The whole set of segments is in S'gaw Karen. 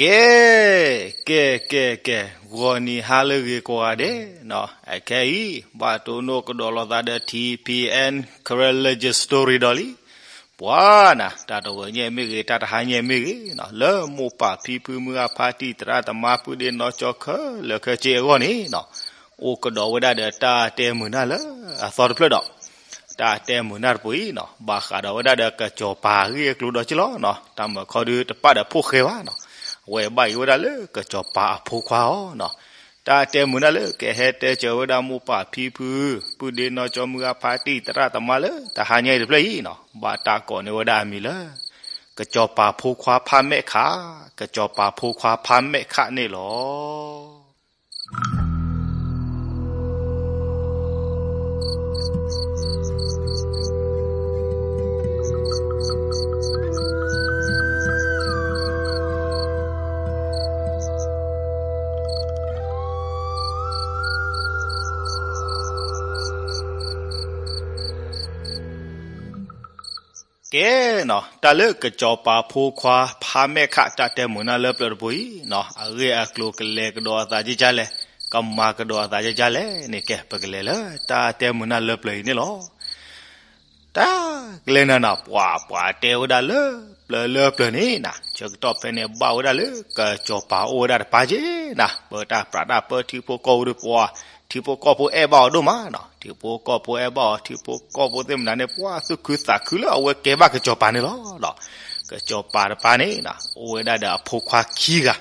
ကဲ, ကဲ, ကဲ, ကဲ, ဂီၤနံၤဟါလၢအဂ့ၤကိးဂၤဒဲးနီၤ, အခဲအံၤ ဘၣ်တိၢ်နီၣ်ကဒီးလိာ်သးဒီး ထံၣ်ဖံၣ်အဲၣ် Karen Legend Story ဒီးလံ. ပှၤနၤ တၢ်တဂီၤညါမ့ၢ်ဂ့ၤ တၢ်တဟါညါမ့ၢ်ဂ့ၤနီၤ, လၢမိၢ်ပၢ်ဖံဖု မုၢ်ဂၢ်ဖါတံၢ် သရၣ်သမါ ပုၢ်ဒ့နီၢ်ကၠီ ခဲလၢာ်ခဲဆ့အဂီၢ်န့ၣ်နီၤ, အိၣ်ကဒီးဝဲဒၣ်ဒီးတၢ်တဲမုာ်နၢ်လၢအသီတဖျၢၣ်ဒီး တၢ်တဲမုာ်နၢ်တပူၤအံၤနီၤ, ဘၣ်ဃးဒီးဝဲဒၣ်ဒီးကစီၤပၤအဂ့ၢ်အကျိၤဒီးက့လီၤနီၤ, တၢ်မၢခီဒုတပာ်ဒီးဖိၣ်ဃဲဘၣ်နီၤ, အဝဲဘၣ်အံၤဝဲဒၣ်လၢကစီၤပၤအဖိခွါအီၤနီၤ, တၢ်တဲမုာ်နၢ်လၢကဟဲတဲစၢၤဝဲဒၣ်မိၢ်ပၢ်ဖံဖု ပုၢ်ဒ့နီၢ်ကၠီ မုၢ်ဂၢ်ဖါတံၢ် သရၣ်သမါလၢ တဟါညါအံၤတဖျၢၣ်အံၤနီၤ, ဘၣ်တၢ်ကိးန့ၢ်ဝဲဒၣ်အမံၤလၢ ကစီၤပၤဖိခွါဖါမဲာ်ခး, ကစီၤပၤဖိခွါဖါမဲာ်ခးန့ၣ်လီၤ. ကဲနီၤ, တၢ်လၢကစီၤပၤဖိခွါဖါမဲာ်ခး တၢ်တဲမုာ်နၢ်လၢပျၢၤတပူၤအံၤနီၤ, အဂ့ၢ်အကျိၤကလဲၤကဒီးအသးကကလဲၣ်, ကမၤကဒီးအသးကကလဲၣ်န့ၣ် ကဲ ပကလဲၤလၢတၢ်တဲမုာ်နၢ်လၢပျၢၤအံၤန့ၣ်လီၤ. တၢ်ကလဲၤနၤနီၤ, ပှၤပှၤတဲဝဲဒၣ်လၢပျၢၤလၢပျၢၤန့ၣ်နီၤ, ဆၢကတီၢ်ဖဲန့ၣ် ဘၣ်ဝဲဒၣ်လၢကစီၤပၤအိၣ်ဝဲဒၣ်တပၢ်က့နီၤ, ပၢတၢ်ပြးတၢ်ပၢထံဖိကီၢ်ဖိဒီး ပှၤ ထံဖိကီၢ်ဖိအဲၣ်ဘၣ်အီၤဒိၣ်မးနီၤ, ထံဖိကီၢ်ဖိအဲၣ်ဘၣ်အီၤ, ထံဖိကီၢ်ဖိသ့ၣ်မနုၤန့ၣ် ပှၤသူၣ်ခုသးခုလၢအဝဲကဲဘၣ်ကစီၤပၤန့ၣ်လီၤ. ကစီၤပၤတပၢ်န့ၣ်နီၤ, အိၣ်ဝဲဒၣ်ဒီးအဖိခွါခံဂၤ,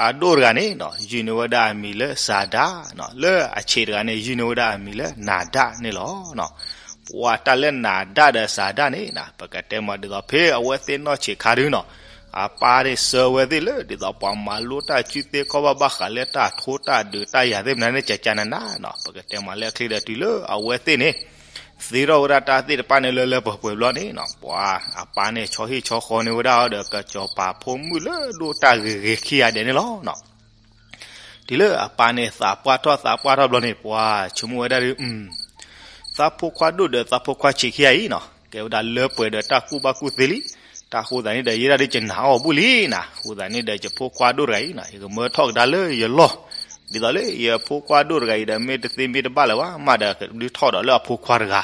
အဒိၣ်တဂၤန့ၣ်နီၤ, ယုၢ်န့ၢ်ဝဲဒၣ်အမံၤလၢစၤဒၣ်နီၤ, လၢအဆံးတဂၤန့ၣ် ယုၢ်န့ၢ်ဝဲဒၣ်အမံၤလၢနၤဒၣ်န့ၣ်လီၤ. ပှၤတၢ်လၢနၤဒၣ်ဒီးစၤဒၣ်န့ၣ်နီၤ, ပကတဲမးဒ်သိး ဖဲအဝဲသ့ၣ်နီၢ်ဆံးခါဒုနီၤ, အပၢ်န့ၣ်ဆှၢဝဲသ့ၣ်လၢ ဒ်သိးပှၤမၤလိတၢ်စုသ့ခီဘၣ်ဘၣ်ဃးလၢတၢ်ထိတၢ်ဒုးတၢ်ယၤသ့ၣ်မနုၤန့ၣ် ကကနၤနၤနီၤ, ပကတဲမးလၢအချ့ဒီးတုၤလၢအဝဲသ့ၣ်န့ၣ် သ့ထီၣ်ဝဲဒၣ်တၢ်သ့ၣ်တဖၣ်န့ၣ်လၢလၢပှဲၤပှဲၤဘျီန့ၣ်နီၤ, ပှၤအပၢ်န့ၣ်ဆီဟ့ၣ်ဆီဃီန့ၢ်ဝဲဒၣ်အီၤဒီး ကစီၤပၤဖိမုၣ်လၢဒိၣ်တၢ်ဂ့ၤဂ့ၤခံဂၤဒဲးန့ၣ်လီၤ. တုၤလၢအပၢ်န့ၣ်သးပှၢ်ထီၣ်သးပှၢ်ထီၣ်ဘျီန့ၣ် ပှၤဆိကမိၣ်ဝဲဒၣ်ဒ် သးဖိခွါဒိၣ်ဒီးသးဖိခွါဆံးခံဂၤအံၤနီၤ, ကဲဝဲဒၣ်လၢပှဲၤဒီးတၢ်ကူၣ်ဘၣ်ကူၣ်သ့လံ, တၢ်ဃိသးန့ၣ်ဒီး ယဲဒၣ်ဒ်ယနၢ်အီၣ်ဘူၣ်လံနီၤ, အဃိသတးန့ၣ်ဒီး ယဖိခွါဒိၣ်တဂၤအံၤနီၤ, ယကမၢထီၣ်ကဒါလၢယလီၢ်, ဒ်သိးလၢယဖိခွါဒိၣ်တဂၤအံၤဒီး မ့ၢ်တသ့မ့ၢ်တဘၣ်လၢၤဘၣ် မးဒီးကဒုးထီၣ်ဒီးလၢအဖိခွါတဂၤ,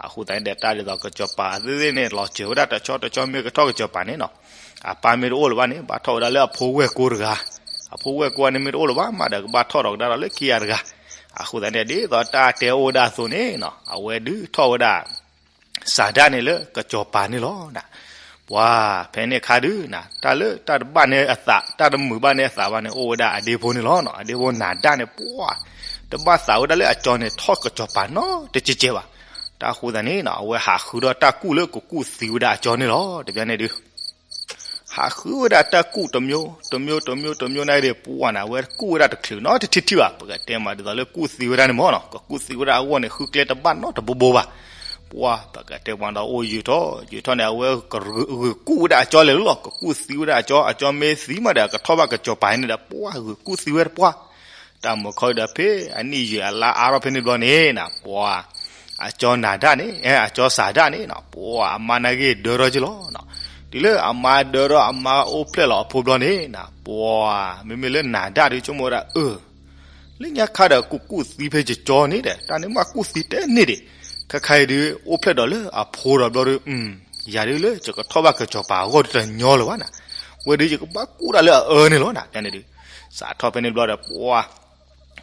အဃိသတးန့ၣ်ဒီး တၢ်ဒ်သိးကစီၤပၤသ့ၣ်သ့ၣ်န့ၣ် လီၤစၢၤဝဲဒၣ်တဆီတဆီ မ့ၢ်ကထီၣ်ကစီၤပၤန့ၣ်နီၤ, အပၢ်မ့ၢ်တအိၣ်လၢၤဘၣ်န့ၣ် ဘၣ်ထီၣ်ဝဲဒၣ်လၢအဖိဝဲၢ်ကိတဂၤ, အဖိဝဲၢ်ကိန့ၣ်မ့ၢ်တအိၣ်လၢၤဘၣ် မးဒီးကဘၣ်ထီၣ်ဒီးကဒါဒီးလၢခံဂၤတဂၤ, အဃိသတးန့ၣ် ဒ်သိးတၢ်တဲအိၣ်ဝဲဒၣ်အသိးန့ၣ်နီၤ, အဝဲဒုးထီၣ်ဝဲဒၣ် စၤဒၣ်န့ၣ်လၢကစီၤပၤန့ၣ်လီၤ. ပှၤဖဲန့ၣ်အခါဒုနီၤ, တၢ်လၢတၢ်တဘၣ်န့ၢ်အသး တၢ်တမုာ်ဘၣ်န့ၢ်အသးဘၣ်န့ၣ် အိၣ်ဝဲဒၣ်အဒ့ဖိန့ၣ်လီၤ. အဒ့ဖိနၤဒၣ်န့ၣ် ပှၤတဘၣ်သးဝဲဒၣ်လၢအကၠီန့ၣ် ထီၣ်ကစီၤပၤနီတကဲးကဲးဘၣ်. တၢ်ဃိသတးန့ၣ်နီၤ, အဝဲဟးဃုထီၣ်တၢ်ကူၣ်လၢကကူၣ်သံဝဲဒၣ်အကၠီန့ၣ်လီၤ. တဘျီန့ၣ်ဒု ဟးဃုဝဲဒၣ်တၢ်ကူၣ်တမျိုး တမျိုး တမျိုး တမျိုးန့ၣ်ဒီး ပှၤန့ၣ် အဝဲကူၣ်ဝဲဒၣ်တချုးနီတထံၣ်ထံၣ်ဘၣ်. ပကတဲမးဒ်သိးလၢကူၣ်သံဝဲဒၣ်န့ၣ်မ့ၢ်နီၤ, ကကူၣ်သံဝဲဒၣ်အဂီၢ်န့ၣ် ဃုကျဲတဘၣ်နီတဘိဘိဘၣ်. ပှၤ ပကတဲမးဒီးအိၣ်ယုာ်ထီၣ် ယုာ်ထီၣ်န့ၣ် အဝဲဂုာ်ကူၣ်ဝဲဒၣ်အကၠီလဲၤလီၤ. ကကူၣ်သံဝဲဒၣ်အကၠီ, အကၠီမ့ၢ်သံမးဒီး အကထီၣ်ဘၣ်ကစီၤပၤန့ၣ်ဒီး ပှၤဂုာ်ကူၣ်သံဝဲဒၣ်ပှၤ တၢ်မုာ်ခီဒီး ဖဲအနံၣ်ယုာ်အလါအါထီၣ်ဖဲန့ၣ်ဘျီန့ၣ်နီၤ, ပှၤ အကၠီနၤဒၣ်န့ၣ် အကၠီစၤဒၣ်န့ၣ်နီၤ, ပှၤအမါန့ၣ်ဂ့ၤဒၢထီၣ်က့ၤလီၤ. တုၤလၢအမါဒၢထီၣ် အမါအိၣ်ဖျဲၣ်လီၤအဖိဘျီန့ၣ်နီၤ, ပှၤ မ့မ့ၢ်လၢနၤဒၣ်ဒီး ဆိကမိၣ်ဝဲဒၣ် အၢ လၢညါခါဒီးကကူၣ်သံဖဲယကၠီန့ၣ်ဒီး တၢ်န့ၣ်မးကူၣ်သံတဲန့ၣ်ဒံး, ခဲခါအံၤဒုး အိၣ်ဖျဲၣ်ဒီးလၢအဖိဒီးဘျီဒီး ယၤဒုးလၢယကထီၣ်ဘၣ်ကစီၤပၤအဂီၢ်ဒုးတညီလၢၤဘၣ်နီၤ, ဝဲဒုးယကဘၣ်ကူၣ်ဒၣ်လၢအအၢန့ၣ်လီၤနီၤ. ဖဲန့ၣ်ဒုး စးထီၣ်ဖဲန့ၣ်ဘျီဒီး ပှၤ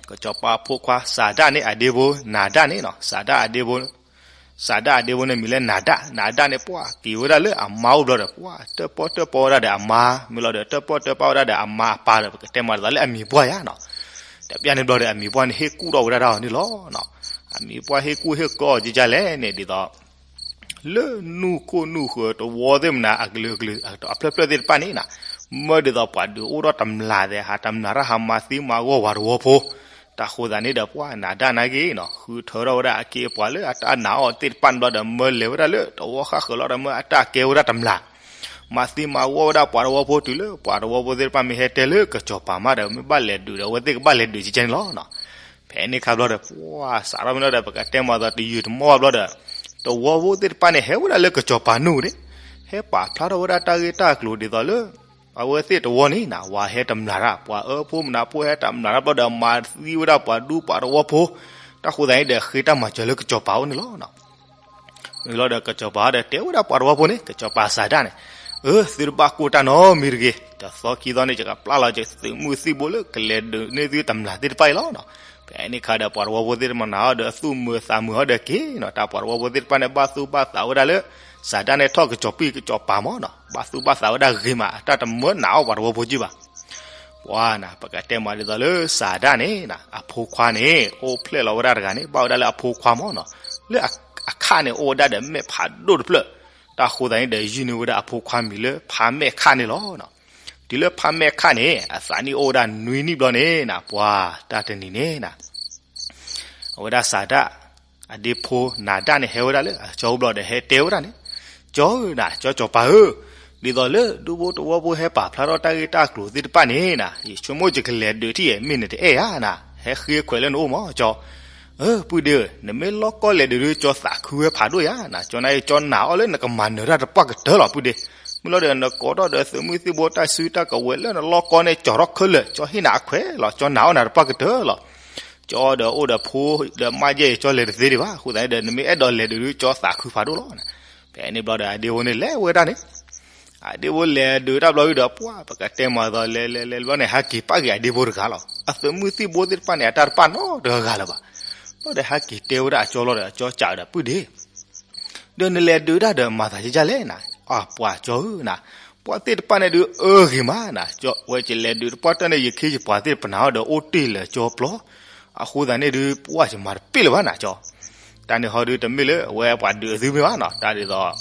ကစီၤပၤဖိခွါ စၤဒၣ်န့ၣ်အဒ့ဖိ နၤဒၣ်န့ၣ်နီၤ, စၤဒၣ်အဒ့ဖိ စၤဒၣ်အဒ့ဖိန့ၣ်မံၤလၢနၤဒၣ်, နၤဒၣ်န့ၣ် ပှၤက့ၤဝဲဒၣ်လၢအမါအိၣ်ဘျီဒီး ပှၤတၢၣ်ပီၣ်တၢၣ်ပီဝဲဒၣ်ဒီးအမါ, မ့ၢ်လီၤဒီး တၢၣ်ပီၣ်တၢၣ်ပီဝဲဒၣ်ဒီးအမါအပၢ်ဒီး ပကတဲမးဒ်သိးလၢအမံၤပှၢ်ယါနီၤ. တဘျီန့ၣ်ဘျီဒီး အမံၤပှၢ်န့ၣ် ဟ့ၣ်ကူၣ်ထီၣ်ဝဲဒၣ်တၢ်အီၤန့ၣ်လီၤ. အမံၤပှၢ်ဟ့ၣ်ကူၣ်ဟ့ၣ်ကီအီၤကကလဲၣ်န့ၣ် ဒ်သိး လၢနူၢ်ခိၣ်နူၢ်ဃၢၤတဝီသ့ၣ်မနုၤ အကလုာ်ကလုာ် အဖျၢၣ်ဖျၢၣ်သ့ၣ်တဖၣ်န့ၣ်နီၤ, မၢဒ်သိးပှၤဒုးအိၣ်ထီၣ်တမျၢ်သဲး ဟးတမျၢ်တၢ်ဟးမၤသံမၤဂီၢ်ပှၤတဝီဖိ, တၢ်ဃိသးန့ၣ်ဒီး ပှၤနၤဒၣ်န့ၣ်ဂ့ၤနီၤ ဃုထၢထီၣ်ဝဲဒၣ်အခ့အပှၤလၢအတၢ်နာ်အီၤသ့ၣ်တဖၣ်န့ၣ်ဘျီဒီး မၢလဲၤဝဲဒၣ်လၢတဝီဃၣ်ဃၢၤလီၤဒီး မၢအတၢ်ကဲဝဲဒၣ်တမျၢ် မၤသံမၤဂီၢ်ဝဲဒၣ်ပှၤတဝီဖိတုၤလၢ ပှၤတဝီဖိသ့ၣ်တဖၣ်မ့ၢ်ဟဲတဲလၢကစီၤပၤမးဒီး မ့ၢ်ဘၣ်လဲၤဒုးဒီး အဝဲသ့ၣ်ကဘၣ်လဲၤဒုးကကဲန့ၣ်လီၤနီၤ. ဖဲန့ၣ်အခါဘျီဒီး ပှၤစးထီၣ်မ့ၢ်လီၤဒီး ပကတဲမးဒ်သိးတယုၢ်တမီၢ်ဘၣ်ဘျီဒီး တဝီဖိသ့ၣ်တဖၣ်န့ၣ် ဟဲဝဲဒၣ်လၢကစီၤပၤနူၢ်န့ၣ် ဟဲပာ်ဖျါထီၣ်ဝဲဒၣ်တၢ်ဂ့ၢ်တၢ်ကျိၤဒ်သိးလၢ အဝဲသ့ၣ်တဝီန့ၣ်နၤ ဝၤဟဲတမျၢ်တၢ် ပှၤအၢဖိမနုၤဖိဟဲတမျၢ်တၢ်ဘျီဒီး မၤသံဝဲဒၣ်ပှၤဒူပှၤသဝီဖိ, တၢ်ဃိသတးန့ၣ်ဒီး ဃ့တၢ်မၤစၢၤလၢကစီၤပၤအိၣ်န့ၣ်လီၤ. မ့ၢ်လီၤဒီးကစီၤပၤဒီးတဲဝဲဒၣ်ပှၤသဝီဖိန့ၣ် ကစီၤပၤစၤဒၣ်န့ၣ်, အၢ သုတဘၣ်ကိၢ်တၢ်နီတမံၤတဂ့ၤ, တသီခံသီန့ၣ် ယကပျၢ်လီၤယသုးမုၢ်သံၣ်ဘိလၢ ကလဲၤဒုးန့ၢ်သုတမျၢ်သ့ၣ်တဖၣ်အံၤလီၤ. ဖဲန့ၣ်အခါဒီး ပှၤသဝီဖိသ့ၣ်တဖၣ်မၤနၢၤအီၤဒီး အသူၣ်မုာ်သးမုာ်အီၤဒီးက့ၤနီၤ, တၢ်ပှၤသဝီဖိသ့ၣ်တဖၣ်န့ၣ် ဘၣ်သူၣ်ဘၣ်သးဝဲဒၣ်လၢ စၤဒၣ်န့ၣ်ထီၣ်ကစီၤပံၣ်ကစီၤပၤမးနီၤ, ဘၣ်သူၣ်ဘၣ်သးဝဲဒၣ်ဂ့ၤမး, တၢ်တမၢနးအီၣ်ပှၤသဝီဖိက့ဘၣ်. ပှၤနၤ ပကတဲမးဒ်သိးလၢစၤဒၣ်န့ၣ်နၤ အဖိခွါန့ၣ် အိၣ်ဖျဲၣ်လီၤဝဲဒၣ်တဂၤန့ၣ် ဘၣ်ဝဲဒၣ်လၢအဖိခွါမးနီၤ, လၢအခါန့ၣ် အိၣ်ဝဲဒၣ်ဒီးမဲာ်ဖးဒိၣ်တဖျၢၣ်, တၢ်ဃိသတးန့ၣ်ဒီး ယုၢ်န့ၢ်ဝဲဒၣ်အဖိခွါမံၤလၢဖးမဲာ်ခၣ်န့ၣ်လီၤ. တုၤလၢဖးမဲာ်ခၣ်န့ၣ် အသးနံၣ်အိၣ်ဝဲဒၣ်နွံနံၣ်ဘျီန့ၣ်နၤ ပှၤတနံၤန့ၣ်နၤ အဝဲဒၣ်စၤဒၣ် အဒ့ဖိနၤဒၣ်န့ၣ် ဟဲဝဲဒၣ်လၢအကၠီအိၣ်ဘျီဒီး ဟဲတဲဝဲဒၣ်န့ၣ်, ကၠီဧၢနၤ ကၠီစီၤပၤဧၢ, ဒ်သိးလၢဒူဖိသဝီဖိဟဲပာ်ဖျါထီၣ်တၢ်ဂ့ၢ်တၢ်ကျိၤသ့ၣ်တဖၣ်န့ၣ်နၤ ယဆိကမိၣ်ယကလဲၤဒုးထံၣ်အံၤ မ့ၢ်နတအဲၣ်ယၤနၤ ဟဲဃ့ခွဲးလၢနအိၣ်မးကၠီ. အၢ ပုၢ်ဒ့ဧၢ, နမ့ၢ်လီၢ်ကီလဲၤဒုးဒုး ကၠီသးခုဝဲဖးဒိၣ်ယၤနၤ, ကၠီနၤအံၤ ကၠီနာ်အီၤလၢနကမၤနၢၤတၢ်တပှၢ်ကတၢၢ်လီၤ ပုၢ်ဒ့. မ့ၢ်လီၤဒီး နကိးထီၣ်ဒီးသုးမုၢ်သံၣ်ဘိတၢ်စုတၢ်ကဝဲၤလၢနလီၢ်ကီန့ၣ် ကၠီထီၣ်ခဲလၢာ်, ကၠီဟ့ၣ်နၤအခွဲးလီၤ, ကၠီနာ်အီၤနၤတပှၢ်ကတၢၢ်လီၤ. ကၠီဒီးအိၣ်ဒီးဖိဒီးမါယဲၢ်အံၤ ကၠီလဲၤတသ့ဒံးဘၣ်, အဃိသတးန့ၣ်ဒီး နမ့ၢ်အဲၣ်ဒိးလဲၤဒုးဒုး ကၠီသးခုဖးဒိၣ်လီၤ. ဖဲန့ၣ်ဘျီဒီး အဒ့ဖိန့ၣ်လဲၤဝဲဒၣ်န့ၣ် အဒ့ဖိလဲၤဒုးတၢ်ဘျီဒီး ပှၤပကတဲမၤသီလဲၤလဲၤလဲၤဘျီန့ၣ် ဟဲက့ၤပာ်က့ၤအဒ့ဖိတဂၤလီၤ. အသုးမုၢ်သံၣ်ဘိသ့ၣ်တဖၣ်န့ၣ် အတၢ်တပာ်နီတဂၤလၢၤဘၣ်. ဘျီဒီးဟဲက့ၤတဲဝဲဒၣ်အကၠီလီၤဒီး အကၠီစံးဒီး ပုၢ်ဒ့ ဒီးနလဲၤဒုးတၢ်ဒီးမၤသးဒ်လဲၣ်နၤ, အပှၤကၠီဧၢနၤ, ပှၤသ့ၣ်တဖၣ်န့ၣ်ဒုးအၢဂ့ၤမးနၤ, ဝဲယလဲၤဒုးတပှၢ်တၢၢ်န့ၣ် ယခ့ယပှၤသ့ၣ်တဖၣ်ပနၢ်အီၤဒီးအိၣ်တ့ၢ်လၢကၠီပျီ, အဃိသတးန့ၣ်ဒုး ပှၤယမၤတပ့ၢ်လၢၤဘၣ်နၤကၠီ. တၢ်န့ၣ်ဟီဒုးတမ့ၢ်လၢအဝဲပှၤဒုးအသုမ့ၢ်ဘၣ်နီၤ, တၢ်ဒ်သိး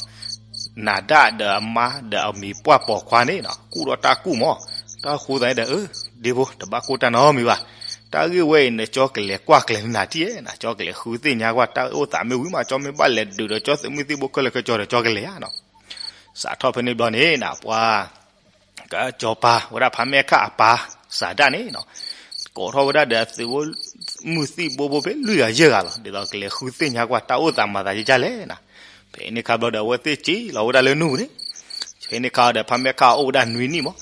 နၤဒၣ်ဒီးအမါဒီးအမံၤပှၢ်ပိာ်ခွါန့ၣ်နီၤ ကူၣ်ဒီးတၢ်ကူၣ်မး, တၢ်ဃိသတးန့ၣ်ဒီး အၢ ဒ့ဖိ တဘၣ်ကိၢ်တၢ်နီတမံၤဘၣ်, တၢ်ဂ့ၢ်ဝဲအံၤန့ၣ် ကၠီကလဲၤကွၢ်ကျဲၤနၤထံၣ်ဧါနၤ, ကၠီကလဲၤဃုသ့ၣ်ညါကွၢ်တၢ်အိၣ်သးမ့ၢ်ဝံၤမး, ကၠီမ့ၢ်ဘၣ်လဲၤဒုးဒီးကၠီသုးမုၢ်သံၣ်ဘိခဲလၢာ်ခဲဆ့ဒီး ကၠီကလဲၤဧါနီၤ. စးထီၣ်ဖဲန့ၣ်ဘျီန့ၣ်နၤ ပှၤ ကစီၤပၤဝဲဒၣ်ဖးမဲာ်ခၣ်အပၢ်စၤဒၣ်န့ၣ်နီၤ ကိးထီၣ်ဝဲဒၣ်ဒီးသုးဖိမုၢ်သံၣ်ဘိဖိဖဲလွံၢ်ဂၤယဲၢ်ဂၤလီၤ, ဒ်သိးကလဲၤဃုသ့ၣ်ညါကွၢ်တၢ်အိၣ်သးမၤသးဒ်လဲၣ်နၤ. ဖဲန့ၣ်ခါဘျီဒီး အဝဲသ့ၣ်စံၣ်လီၤဝဲဒၣ်လၢနူၢ်ပူၤန့ၣ်, ဖဲန့ၣ်ခါဒီးဖးမဲာ်ခၣ်အိၣ်ဝဲဒၣ်နွံနံၣ်မး,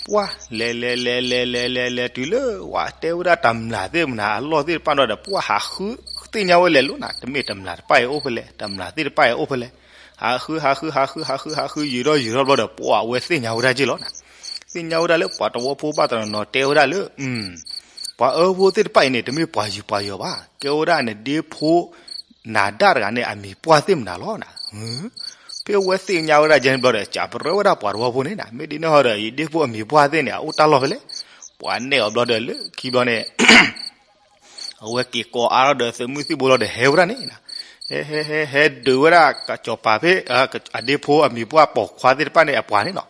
ပှၤလဲၤလဲၤလဲၤလဲၤလဲၤလဲၤလဲၤတုၤလၢ ဝဲတဲဝဲဒၣ်တမျၢ်သ့ၣ်မနၤအလီၢ်သ့ၣ်တဖၣ်ဒီး ပှၤဟးဃုသ့ၣ်ညါဝဲလဲၤလိၤနၤ, တမ့ၢ်တမျၢ်တဖၣ်အံၤအိၣ်ဖဲလဲၣ်, တမျၢ်သ့ၣ်တဖၣ်အံၤအိၣ်ဖဲလဲၣ်, ဟးဃုဟးဃုဟးဃုဟးဃုဟးဃု ယံာ်ထီၣ်ယံာ်ထီၣ်ဘျီဒီး ပှၤအဝဲသ့ၣ်ညါဝဲဒၣ်က့ၢ်လီၤနၤ. သ့ၣ်ညါဝဲဒၣ်လၢပှၤသဝီဖိဘၣ်တနီၤနီၤတဲဝဲဒၣ်လၢ ပှၤအၢဖိသ့ၣ်တဖၣ်အံၤန့ၣ် တမ့ၢ်ပှၤယူၤပှၤယီၤဘၣ်, ကဲဝဲဒၣ်နဒ့ဖိ နၤဒၣ်တဂၤန့ၣ် အမံၤပှၢ်သ့ၣ်မနၤလီၤနၤ. ဖဲအဝဲသ့ၣ်ညါဝဲဒၣ်ကဲန့ၣ်ဘျီဒီး ကးပရၢဝဲဒၣ်ပှၤသဝီဖိန့ၣ်နၤ, မ့ၢ်ဒ်န့ၣ်ဟီဒီး ယဒ့ဖိအမံၤပှၢ်သ့ၣ်န့ၣ် အအိၣ်တၢ်လီၢ်ဖဲလဲၣ်, ပှၤနဲၣ်အီၤဘျီဒီးလၢခံဘျီန့ၣ် အဝဲက့ၤကိးအါထီၣ်ဒီးသုးမုၢ်သံၣ်ဘိလီၤဒီးဟဲဝဲဒၣ်န့ၣ်နၤ, ဟဲ ဟဲ ဟဲ ဟဲဒုးဝဲဒၣ်ကစီၤပၤဖဲ အဒ့ဖိအမံၤပှၢ်ပိာ်ခွါသ့ၣ်တဖၣ်န့ၣ်အပှၤန့ၣ်နီၤ,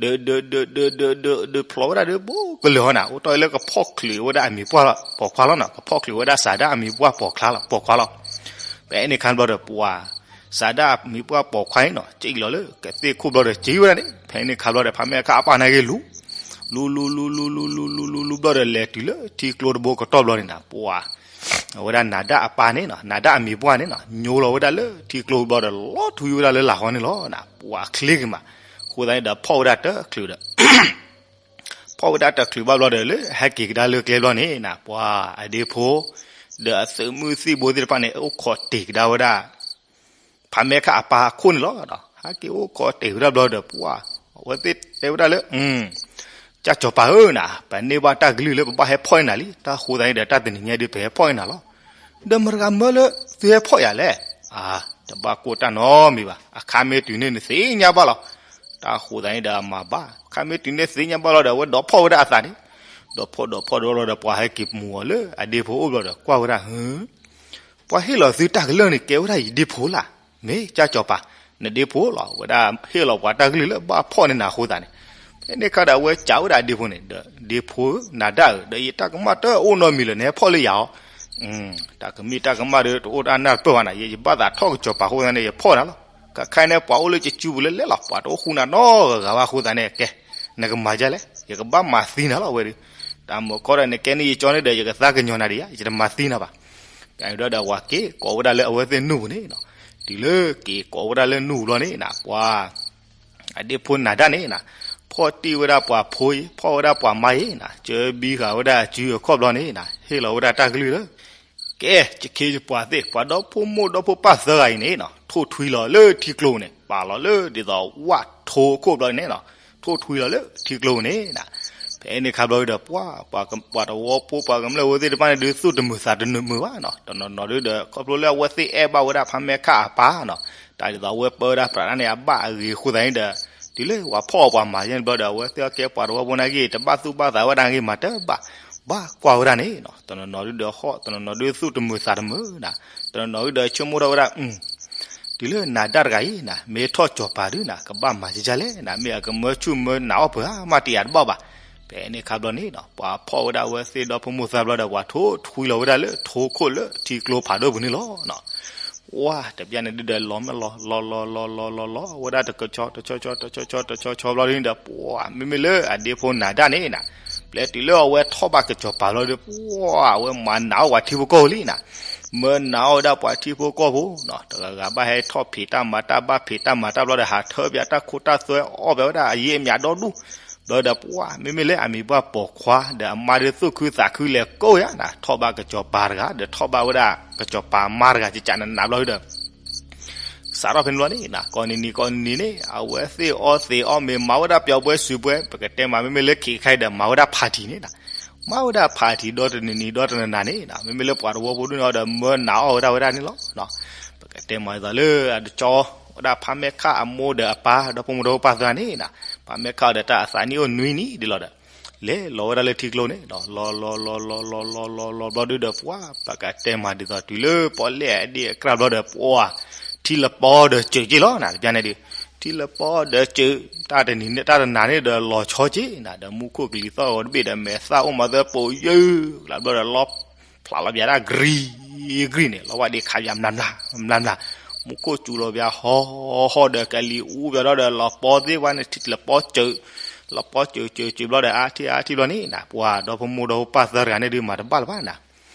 ဒုး ဒုး ဒုး ဒုး ဒုး ဒုးဖျိးဝဲဒၣ်ဒီး ဘူးကလၢာ်ဟီနၤအိၣ်တီၢ်လၢကဖီၣ်ချုးဝဲဒၣ်အမံၤပှၢ်ပိာ်ခွါလီၤ, ကဖီၣ်ချုးဝဲဒၣ်စၤဒၣ်အမံၤပှၢ်ပိာ်ခွါလီၤ, ပိာ်ခွါလီၤ. ဖဲန့ၣ်ခါဘျီဒီးပှၤ စၤဒၣ်အမံၤပှၢ်ပိာ်ခွါန့ၣ်နီၤ စံၣ်လီၤလၢကသ့ၣ်ခိၣ်ဘျီဒီးစံၣ်ဝဲဒၣ်န့ၣ်, ဖဲန့ၣ်ခါဘျီဒီးဖးမဲာ်ခၣ်အပၢ်န့ၣ်ဂ့ၤလူၤ လူၤ လူၤ လူၤ လူၤ လူၤ လူၤ လူၤ လူၤ လူၤ ဘျီဒီးလဲၤတုၤလၢထံကျိတဘိကတီၢ်ဘျီန့ၣ်နၤ ပှၤ အဝဲဒၣ်နၤဒၣ်အပၢ်န့ၣ်နီၤ နၤဒၣ်အမံၤပှၢ်န့ၣ်နီၤ ညိလီၤဝဲဒၣ်လၢထံကျိဘျီဒီး လီၤထူယိဝဲဒၣ်လၢလာ်ဃီန့ၣ်လီၤနၤ ပှၤချ့ဂ့ၤမး, အဃိသတးန့ၣ်ဒီးဖီၣ်ဝဲဒၣ်တချုးဒီး ဖီၣ်ဝဲဒၣ်တချုးဘၣ်ဘျီဒီးလၢဟဲက့ၤကဒါလၢကျဲဘျီန့ၣ်နၤ ပှၤအဒ့ဖိ ဒီးအသုးမုၢ်သံၣ်ဘိသ့ၣ်တဖၣ်န့ၣ် အိၣ်ခိးတ့ၢ်ကဒါဝဲဒၣ် ဖးမဲာ်ခၣ်အပၢ်အခိၣ်န့ၣ်လီၤ. ဟဲက့ၤအိၣ်ခိးတ့ၢ်ဝဲဒၣ်ဘျီဒီး ပှၤ အဝဲသ့ၣ်တဲဝဲဒၣ်လၢ ကၠီစီၤပၤဧၢနၤ ပန့ၢ်ဘၣ်တၢ်ကလုၢ်လၢပဘၣ်ဟဲဖီၣ်အီၤနၤလံ, တၢ်ဃိသတးန့ၣ်ဒီး တၢ်တနံၤညါဒုးပဟဲဖီၣ်အီၤနၤလီၤ. ဒီးမတၤဂၤမၢလၢသုဟဲဖီၣ်ယၤလဲၣ်. အါ တဘၣ်ကိၢ်တၢ်နီတမံၤဘၣ်, အခါမ့ၢ်တုၤန့ၣ်နသ့ၣ်ညါဘၣ်လီၤ. တၢ်ဃိသတးန့ၣ်ဒီးအမၤဘၣ်, အခါမ့ၢ်တုၤန့ၣ်သ့ၣ်ညါဘၣ်လီၤဒီး အဝဲဒီးဖီၣ်ဝဲဒၣ်အသးန့ၣ်, ဒီးဖီၣ်ဒီးဖီၣ်ဒီးလီၤဒီး ပှၤဟဲက့ၤမူအီၤလၢအဒ့ဖိအိၣ်ဘျီဒီး ကွၢ်ဝဲဒၣ် ဟၢ ပှၤဟ့ၣ်လီၤသုတၢ်ကလုၢ်န့ၣ် ကဲဝဲဒၣ်ယဒ့ဖိလၢ်, မ့ၢ်ကၠီစီၤပၤ နဒ့ဖိလီၤ. အဝဲဒၣ်ဟ့ၣ်လီၤပှၤတၢ်ကလုၢ်လၢဘၣ်ဖီၣ်န့ၢ်နၤအဃိသတးန့ၣ်, ဖဲန့ၣ်ခါဒီးအဝဲစံးဝဲဒၣ်အဒ့ဖိန့ၣ်ဒီး ဒ့ဖိဧၢ နၤဒၣ်ဧၢ ဒီးယတၢ်ကမၣ်တအိၣ်နီတမံၤလၢၤ နဟဲဖီၣ်လၢယၤအီၤ, တၢ်ကမံတၢ်ကမၣ်ဒီးတအိၣ်တၢ်နၢ်တပၢၢ်ဘၣ်နၤ, ယဘၣ်သးထီၣ်ကစီၤပၤအဃိသတးန့ၣ် ယဖီၣ်နၤလီၤ. ခဲခါန့ၣ် ပှၤအိၣ်လၢယစုပူၤလၢလဲၣ်လီၤ, ပှၤတအိၣ်ဃူနၤနီတဂၤဘၣ်အဃိသတးန့ၣ် ကဲ နကမၤဒ်လဲၣ်, ယကဘၣ်မၤသံနၤလီၤဝဲဒီး, တၢ်မုၢ်ခီဒီးနကဲန့ၣ်ယကၠီန့ၣ်ဒီး ယကသးကညီၤနၤဒံးဧါ, ယတမၤသံနၤဘၣ်. ကဲဒီးဒီးပှၤက့ၤကိးဝဲဒၣ်လၢအဝဲသ့ၣ်နူၢ်ပူၤန့ၣ်, တုၤလၢက့ၤကိးဝဲဒၣ်လၢနူၢ်ပူၤလီၤန့ၣ်နၤ ပှၤ အဒ့ဖိနၤဒၣ်န့ၣ်နၤ, ဖ ဖီၣ်တံၢ်ဝဲဒၣ်ပှၤဖိအံၤ ဖီၣ်ဝဲဒၣ်ပှၤမါအံၤနၤ, ကၢဘံဃာ်ဝဲဒၣ်အစုအခီၣ်ဘျီန့ၣ်နၤ, ဟ့ၣ်လီၤဝဲဒၣ်တၢ်ကလုၢ်လၢ ကဲ ယခ့ယပှၤသ့ၣ် ပှၤဒီဖိမိၢ်ဒီဖိပၢ်သၢဂၤအံၤန့ၣ်နၤ, ထိၣ်ထွံလီၤလၢထံကျိန့ၣ်, ပာ်လီၤလၢဒ်သိးဝၣ်ထိခိၣ်ဘျီန့ၣ်နၤ, ထိၣ်ထွံလီၤလၢထံကျိန့ၣ်နၤ. ဖဲန့ၣ်ခါဘျီဒီး ပှၤ ပှၤတဝီဖိ ပှၤကမျၢၢ်ဖိသ့ၣ်တဖၣ်န့ၣ်ဒုး သူၣ်တမုာ်သးတမုာ်ဘၣ်နၤ, တနီၤနီၤဒုးဒီး ခီဖျိလၢအဝဲသ့ၣ်အဲၣ်ဘၣ်ဝဲဒၣ်ဖါမဲခၣ်အပၢ်နၤ, တၢ်ဒ်သိးအဝဲပၢဝဲဒၣ်ပြးတၢ်န့ၣ် အဘၣ်အဂ့ၤအဃိသတးန့ၣ်ဒီး တုၤလၢပှၤဖီၣ်အီၤပှၤမၤယဲန့ၣ်ဘျီဒီး အဝဲသ့ၣ်အီၣ်ကဲပှၤတဝီဖိနာ်က့ တဘၣ်သူၣ်ဘၣ်သးဝဲဒၣ်နာ်က့မၤတဘၣ်, ဘၣ်ကွၢ်ဝဲဒၣ်န့ၣ်နၤ, တနီၤနီၤဒုးဒီးဟီၣ် တနီၤနီၤဒုးသူၣ်တမုာ်သးတမုာ်နၤ, တနီၤနီၤဒုးဒီးဆိကမိၣ်ထီၣ်ဝဲဒၣ် တုၤလၢနၤဒါတဂၤအံၤနၤ မ့ၢ်ထီၣ်စီၤပၤဒုးနၤ ကဘၣ်မၤကကလဲၣ်နၤ, မ့ၢ်အကမၢဆူၣ်မၢနးအီၣ်ပှၤမးတယၤတဘၣ်ဘၣ်. ဖဲန့ၣ်ခါဘျီန့ၣ်နၤ ပှၤဖီၣ်ဝဲဒၣ်အဝဲသ့ၣ်ဒီဖိမိၢ်သၢဘျီဒီး ပှၤထိၣ်ထွံလီၤဝဲဒၣ်လၢထိခိၣ်လၢထံကျိဖးဒိၣ်ပူၤန့ၣ်လီၤ. ဝါ တဘျီန့ၣ်ဒုးဒီးလီၤမ့ၢ်လီၤ လီၤလီၤလီၤလီၤလီၤလီၤဝဲဒၣ်တကဆီတဆီဆီတဆီဆီတဆီဆီဘျီဒုး ပှၤမ့မ့ၢ်လၢအဒ့ဖိနၤဒါန့ၣ်နၤ, ပျဲတုၤလၢအဝဲထီၣ်ဘၣ်ကစီၤပၤဘျီဒီး ပှၤအဝဲမၤနးအီၣ်ပှၤထံဖိကီၢ်ဖိလံနၤ, မၢနးအီၣ်ဝဲဒၣ်ပှၤထံဖိကီၢ်ဖိနၤ, တဂၤဂၤဘၣ်ဟဲထီၣ်ဖံးတၢ်မၤတၢ် ဘၣ်ဖံးတၢ်မၤတၢ်ဘျီဒီး ဟးထၢပၠးတၢ်ခိတၢ်သွဲ အီၣ်ပၠးဝဲဒၣ်အယ့ၢ်အမံၤဒီဒူၣ်, ဘျီဒီးပှၤမ့မ့ၢ်လၢအမံၤပှၢ်ပိာ်ခွါဒီး အမါဒုးသူၣ်ခုသးခုလဲၤကိးယါနၤ, ထီၣ်ဘၣ်ကစီၤပၤတဂၤဒီး ထီၣ်ဘၣ်ဝဲဒၣ်ကစီၤပၤမါတဂၤ ကကနးနးဘျီဒီး စးထီၣ်ဖဲန့ၣ်ဘျီန့ၣ်နၤ ကိးနံၤနံၤကိးနံၤနံၤန့ၣ် အဝဲသ့ၣ်အီသံးအီမ့ၤ မၤဝဲဒၣ်ပျီၤပှဲၤစုၤပှဲၤ ပကတဲမး မ့မ့ၢ်လၢခံခါဒီး မၤဝဲဒၣ်ဖးထံန့ၣ်နၤ, မၤဝဲဒၣ်ဖးထံဒီတနံၤနံၤဒီတနၤနၤန့ၣ်နၤ, မ့မ့ၢ်လၢပှၤတဝီဖိဒုးန့ၣ်ဒီး မၢနးအီၣ်ဝဲဒၣ်ဝဲဒၣ်န့ၣ်လီၤ. ပကတဲမးဒ်သိးလၢအတကၠီ ဝဲဒၣ်ဖါမဲာ်ခၣ်အမိၢ်ဒီးအပၢ် ဒီဖိမိၢ်ဒီဖိပၢ်သၢဂၤန့ၣ်နၤ, ဖါမဲာ်ခၣ်ဒီးတၢ်အသးနံၣ်အိၣ်နွံနံၣ်ဒ်လီၤဒီး လဲၤလီၤဝဲဒၣ်လၢထံကျိန့ၣ် လီၤလီၤလီၤလီၤလီၤလီၤလီၤလီၤဘျီဒုးဒီး ပှၤပကတဲမးဒ်သိးတုၤလၢပီၣ်လဲၣ်အဒ့ၣ်အကြၢးဘျီဒီး ပှၤထံလပီဒီးစၢၤက့လီၤနၤ, တဘျီန့ၣ်ဒုး ထံလပီဒီးစၢၤ တၢ်တနံၤန့ၣ် တၢ်တနၤန့ၣ်ဒီးလီၤဆီက့နၤ, ဒီးမူခိၣ်ကလံၤသီၣ်ဂီၤတဘ့ၣ်ဒီး မဲာ်သၣ်အိၣ်မၤသၢပိာ်ယၢၢ် လၢဘျီဒီး လီဖျးလီၤပၠးတၢ် ကရံၤကရံၤန့ၣ် လီၤဝဲဒ့ခးပၠး မျးမျး မျးမျး, မူခိၣ်စူၤလီၤပၠးဟီဟီဒီး ကလံၤအူပၠးဒီး လီၤပီသ့ၣ်ဝဲန့ၣ် ထံလပီစၢၤ လီၤပီစၢၤစၢၤစၢၤဘျီဒီး အါထံၣ်အါထံၣ်ဘျီန့ၣ်နၤ ပှၤဒီဖိမိၢ်ဒီဖိပၢ်သၢဂၤန့ၣ်ဒုး မၤတဘၣ်လၢၤဘၣ်နၤ,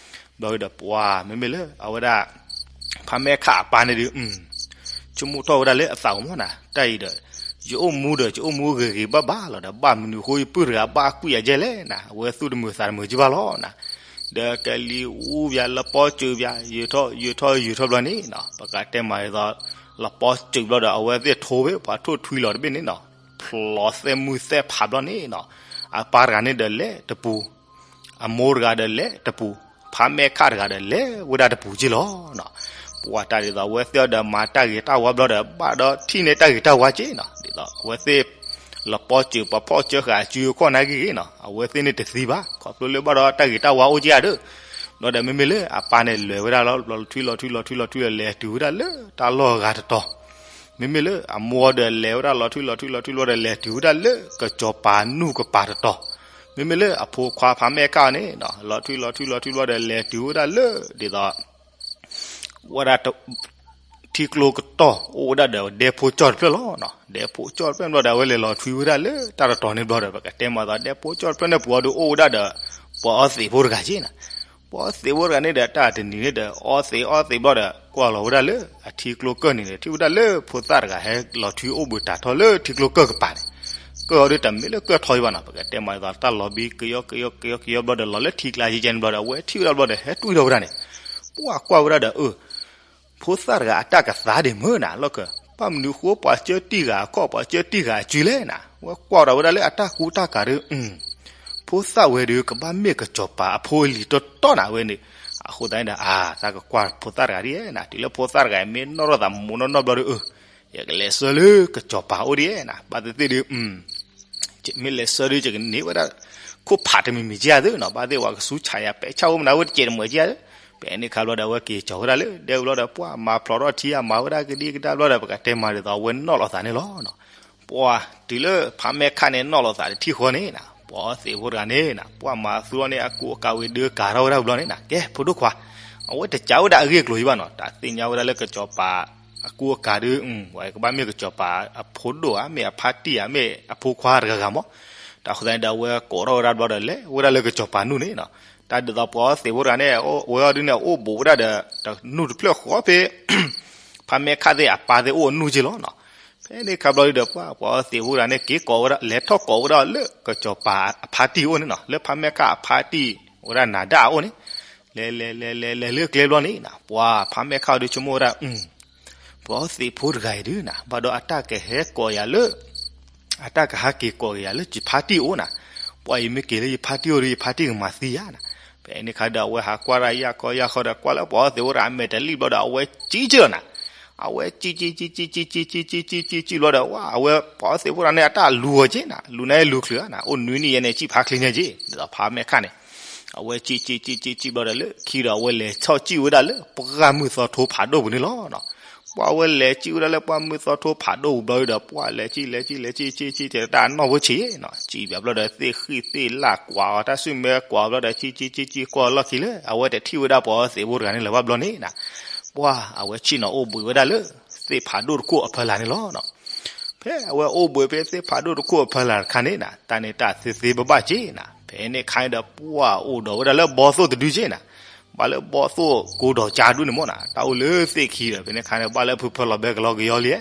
ဘျီဒီးပှၤမ့မ့ၢ်လၢအဝဲဒၣ် ဖါမဲာ်ခၣ်အပၢ်န့ၣ်ဒုး ဆိကမိၣ်ထီၣ်ဝဲဒၣ်လၢအသးအိၣ်မးနၤ, တၢ်အံၤဒီး ယအိၣ်မူဒီး ယအိၣ်မူဂ့ၤဂ့ၤဘၣ်ဘၣ်လီၤဒီး ဘၣ်မနုၤအဃိ ယပုၢ်တဂၤဘၣ်ကွံာ်ယၤယဲလဲၣ်နၤ, အဝဲသူၣ်တမုာ်သးတမုာ်က့ဘၣ်လီၤနၤ, ဒီးကလံၤအူပၠး လီၤပီစၢၤပၠး ယၢၤထီၣ်ယၢၤထီၣ်ယၢၤထီၣ်ဘျီန့ၣ်နၤ ပကတဲမးဒ်သိး လီၤပီစၢၤဘျီဒီး အဝဲသ့ၣ်ထိၣ်ဝဲ ပှၤထိၣ်ထွံလီၤတဘ့ၣ်န့ၣ်နၤ, ဖျိးသဲမုၢ်သဲဖးဘျီန့ၣ်နၤ, အပၢ်တဂၤန့ၣ်ဒီးလဲၤတပူၤ အမိၢ်တဂၤဒီးလဲၤတပူၤ, ဖါမဲာ်ခၣ်တဂၤဒီးလဲၤဝဲဒၣ်တပူၤက့လီၤနၤ, ပှၤတၢ်ဒ်သိးအဝဲသ့ၣ်ဒီးမၤတၢ်ဂ့ၤတၢ်ဝါဘျီဒီး ဘၣ်ဒီးထံၣ်န့ၢ်တၢ်ဂ့ၤတၢ်ဝါက့နၤ, ဒ်သိးအဝဲသ့ၣ် လီၤပီစၢၤ ပှၤဖီၣ်စၢဃာ်အစုအခီၣ်နာ်က့ဂ့ၤနၤ အဝဲသ့ၣ်န့ၣ်တသံဘၣ် ခီဖျိလၢဘၣ်ဒီးတၢ်ဂ့ၤတၢ်ဝါအိၣ်က့ဧါဒီး, ဘျီဒီးမ့မ့ၢ်လၢအပၢ်န့ၣ်လဲၤဝဲဒၣ်လီၤ လီၤထွံလီၤထွံလီၤထွံလီၤထွံလီၤ လဲၤတုၤဝဲဒၣ်လၢတၢ်လီၢ်ဂၤတတီၤ မ့မ့ၢ်လၢအမိၢ်ဒီးလဲၤဝဲဒၣ်လီၤထွံလီၤထွံလီၤထွံလီၤဒီး လဲၤတုၤဝဲဒၣ်လၢကစီၤပၤနူၢ်ကပၤတတီၤ, မ့မ့ၢ်လၢအဖိခွါဖါမဲာ်ခၣ်န့ၣ် လီၤထွံလီၤထွံလီၤထွံလီၤဒီး လဲၤတုၤဝဲဒၣ်လၢဒ်သိး ဝဲဒၣ် ထံကျိကတီၢ် အိၣ်ဝဲဒၣ်ဒီးဒဲဖိကၠီၣ်တဖျၢၣ်လီၤ. ဒဲဖိကၠီၣ်တဖျၢၣ်ဘျီဒီး အဝဲလဲၤလီၤထွံဝဲဒၣ်လၢတၢ်တတီၤန့ၣ်ဘျီဒီး ပကတဲမးဒ်သိး ဒဲဖိကၠီၣ်တဖျၢၣ်န့ၣ်ပူၤအီၤဒီး အိၣ်ဝဲဒၣ်ဒီး ပှၤအီသံးဖိတဂၤက့နၤ, ပှၤအီသံးဖိတဂၤန့ၣ်ဒီး တၢ်တနံၤန့ၣ်ဒီး အီသံးအီသံးဘျီဒီး ကွၢ်လီၤဝဲဒၣ်လၢ အထံကျိကၢၢ်န့ၣ်ဒီး ထံၣ်ဝဲဒၣ်လၢဖိသၣ်တဂၤဟဲလီၤထွံအိၣ်ဘှံးတၢ်ထီၣ်လၢထံကျိကၢၢ်ကပၤန့ၣ်, ကၢၢ်အီၤဒီးတမ့ၢ်လၢကၢၢ်ထီအံၤဘၣ်နီၤ, ပကတဲမးဒ်သိး တၢ်လီၤဘံကယီကယီကယီကယီဘျီဒီး လီၤလၢထံကျါယဲၢ်ကဲန့ၣ်ဘျီဒီး အဝဲထံၣ်ဝဲဒၣ်ဘျီဒီး ဟဲတွံၢ်ထီၣ်ဝဲဒၣ်န့ၣ်, ပှၤကွၢ်ဝဲဒၣ်ဒီး အၢ ဖိသၣ်တဂၤအတၢ်ကသါဒံးမုၢ်နၤလီၤကၢၢ်, ဘၣ်မနုၤဃိပှၤကၢတံၢ်ဂၤအခီၣ် ပှၤကၢတံၢ်ဂၤအစုလဲၣ်နၤ, ဝဲကွၢ်ဒီးဝဲဒၣ်လၢအတၢ်ကူတၢ်ကၤဒီး ဖိသၣ်ဝဲဒီး ကဘၣ်မ့ၢ်ကစီၤပၤအဖိအလံၤတီတီနၤဝဲန့ၣ်, အဃိသတးန့ၣ်ဒီး အါ သးကကွၢ်ဖိသၣ်တဂၤဒ်နၤ, တုၤလၢဖိသၣ်တဂၤမ့ၢ်နီၣ်ထီၣ်သးမူနီၢ်နီၢ်ဘျီဒီး အၢ ယကလဲၤဆှၢလၢကစီၤပၤအိၣ်ဒ်နၤ, ဘၣ်သ့ၣ်သ့ၣ်ဒီး မ့ၢ်လဲၤဆှၢဒီး ယကန့ၢ်ဝဲဒၣ် ခိၣ်ဖးတမံၤမံၤကဲသ့နီၤ, ဘၣ်သ့ၣ်ပှၤကဆူးဆါယၤ ပဲာ်ဆၣ်အိၣ်မနုၤဝဲတစဲးတမှဲးကဲသ့, ဖဲန့ၣ်ခါဘျီဒီး အဝဲက့ၤကၠီၤဝဲဒၣ်လၢ ဒဲဝံၤဘျီဒီး ပှၤမၤဖျိးထီၣ်ထံ အမၤဝဲဒၣ်ကဒံကဒါဘျီဒီး ပကတဲမးဒ်သိး အဝဲနီၣ်လီၤသးန့ၣ်လီၤ. ပှၤတုၤလၢဖါမဲာ်ခၣ်န့ၣ် နီၣ်လီၤသးတထံၣ်ဃီန့ၣ်နၤ, ပှၤအီသံးဖိတဂၤန့ၣ်နၤ ပှၤမၤသူထီၣ်န့ၢ်အကူအကၤဝံၤဒုးကၤထီၣ်ဝဲဒၣ်ဝံၤဘျီန့ၣ်နၤ, ကဲ ဖိဒိၣ်ခွါ အဝဲတကးဝဲဒၣ်အဂ့ၢ်အကျိၤအံၤဘၣ်နီၤ, တၢ်သ့ၣ်ညါဝဲဒၣ်လၢကစီၤပၤ အကူအကၤဒီး ဝဲကဘၣ်မ့ၢ်ကစီၤပၤအဖိဒိၣ်ဧါ မ့ၢ်အဖါတံၢ်ဧါ မ့ၢ်အဖိခွါတဂၤဂၤမး, တၢ်ဃိသတးန့ၣ်ဒီး အဝဲကိးထီၣ်ဝဲဒၣ်ဘျီဒီး လဲၤဝဲဒၣ်လၢကစီၤပၤနူၢ်န့ၣ်နၤ, တၢ်ဒ်သိးပှၤအီသံးဖိတဂၤန့ၣ် ဝဲအီၤဒုးန့ၣ် အအိၣ်ဘူးဝဲဒၣ်ဒီး တနူၢ်တဖျၢၣ်ဃီဖဲ ဖါမဲာ်ခၣ်သ့ၣ်အပၢ်သ့ၣ်အိၣ်အနူၢ်က့လီၤနၤ. ဖဲန့ၣ်ခါဘျီဒီး ပှၤပှၤအီသံးဖိတဂၤန့ၣ် က့ၤကိးဝဲဒၣ် လဲၤထီၣ်ကိးဝဲဒၣ်လၢကစီၤပၤအဖါတံၢ်အအိၣ်န့ၣ်နီၤ, လၢဖါမဲခါအဖါတံၢ်ဝဲဒၣ်နၤဒါအအိၣ်န့ၣ်, လဲၤလဲၤလဲၤလဲၤလဲၤလၢကျဲဘျီန့ၣ်နီၤ, ပှၤဖါမဲခါအီၤဒုးဆိကမိၣ်ဝဲဒၣ် ပှၤအီသံးဖိတဂၤအံၤဒုးနီၤ ဘၣ်ဒီးအတၢ်ကဟဲကိးယၤလၢ အတၢ်ကဟးက့ၤကိးက့ၤယၤလၢယဖါတံၢ်အအိၣ်နီၤ, ပှၤအံၤမ့ၢ်က့ၤလၢယဖါတံၢ်အအိၣ်ဒီး ယဖါတံၢ်ကမၤသံယၤနီၤ. ဖဲန့ၣ်ခါဒီး အဝဲဟးကွၢ်တၢ်ယၢ်ခီယၢ်ခီဒီး ကွၢ်လၢပှၤအီသံးဖိတဂၤအမဲာ်တလံၣ်ဘျီဒီး အဝဲကံက့ၤလီၤနီၤ. အဝဲကံကံကံကံကံကံကံကံကံကံကံကံဘျီဒီး ဝဲအဝဲပှၤအီသံးဖိတဂၤန့ၣ် အတၢ်လူၤအီၤက့နီၤ, လူၤန့ၢ်လူၤချုးဧါနီၤ, အိၣ်နွံနံၣ်ယဲန့ၣ် ကံၣ်ဖးချ့ညါက့ ဒ်သိးဖါမဲခါန့ၣ် အဝဲကံကံကံကံကံဘျီဒီး လၢခံဒီး အဝဲလဲၤထီၣ်ကံၣ်ဝဲဒၣ်လၢ ပှၢ်မုၢ်သီထိဖးဒိၣ်ပူၤန့ၣ်လီၤနီၤ. ပှၤအဝဲလဲၤကံၣ်ဝဲဒၣ်လၢပှၢ်မုၢ်သီထိဖးဒိၣ်ပူၤဘျီဒီး ပှၤလဲၤကံၣ်လဲၤကံၣ်လဲၤကံၣ်ကံၣ်ကံၣ်တဲတၢ်နီၢ်ဖိဆံးနီၤ, ကံၣ်ဘၣ်ဘျီဒီး သ့ၣ်ဃံၣ်သ့ၣ်လၣ်ကွၢ်အီၤ တၢ်စုမဲကွၢ်အီၤဘျီဒီး ကံၣ်ကံၣ်ကံၣ်ကံၣ်ကွၢ်အီၤလီၢ်ခံလၢ အဝဲတထံၣ်ဝဲဒၣ်ပှၤအီသံးဖိတဂၤန့ၣ်လၢၤဘၣ်ဘျီန့ၣ်နီၤ, ပှၤအဝဲဆ့ၣ်နီၤအိၣ်ဘှံးဝဲဒၣ်လၢ သ့ၣ်ဖးဒိၣ်တခိၣ်အဖီလာ်န့ၣ်လီၤနီၤ. ဖဲအဝဲအိၣ်ဘှံးဖဲသ့ၣ်ဖးဒိၣ်တခိၣ်အဖီလာ်တခါန့ၣ်နီၤ တၢ်န့ၣ်တၢ်သ့သ့ဘၣ်ဘၣ်က့နီၤ, ဖဲန့ၣ်ခါန့ၣ်ဒီး ပှၤအိၣ်ဒီးဝဲဒၣ်လၢဘီသိၣ်တဒုက့နီၤ, ဘၣ်လၢဘီသိၣ်ကိးဒီးကါဒူၣ်န့ၣ်မ့ၢ်နီၤ တၢ်အိၣ်လၢသ့ၣ်ခံဒီး ဖဲန့ၣ်ခါန့ၣ် ဘၣ်လၢဖုဖၢလီၤဘဲကလီကယီလံ,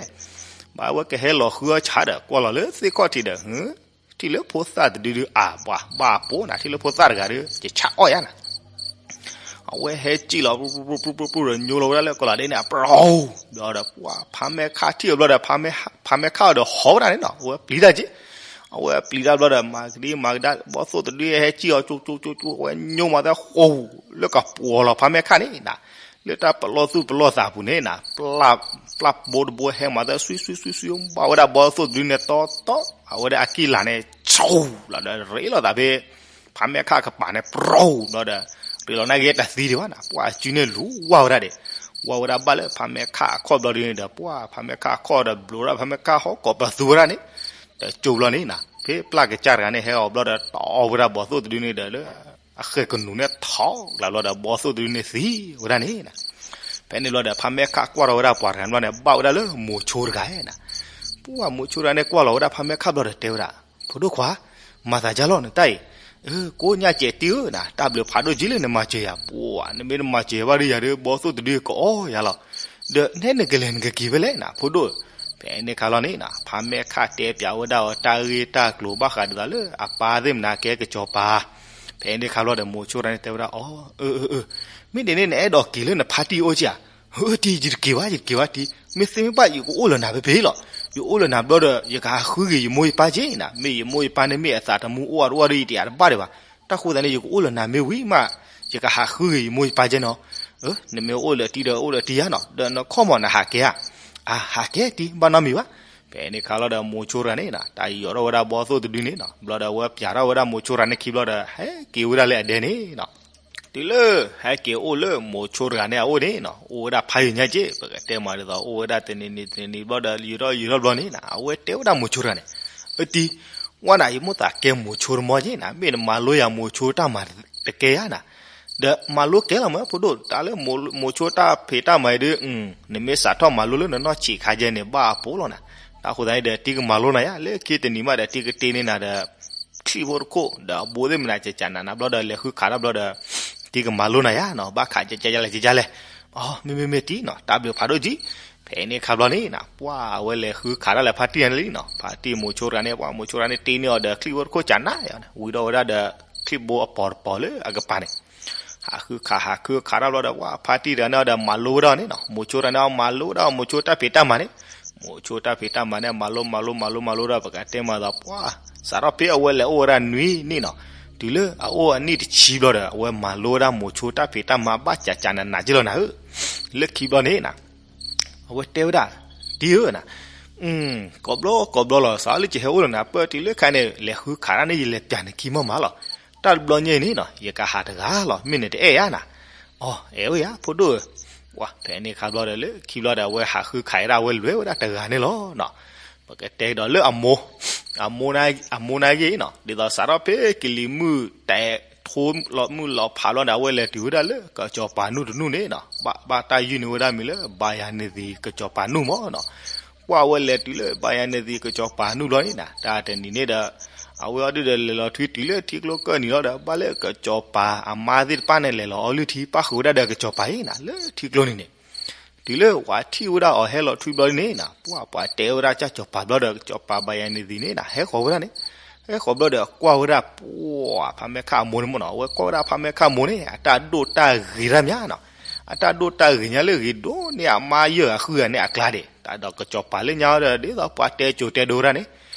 ဘၣ်ဝဲကဟဲလီၤဃုအီၣ်ဆါဒီး ကွၢ်လီၤလၢသ့ၣ်ခီၣ်ထံးဒီး ထံၣ်လၢဖိသၣ်တဒုဒုအါ ပှၤဘၣ်အပိနီၤ, ထံၣ်လၢဖိသၣ်တဂၤဒီး ယဆါအီၣ်ယါနီၤ. အဝဲဟဲကံၣ်လီၤ ပြူပြူပြူပြူဒီး ညိလီၤဝဲဒၣ်လၢကီၤလၤဒဲးန့ၣ် အပျီၢ်ဘျီဒီး ပှၤဖါမဲခါထံၣ်အီၤဘျီဒီး ဖါမဲခါအီၤဒီးဟီၣ်ဝဲဒၣ်န့ၣ်နီၤ, အဝဲပျံၤတၢ်က့, အဝဲပျံၤတၢ်ဘျီဒီး မၤကဒံမၤကဒါ ဘီသိၣ်တဒုဟဲကံၣ်အီၤ ကၠိကၠိကၠိကၠိ အဝဲညိမၤသဲဃိး လၢကပှီၤလီၤဖါမဲခါန့ၣ်နီၤ, လၢတၢ်ပလီၢ်သူၣ်ပလီၢ်သးပူၤန့ၣ်နီၤ, ပျၢ်ဘိတဘိဟဲမၤသဲ ဆွံဆွံဆွံဆွံ ဘၣ်ဝဲဒၣ်ဘီသိၣ်တဒုန့ၣ်တီတီ, အဝဲဒၣ်အကံၢ်လၤန့ၣ် ဆူၣ်လီၤဒီးရ့လိာ်သးဖဲ ဖါမဲခါအကပၤန့ၣ် ပြီၢ်ဘျီဒီး ရ့လီၤန့ၣ်က့တသံဒံးဘၣ်နီၤ, ပှၤအစုန့ၣ်လူၤဝါဝဲဒၣ်ဒံး, ဝါဝဲဒၣ်ဘၣ်လၢဖါမဲခါအခီၣ်ဘျီဒုန့ၣ်ဒီး ပှၤဖါမဲခါအခီၣ်ဒီးဘျိးဒၣ်ဖါမဲခါဟီၣ်ကိးပသူဝဲဒၣ်န့ၣ်, ဒီးကၠိဘျီန့ၣ်နီၤ, ဖဲပျၢ်ကစၢ်တဂၤန့ၣ် ဟဲအီၤဘျီဒီး တီဝဲဒၣ်ဘီသိၣ်တဒုန့ၣ်ဒီးလၢ အဃဲၢ်ကနူၤန့ၣ်ထီၣ်ကျးဘျီဒီး ဘီသိၣ်တဒုန့ၣ်သံဝဲဒၣ်န့ၣ်နီၤ. ဖဲန့ၣ်ဘျီဒီး ဖါမဲခါကွၢ်ထီၣ်ဝဲဒၣ်ပှၤတဂၤန့ၣ်ဘျီန့ၣ် ဘၣ်ဝဲဒၣ်လၢမိၤဆိတဂၤနီၤ, ပှၤမိၤဆိတဂၤန့ၣ် ကွၢ်လီၤဝဲဒၣ်ဖါမဲခါဘျီဒီးတဲဝဲဒၣ်, ဖိဒိၣ်ခွါ မၤသးဒ်လဲၣ်နတၢ်အံၤ, ကိးညါစဲးတံဧၢနီၤ, တၢ်ဘျုးဖးဒိၣ်က့လၢနမၤစၢၤယၤ, ပှၤ နမ့ၢ်တမၤစၢၤယၤဘၣ်ဒီးယၤဒီး ဘီသိၣ်တဒုကအီၣ်ယၤလီၤ, ဒီးနဲနကလဲၤနကက့ၤဖဲလဲၣ်နီၤ ဖိဒိၣ်, ဖဲန့ၣ်ခါလီၤန့ၣ်နီၤ ဖါမဲခါတဲပၠးဝဲဒၣ်အီၤတၢ်ဂ့ၢ်တၢ်ကျိၤဘၣ်ဃးဒ်သိးလၢအပၢ်သ့ၣ်မနုၤကဲကစီၤပၤ, ဖဲန့ၣ်ခါလီၤဒီးမိၤဆိတဂၤန့ၣ်တဲဝဲဒၣ်အီၤ, အၢ အၢ အၢ မ့ၢ်ဒ်န့ၣ် နအဲၣ်ဒိးက့ၤလၢနဖါတံၢ်အိၣ်က့ဧါ, အၢ တံၤ ယတက့ၤဘၣ် ယတက့ၤဘၣ်တံၤ, မ့ၢ်သ့မ့ၢ်ဘၣ် ယကအိၣ်လၢနၤဖဲဖဲလီၤ, ယအိၣ်လၢနၤဘျီဒီး ယကဟးဃုက့ၤယမိၢ်ယပၢ်က့နီၤ, မ့ၢ်ယမိၢ်ယပၢ်န့ၣ် မ့ၢ်အသးတမူအိၣ်အတအိၣ်ဒီးယတယာ်တဘၣ်ဒံးဘၣ်, တၢ်ဃိသတးန့ၣ် ယကအိၣ်လၢနၤမ့ၢ်ဝံၤမး, ယကဟးဃုက့ၤယမိၢ်ယပၢ်က့နီၤ, နမ့ၢ်အိၣ်လၢတံၤဒီးအိၣ်လၢတံၤဧါနီၤ, ဒီးနခီၣ်မးနဟးက့ၤဧါ, အဟးက့ၤတံၤ ဘၣ်နီတမံၤဘၣ်, ဖဲန့ၣ်ခါလီၤဒီးမိၤဆိတဂၤန့ၣ်နီၤ တၢ်ယီၤထီၣ်ဝဲဒၣ်ဘီသိၣ်တဒုန့ၣ်နီၤ ဘျီဒီးအဝဲပၠးထီၣ်ဝဲဒၣ်မိၤဆိတဂၤန့ၣ်ခံဘျီဒီး ဟဲက့ၤဝဲဒၣ်လၢအဒဲန့ၣ်နီၤ တုၤလၢဟဲက့ၤအိၣ်လၢမိၤဆိတဂၤန့ၣ်အအိၣ်န့ၣ်နီၤ အိၣ်ဝဲဒၣ်ဖးယံာ်ညါက့ ပကတဲမးဒ်သိး အိၣ်ဝဲဒၣ်တနံၤနံၤတနံၤဘျီဒီး ယံာ်ထီၣ်ယံာ်ထီၣ်ဘျီန့ၣ်နီၤ အဝဲတဲဝဲဒၣ်မိၤဆိတဂၤန့ၣ်, အတံၤ, ဝဲဒၣ် ယမိၣ်သးကဲမိၤဆိတမီၤက့နီၤ မ့ၢ်နမၤလိယၤမိၤဆိတၢ်မၤတကဲဧါနီၤ, ဒီးမၤလိကဲလီၤမး ဖိဒိၣ် တၢ်လၢမိၤဆိတၢ်ဖံးတၢ်မၤအံၤဒုး နမ့ၢ်စးထီၣ်မၤလိလၢနနီၢ်ဆံးခါကဲန့ၣ် ဘၣ်အပိလီၤနီၤ, တၢ်ဃိသတးန့ၣ်ဒီး တံၤကမၤလိနၤယါ လၢခံတနံၤမးဒီး တံၤကတ့န့ၢ်နၤဒီး ချံၣ်ဖိတခိၣ် ဒီးအဘိသ့ၣ်မနုၤကကနးနၤဘျီဒီး လဲၤဃုခးတၢ်ဘျီဒီး တံၤကမၤလိနၤယါနီၤ ဘၣ်ခးကဲကဲလဲၣ်ကဲကဲလဲၣ်, အမ့မ့မ့ၢ်တံၤနီၤ တၢ်ဘျုးဖးဒိၣ်ကံ ဖဲန့ၣ်ခါဘျီန့ၣ်နီၤ ပှၤအဝဲလဲၤဃုခးတၢ်လၢဖါတံၢ်န့ၣ်လံနီၤ ဖါတံၢ်မိၤဆိတဂၤန့ၣ် ပှၤမိၤဆိတဂၤန့ၣ် တ့န့ၢ်အီၤဒီးချံၣ်ဖိတခိၣ်ကနးယါန့ၣ် ဝံၤဒီးဝဲဒၣ်ဒီး ချံၣ်ဘိအပီၤတပီၤလၢအကပၤန့ၣ် ဟးဃုခးဟးဃုခးတၢ်ဘျီဒီး ပှၤဖါတံၢ်တဂၤန့ၣ်ဒီးမၤလိဝဲဒၣ်န့ၣ်နီၤ မိၤဆိတဂၤန့ၣ် အမၤလိဝဲဒၣ်မိၤဆိတၢ်ဖံးတၢ်မၤန့ၣ် မိၤဆိတၢ်ဖံးတၢ်မၤန့ၣ် မၤလိမၤလိမၤလိမၤလိဒီး ပကတဲမးဒီး ပှၤ စးထီၣ်ဖဲအဝဲလဲၤအိၣ်ဝဲဒၣ်နွံနံၣ်နီၤ တုၤလၢအအိၣ်အနံၣ်တဆံဘျီဒီး အဝဲမၤလိဝဲဒၣ်မိၤဆိတၢ်ဖံးတၢ်မၤဘၣ်ကးကးနးနးက့လီၤနၤဧၢ, လၢခံဘျီန့ၣ်နီၤ အဝဲတဲဝဲဒၣ် တံၤဧၢနီၤ ကိးဘျီကိးဘျီလီၤ စးလၢကဟဲအိၣ်လၢနၤ ပၢၢ်တုၤလၢခါန့ၣ် လဲၤဃုခးတၢ်န့ၣ် ယလဲၤပျးနခံမီၢ်မးလီၤ, တၢ်တဘျီညါအံၤန့ၣ်နီၤ ယကဟးတဂၤလီၤ မ့ၢ်နတအဲၣ်ဧါနီၤ, အီ အဲၣ်ဝဲယါ ဖိဒိၣ်ဧၢ, ပှၤဖဲန့ၣ်ခါဘျီဒီး လၢခံဘျီဒီး အဝဲဟးဃုခးဝဲဒၣ်အဝဲလွဲၢ်ဝဲဒၣ်တဂၤန့ၣ်လီၤနီၤ, ပကတဲကဒီးလၢအမိၢ် အမိၢ်နာ်က့နီၤ ဒ်သိးစးထီၣ်ဖဲကလံၤမုၢ်တဲာ်ထိလီၤမုၢ်လီၤဖးဘျီန့ၣ် အဝဲလဲၤတုၤဝဲဒၣ်လၢကစီၤပၤနူၢ်တနူၢ်န့ၣ်နီၤ ဘၣ် ဘၣ်တၢ်ယုၢ်န့ၢ်ဝဲဒၣ်မံၤလၢ ဘါယၤနသံၣ်ကစီၤပၤနူၢ်မီၢ်နီၤ, ပှၤအဝဲလဲၤတုၤလၢ ဘါယၤနသံၣ်ကစီၤပၤနူၢ်ဘျီန့ၣ်နီၤ တၢ်တနံၤန့ၣ်ဒီး အဝဲအီၤဒုဒီးလဲၤလီၤထွံတုၤလၢထံကျိကၢၢ်နံၤလီၤဒီး ဘၣ်လၢကစီၤပၤအမါသ့ၣ်တဖၣ်န့ၣ် လဲၤလီၤအီလုၢ်ထံ ပၣ်ဃုာ်ဝဲဒၣ်ဒီးကစီၤပၤအံၤနီၤ လၢထံကျိန့ၣ်န့ၣ်, တုၤလၢပှၤထံၣ်ဝဲဒၣ်အီၤဟဲလီၤထွံဘျီဒ်န့ၣ်နီၤ, ပှၢ်ပှၤတဲဝဲဒၣ်ကၢ်စီၤပၤဘျီဒီး စီၤပၤဘၣ်ယၤန့ၣ်သ့ၣ်န့ၣ်နီၤ ဟဲဃီၤဝဲဒၣ်န့ၣ်, ဟဲဃီၤဘျီဒီးကွၢ်ဝဲဒၣ် ပှၢ်ဖးမဲာ်ခၣ်အမိၢ်န့ၣ်မ့ၢ်နီၤ, အဝဲကွၢ်ဝဲဒၣ်ဖးမဲာ်ခၣ်အမိၢ်န့ၣ် အတၢ်ဒိၣ်တၢ်ဂ့ၤတၢ်မးနီၤ, အတၢ်ဒိၣ်တၢ်ဂ့ၤညါလၢဂ့ၤဒိၣ်န့ၢ်အမါယဲၢ်ဂၤဃုဂၤန့ၣ်အကျါဒၣ်, တၢ်ဒီးကစီၤပၤလၢညါဒီး ဒ်သိးပှၤတဲစိၤတဲဒိဝဲဒၣ်န့ၣ်,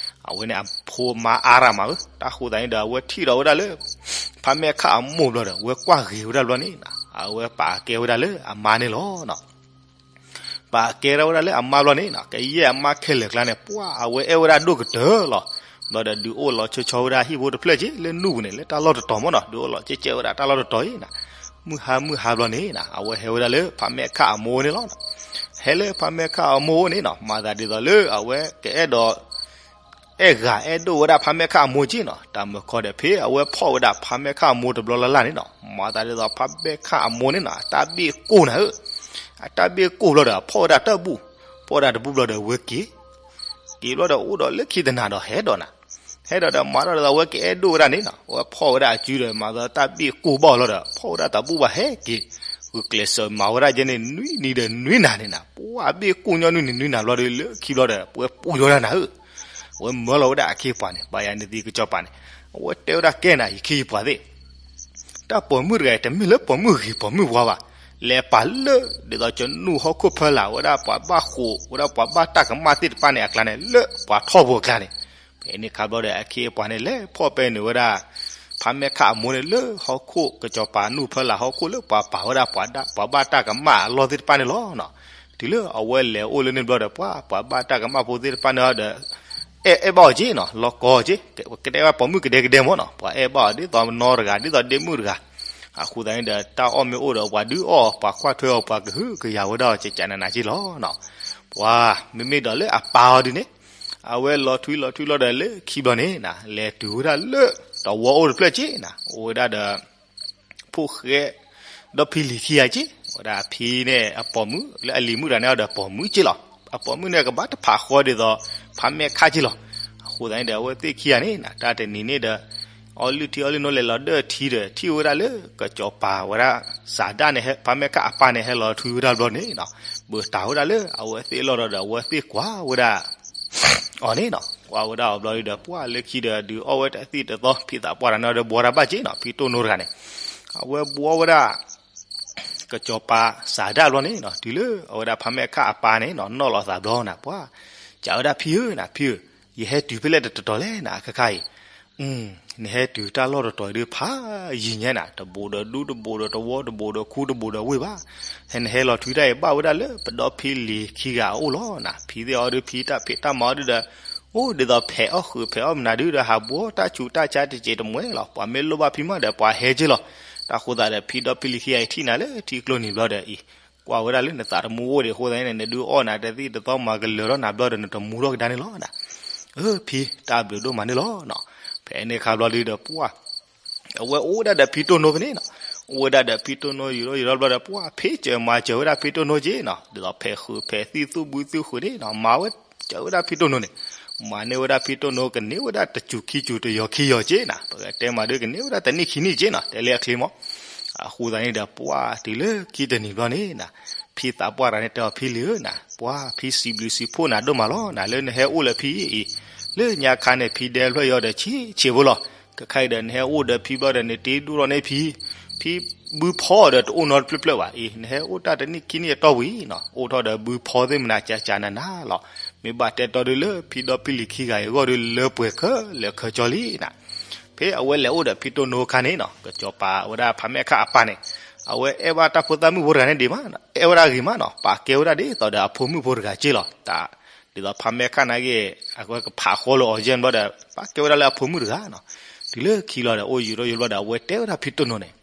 အဝဲန့ၣ်အဖိမါအါရၣ်မးဧၢ, တၢ်ဃိသတးန့ၣ်ဒီး အဝဲထံၣ်ဒီးဝဲဒၣ်လၢ ဖးမဲာ်ခၣ်အမိၢ်ဘျီဒီး အဝဲကွၢ်ဂ့ၤဝဲဒၣ်ဘျီန့ၣ်နီၤ, အဝဲပာ်ကဲဝဲဒၣ်လၢအမါန့ၣ်လီၤနီၤ. ပာ်ကဲထီၣ်ဝဲဒၣ်လၢအမါဘျီန့ၣ်နီၤ, ကယဲၢ်အမါခဲလၢာ်ကျါန့ၣ် ပှၢ်အဝဲအဲၣ်ဝဲဒၣ်ဒိၣ်ကတၢၢ်လီၤ. ဘျီဒီးဒုးအိၣ်လီၤဆီဆီဝဲဒၣ်ဟံၣ်ဖိတဖျၢၣ်က့ လၢနူၢ်ပူၤန့ၣ် လၢတၢ်လီၢ်တတီၤမ့ၢ်နီၤ, ဒုးအိၣ်လီၤကဲကဲဝဲဒၣ်တၢ်လီၢ်တတီၤအံၤနီၤ, မုၢ်ဟါမုၢ်ဟါဘျီန့ၣ်နီၤ အဝဲဟဲဝဲဒၣ်လၢဖးမဲာ်ခၣ်အမိၢ်န့ၣ်လီၤ. ဟဲလၢဖးမဲာ်ခၣ်အမိၢ်န့ၣ်နီၤ မၤသးဒ်သိးလၢအဝဲကအဲၣ်ဒိး အဲၣ်ဂၤအဲၣ်ဒိၣ်ဝဲဒၣ်ဖးမဲာ်ခၣ်အမိၢ်က့နီၤ, တၢ်မုၢ်ခီဒီးဖဲအဝဲဖီၣ်ဝဲဒၣ်ဖးမဲာ်ခၣ်အမိၢ်တဘျီလၢ်လၢ်န့ၣ်နီၤ, မၤသးဒ်သိးဖးမဲာ်ခၣ်အမိၢ်န့ၣ်နီၤ အတၢ်ဘ့ၣ်ကိၢ်နၤဧၢ, အတၢ်ဘ့ၣ်ကိၢ်ဘျီဒီး အဖီၣ်ဝဲဒၣ်တၢ်ဘူၣ်, ဖီၣ်ဝဲဒၣ်တဘူၣ်ဘျီဒီးဝဲက့ၤ က့ၤဘျီဒီးအိၣ်ဒီးလၢခံတနၤဒီးဟဲဒိးနၤ, ဟဲဒိးဒီးမၤထီၣ်ဒ်သိးဝဲကအဲၣ်ဒိၣ်ဝဲဒၣ်န့ၣ်နီၤ, ဝဲဖီၣ်ဝဲဒၣ်အစုဒီး မၤသးတၢ်ဘ့ၣ်ကိၢ်ဘၣ်အီၤလီၤဒီး ဖီၣ်ဝဲဒၣ်တၢ်ဘူၣ်ဘၣ်ဟဲက့ၤ, ဂုာ်ကျဲးစၢးမၤဝဲဒၣ်ကဲန့ၣ် နွံနံၤဒီးနွံနၤန့ၣ်နီၤ, ပှၢ်အဘ့ၣ်ကိၢ်ညီနုၢ်နံၤနွံနၤဘျီဒီး လၢခံဘျီဒီး ပဝဲပူၤယီၤဒၣ်နၤဧၢ, ဝဲမၢလီၤဝဲဒၣ်အခ့အပှၤန့ၣ် ဘၣ်ယၤန့ၣ်သ့ၣ်ကစီၤပၤန့ၣ်, အဝဲတဲဝဲဒၣ်ကဲနၤ ယခ့ယပှၤသ့ၣ် တၢ်ပိာ်မုၣ်တဂၤအံၤ တမ့ၢ်လၢပိာ်မုၣ်ဂ့ၤပိာ်မုၣ်ဝါဘၣ်, လဲၤပာ်လၢ ဒ်သိးကနူၢ်ဟီၣ်ခိၣ်ဖၢလာ်ဝဲဒၣ်ပှၤဘၣ်ဃိး ဝဲဒၣ်ပှၤဘၣ်တၢ်ကမၣ်သ့ၣ်တဖၣ်န့ၣ်အကျါန့ၣ် လၢပှၤထီၣ်ဖိအကျါန့ၣ်, ဖဲန့ၣ်ခါဘျီဒီး အခ့အပှၤန့ၣ် လဲၤဖီၣ်ပဲန့ၢ်ဝဲဒၣ် ဖးမဲာ်ခၣ်အမိၢ်န့ၣ်လၢဟီၣ်ခိၣ်ကစီၤပၤနူၢ်ဖၢလာ်ဟီၣ်ခိၣ်လၢပှၤပာ်ဝဲဒၣ် ပှၤဘၣ်တၢ်ကမၣ်အလီၢ်သ့ၣ်တဖၣ်န့ၣ်လီၤ. တုၤလၢအဝဲလဲၤအိၣ်လၢန့ၣ်ဘျီဒီး ပှၤ ပှၤဘၣ်တၢ်ကမၣ်ဖိသ့ၣ်တဖၣ်န့ၣ်ဒီး အဲၣ်အဲၣ်ဘၣ်အီၤက့နီၤ လီၤကီက့, ကတဲဝဲပိာ်မုၣ်ကဒဲကဒဲမ့ၢ်နီၤ ပှၤအဲၣ်ဘၣ်အီၤဒ်သိးနီတဂၤ ဒ်သိးဒ့မုၣ်တဂၤ, အဃိသတးန့ၣ်ဒီး တၢ်အီၣ်မ့ၢ်အိၣ်ဒီးပှၤဒုးအီၣ် ပှၤကွၢ်ထွဲအီၤ ပှၤကဟုကယာ်ဝဲဒၣ်အီၤ ကကနးနးက့လီၤ. ပှၤ မ့မ့ၢ်ဒီးလၢအပၢ်အီၤဒုန့ၣ် အဝဲလီၤထွံလီၤထွံလီၤဒီးလၢခံဘျီန့ၣ်နီၤ လဲၤတုၤဝဲဒၣ်လၢ တဝီအိၣ်တဖျၢၣ်က့နီၤ အိၣ်ဝဲဒၣ်ဒီး ဖိၣ်ဃဲ ဒီဖံလံၤခံဂၤက့, ဝဲဒၣ်အဖံန့ၣ်အပိာ်မုၣ် လၢအလံၤမုၣ်တဂၤန့ၣ်ဒီးပိာ်မုၣ်က့လီၤ. အပိာ်မုၣ်န့ၣ်ကဘၣ်တဖးဃီဒ်သိး ဖးမဲာ်ခၣ်က့လီၤ. အဃိသတးန့ၣ်ဒီး အဝဲသ့ၣ်ခံဂၤန့ၣ်နီၤ တၢ်တနံၤန့ၣ်ဒီး အီလုၢ်ထံအီလုၢ်နိလဲၤလီၤဒၢၣ်ထံဒီး ထံၣ်ဝဲဒၣ်လၢကစီၤပၤဝဲဒၣ် စၤဒၣ်န့ၣ် ဖးမဲာ်ခၣ်အပၢ်န့ၣ် ဟဲလီၤထွံဝဲဒၣ်ဘျီန့ၣ်နီၤ ပၢၤတၢ်ဝဲဒၣ်လၢအဝဲသ့ၣ်အလီၢ်ဒီး အဝဲသ့ၣ်ကွၢ်ဝဲဒၣ် အီၤန့ၣ်နီၤ ကွၢ်ဝဲဒၣ်အီၤဘျီဒီး ပှၢ်လၢခံဒီး ဒုးအီၣ်ဝဲတၢ်သံၣ်တသီ ဖံသးပှၢ်တဂၤန့ၣ်ဒီး ဘှီတၢ်ဘၣ်က့နီၤ ဖံတိၢ်နိတဂၤန့ၣ် အဝဲဘှီဝဲဒၣ် ကစီၤပၤစၤဒၣ်ဘျီန့ၣ်နီၤ တုၤလၢအဝဲဒၣ်ဖးမဲာ်ခၣ်အပၢ်န့ၣ်နီၤ နီၣ်လီၤသးဘျီနၤ ပှၢ် စံးဝဲဒၣ်ဖံဧၢနၤ ဖံဧၢ, ယဟဲတုၤဖဲလဲၣ်တတီၤလဲၣ်နၤ အခါခါအံၤ နဟဲတုၤတၢ်လီၢ်တတီၤအံၤဒုးဖးယံၤညါနၤ တဘူးဒီးဒူတဘူးဒီးတဝီတဘူးဒီးခူတဘူးဒီးဝ့ၢ်ဘၣ်, ဟဲနဟဲလီၤထွံတၢ်အံၤဘၣ်ဝဲဒၣ်လၢပဒီဖံလံၤခံဂၤအအိၣ်လီၤနၤ ဖံသ့ၣ်အီၤဒုးဖံတၢ်ဖံးတၢ်မၤအီၤဒုးဒီး အိၣ်ဒ်သိးဖဲးအီၣ်ဃုာ်ဖဲးအီၣ်မနုၤဒုးဒီး ဟးဘှီတၢ်ဆူးတၢ်ဆါတစဲးတမှဲလီၤ ပှၤမ့ၢ်လိၣ်ဘၣ်ဖံမးဒီးပှၤဟဲက့လီၤ. တၢ်ဃိသတးဒီး ဖံဒီဖံလံၤခံဂၤအံၤထံၣ်နၤလၢထံကျိနံၤဘျီဒီးအံၤ ကွၢ်ဝဲဒၣ်လၢနသးတမူအိၣ်ဒံးအဃိသတးန့ၣ် နဒုးအီၣ်နၤတၢ်သံၣ်တသီမၤကလၢၤထီၣ်နၤဘျီဒီး နတမူထီၣ်ကဒါန့ၣ်လီၤနၤ အၢ ဖံတၢ်ဘျုးဒိၣ်မးန့ၣ်လီၤနီၤ. ဖဲန့ၣ်အခါဘျီဒုးဒီးပှၢ် အဝဲအိၣ်ဝဲဒၣ်ဒီးဖံတိၢ်နိဖဲန့ၣ်နီၤ, အိၣ်ဝဲဒၣ်ဒီးဖံတိၢ်နိယူၤထီၣ်ယူၤထီၣ်ဘျီဒီး ပှၢ်ဖံစၢၤမၤစၢၤဝဲဒၣ်ဖံတိၢ်နိက့နီၤ, ဒ်သိးဖဲးဃုာ်ဖဲးသံၣ်သူၣ်ဘုသူၣ်ဃုာ်န့ၣ်နီၤ, မၤဝဲစၢၤဝဲဒၣ်ဖံတိၢ်နိန့ၣ်, မၤန့ၢ်ဝဲဒၣ်ဖံတိၢ်နိကန့ၢ်ဝဲဒၣ်တစူၤခံစူၤတယီၤခံယီၤက့နီၤ, ပကတဲမးဒုး ကန့ၢ်ဝဲဒၣ်တနံၣ်ခံနံၣ်က့နီၤ, တဲလၢအချ့မး. အဃိသတးန့ၣ်ဒီး ပှၢ်တုၤလၢခံတနံၤဘျီန့ၣ်နီၤ, ဖံသးပှၢ်တဂၤန့ၣ်တဲအီၤ ဖံလံၤဧၢနီၤ, ပှၢ်ဖံစံးဘျုးစံးဖှိၣ်နၤဒိၣ်မးလီၤနီၤ, လၢနဟဲအိၣ်လၢဖံအံၤ, လၢညါခါန့ၣ် ဖံဒဲဖျၢၣ်ယီၤဒီးဆံးဆံးဖိလီၤ. ခဲခါအံၤဒီး နဟဲအိၣ်ဒီးဖံဘျီဒီး နတ့ဒိၣ်ထီၣ်န့ၢ်ဖံ, ဖံဘုဖီဒီးတအိၣ်နီတဖျၢၣ်ဖျၢၣ်ဘၣ်အံၤ, နဟဲအိၣ်တၢ်တနံၣ်ခံနံၣ်အတီၢ်ဝံၤနီၤ, အိၣ်ထီၣ်ဒီးဘုဖီသ့ၣ်မနၤကၠးကၠးနးနးလီၤ. မ့ၢ်ဘၣ်တဲတီဒုးလၢဖံဒီဖံလံၤခံဂၤအံၤအဂီၢ်ဒုး လၢပှဲၤခဲလၢာ်ခဲဆ့လံနီၤ. ဖဲအဝဲလဲၤအိၣ်ဒီးဖံတိၢ်နိအခါန့ၣ်နီၤ, ကစီၤပၤဝဲဒၣ်ဖးမဲာ်ခၣ်အပၢ်န့ၣ်, အဝဲအဲၣ်ဘၣ်တၢ်ဖိသၣ်မုၣ်ဖိတဂၤန့ၣ်ဒံးမး, အဲၣ်ဝဲဒၣ်ဂ့ၤမးနီၤ, ပာ်ကဲဝဲဒၣ်ဒ်သိးဒီးအဖိမုၣ်ဖိတဂၤက့လီၤ. တၢ် ဒ်သိးဖးမဲာ်ခၣ်နာ်က့ အဝဲကဖးဃီလၢအီၤယဲၢ်ဘျီဒီး ပာ်ကဲဝဲဒၣ်လၢအဖိမုၣ်တဂၤနီၤ. တုၤလၢခံလီၤဒီး အိၣ်ယူၤထီၣ်ယူၤဘျီဒီး အဝဲတဲဝဲဒၣ်ဖံတိၢ်နိန့ၣ်,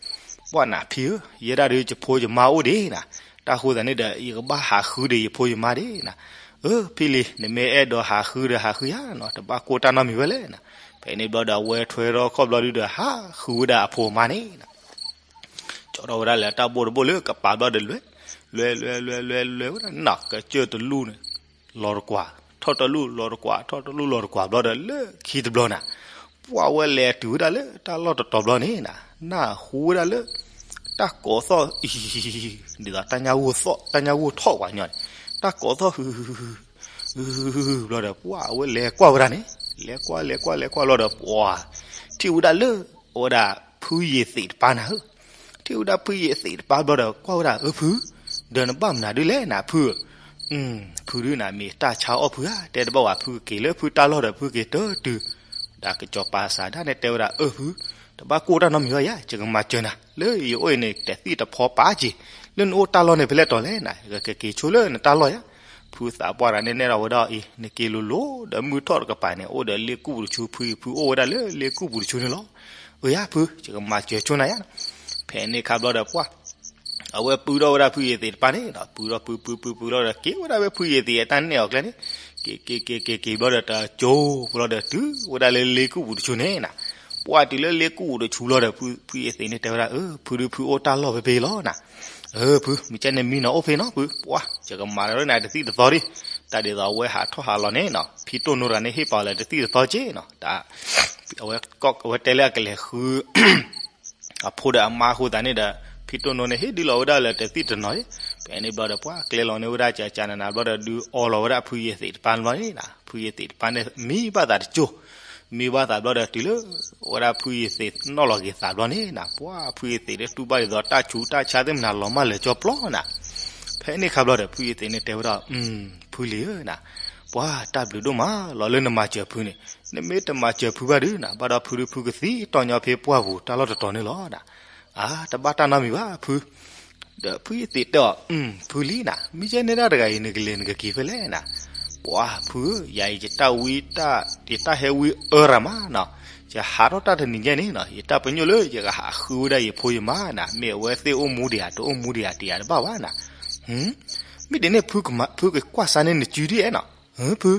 ပှၢ်နၤဖံဧၢ, ယဲဒၣ်ဒုးယဖိယမါအိၣ်ဒံးနၤ, တၢ်ဃိသတးန့ၣ်ဒီး ယကဘၣ်ဟးဃုဒီးယဖိယမါဒံးနၤ. အၢ ဖံလံၤ နမ့ၢ်အဲၣ်ဒိးဟးဃုဒီးဟးဃုယၤနီၤ, တဘၣ်ကိၢ်တၢ်နီတမံၤဝဲလဲၣ်နၤ. ဖဲန့ၣ်ဘျီဒီး အဝဲထွဲထီၣ်ခီၣ်ဘျီဒုးဒီး ဟးဃုဝဲဒၣ်အဖိအမါန့ၣ်နီၤ. ကၠီထီၣ်ဝဲဒၣ်လၢတၢ်ဘိၣ်တဘိၣ်လၢကပၤဘျီဒီး လဲၤ လဲၤ လဲၤ လဲၤ လဲၤ လဲၤဝဲဒၣ်နီၤ, ကစၢၢ်တလူၢ်န့ၣ် လီၤတကွၢ်, ထီၣ်တလူၢ်လီၤတကွၢ်, ထီၣ်တလူၢ်လီၤတကွၢ်ဘျီဒီး လၢခံတဘျီနၤ, ပှၢ်ဝဲလဲၤတုၤဝဲဒၣ်လၢတၢ်လီၢ်တတီၤဘျီန့ၣ်နၤ, နၢ်ဟူဝဲဒၣ်လၢ တၢ်ကိးသီၣ်အံၤ, ဒ်သိးတၢ်ညၣ်ဂိၢ်သီၣ် တၢ်ညၣ်ဂိၢ်ထီၣ်ပှၤညီန့ၣ်, တၢ်ကိးသီၣ်ဟု ဟု ဘျီဒီး ပှၢ်အဝဲလဲၤကွၢ်ဝဲဒၣ်န့ၣ်, လဲၤကွၢ်လဲၤကွၢ်လဲၤကွၢ်ဘျီဒီး ပှၢ်ထံၣ်ဝဲဒၣ်လၢ အဝဲဒၣ်ဖုယ့ၤသံးတပၤနၤဧၢ, ထံၣ်ဝဲဒၣ်ဖုယ့ၤသံးတပၤဘျီဒီး ကွၢ်ဝဲဒၣ် အၢ ဖု, ဒီးနဘၣ်မနုၤဒုလဲၣ်နၤ ဖုဧၢ, ဖုဒုနၤ မ့ၢ်တၢ်ဆါအီၣ်ဖုဧါ, တဲတဘၣ်ဝဲ ဖုကက့ၤလၢဖုတၢ်လီၢ်ဒီး ဖုက့ၤတတုၤ, ဒီးကစီၤပၤစးဒၣ်န့ၣ်တဲဝဲဒၣ် အၢ ဖု, တဘၣ်ကိၢ်တၢ်နီတမံၤဘၣ်ယၤ, ယကမၤစၢၤနၤ လၢယအိၣ်အံၤန့ၣ် တသံၣ်တဖီပာ်က့ၤ, လၢနအိၣ်တၢ်လီၢ်န့ၣ် ဖဲလဲၣ်တီၤလဲၣ်နၤ, ယကက့ၤဆိလၢနတၢ်လီၢ်ယၤ, ဖုသးပှၢ်တဂၤန့ၣ်နဲၣ်ထီၣ်ဝဲဒၣ်အံၤ နက့ၤလိၤလိၤဒီး မုၢ်ထီၣ်တကပၤန့ၣ် အိၣ်ဒီးလ့ၣ်ကူၣ်ပူၤတဆူ ဖု ဖုအိၣ်ဝဲဒၣ်လၢလ့ၣ်ကူၣ်ပူၤတဆူန့ၣ်လီၤ, အၢ ယၤ ဖု ယကမၤစၢၤဆိနၤယၤ, ဖဲန့ၣ်အခါဘျီဒီး ပှၢ် အဝဲပုၢ်ထီၣ်ဝဲဒၣ်ဖုယ့ၤသံးတပၤန့ၣ်ဒီး ပုၢ်ထီၣ်ပုၢ်ပုၢ်ပုၢ်ပုၢ်လီၤဒီး က့ၤဝဲဒၣ်ဖဲဖုယ့ၤသံးအတၢ်နဲၣ်အီၤကျဲန့ၣ်, က့ၤက့ၤက့ၤက့ၤက့ၤဘျီဒီး တကၠိဘျီဒီး တုၤဝဲဒၣ်လၢလ့ၣ်ကူၣ်ပူၤတဆူန့ၣ်နၤ, ပှၢ်တုၤလၢလ့ၣ်ကူၣ်ပူၤတဆူလီၤဒီး ဖု ဖုယ့ၤသံးန့ၣ်တဲဝဲဒၣ် အၢ ဖုဒု ဖုအိၣ်တၢ်လီၢ်ဖဲဖဲလီၤနၤ, အၢ ဖု မ့ၢ်ကဲန့ၣ်မံနီၤအိၣ်ဖဲနီၤ ဖု ပှၢ် ယကမၤလၢနၤတသံၣ်တသီဒံး, တၢ်ဒ်သိးအဝဲဟးထီၣ်ဟးလီၤန့ၣ်နီၤ ဖံတိၢ်နိတဂၤန့ၣ် ဟ့ၣ်ပာ်အီၤလၢတသံၣ်တသီက့နီၤ, တၢ် အဝဲတဲလၢအကလဲၤဃု အဖိဒီးအမါအဃိသတးန့ၣ်ဒီး ဖံတိၢ်နိန့ၣ် ဟ့ၣ်ဒုးလီၤဝဲဒၣ်လၢတသံၣ်တနီၤ, ဖဲန့ၣ်ဘျီဒီး ပှၢ်ကျဲလီၤန့ၢ်ဝဲဒၣ် ကကနနၤဘျီဒီး ဒုးအီလီၤဝဲဒၣ်ဖုယ့ၤသံးတပၤဘျီန့ၣ်နၤ, ဖုယ့ၤသံးတပၤန့ၣ် မံဘၣ်သးတကၠိ, မံဘၣ်သးဘျီဒီး တုၤလၢ ဝဲဒၣ်ဖုယ့ၤသံးနီၣ်လီၤက့ၤသးဘျီန့ၣ်နၤ, ပှၢ်ဖုယ့ၤသံးန့ၣ်တူၢ်ဘၣ်ဒ်သိးတၢ်ဆူးတၢ်ဆါသ့ၣ်မနၤလီၤမၢ်လၢာ်ကၠီပျီနၤ, ဖဲန့ၣ်အခါဘျီဒီး ဖုယ့ၤသံးန့ၣ်တဲဝဲဒၣ် ဖုလံၤဧၢနၤ, ပှၢ်တၢ်ဘျုးဒိၣ်မးလီၤလၢနမၤစၢၤဖုန့ၣ်, နမ့ၢ်တမၤစၢၤဖုဘၣ်ဒုးနၤ ဘၣ်ဒီးဖုဒုးဖုကသံတီၢ်ညီဖဲပှၢ်ပူၤတၢ်လီၢ်တတီၤန့ၣ်လီၤနၤ, အါ တဘၣ်တၢ်နီတမံၤဘၣ်ဖု, ဒီးဖုယ့ၤသံးတဲအီၤ ဖုလံၤနၤ မ့ၢ်ကဲန့ၣ်ဒၣ်တဂၤအံၤ နကလဲၤနကက့ၤဖဲလဲၣ်နၤ, ပှၢ်ဖုဧၢ ယၤအံၤယတၢ်ဝံ ယတၢ်ဟဲဝံအၢရၤမးနီၤ, ယဟးထီၣ်တၢ်တနံၤညါန့ၣ်နီၤ ယတၢ်ပညိၣ်လၢယကဟးဃုဝဲဒၣ်ယဖိယမါနၤ မ့ၢ်အဝဲသ့ၣ်အိၣ်မူဒံးဧါ တအိၣ်မူဒံးဧါ တယၤတဘၣ်ဘၣ်နၤ, မ့ၢ်ဒ်န့ၣ် ဖုကကွၢ်စါန့ၢ်နစုဒ်အဲၣ်နီၤ, ဖု,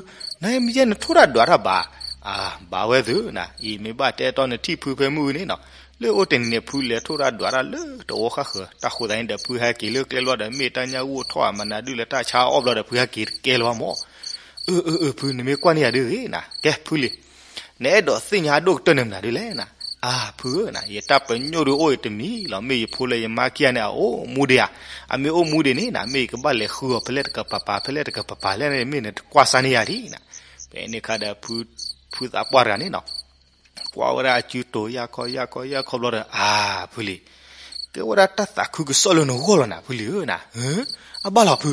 နမ့ၢ်ယဲနထိၣ်တၢ်ဒွးတၢ်ဘၣ်, အါ ဘၣ်ဝဲသုနၤ အံၤမ့ၢ်ဘၣ်တဲတီနထံၣ်ဖုဖဲမုၢ်ဂီၤန့ၣ်နီၤ, လၢအိၣ်တနံၤန့ၣ် ဖုလဲၤထိၣ်တၢ်ဒွးတၢ်လၢတဝီဃၣ်ဃၢၤ တၢ်ဃိသတးန့ၣ်ဒီး ဖုဟဲက့ၤလၢကျဲလီၤဒီး မ့ၢ်တၢ်ညၣ်ဂိၢ်ထီၣ်အမၤနၤဒုးလၢတၢ်ဆါအီၣ်ဘျီဒီး ဖုဟဲက့ၤတကဲလၢၤဘၣ်မၢ်, အၢ အၢ အၢ ဖု နမ့ၢ်ကွၢ်န့ၢ်ယၤဒ်ဂ့ၤနၤ ကဲဖုလံၤ နအဲၣ်ဒိးသ့ၣ်ညါဒိၣ်ကတၢၢ်န့ၣ်မနုၤဒ်လဲၣ်နၤ, အါ ဖုဧၢနၤ ယတၢ်ပညိၣ်ဒုးအိၣ်အံၤတမံၤလီၤ မ့ၢ်ယဖိလၢယမါခံဂၤန့ၣ် အအိၣ်မူဒံးဧါ, အမ့ၢ်အိၣ်မူဒံးန့ၣ်နၤ မ့ၢ်ယကဘၣ်လဲၤဃုအီၤဖဲလဲၣ်တကပၤပၤ ဖဲလဲၣ်တကပၤပၤလဲၣ်န့ၣ် မ့ၢ်နတကွၢ်စါန့ၢ်ယၤဒ်နၤ, ဖဲန့ၣ်အခါဒီး ဖုသးပှၢ်တဂၤန့ၣ်နီၤ ကွၢ်ဝဲဒၣ်အစုတိၤယၢ်ခီယၢ်ခီယၢ်ခီဘျီဒီး အါ ဖုလံၤ ကဲဝဲဒၣ်တၢ်သးခုကစီၣ်လၢနဂီၢ်လီၤနၤ ဖုလံၤဧၢနၤ, အဘၣ်လီၤဖု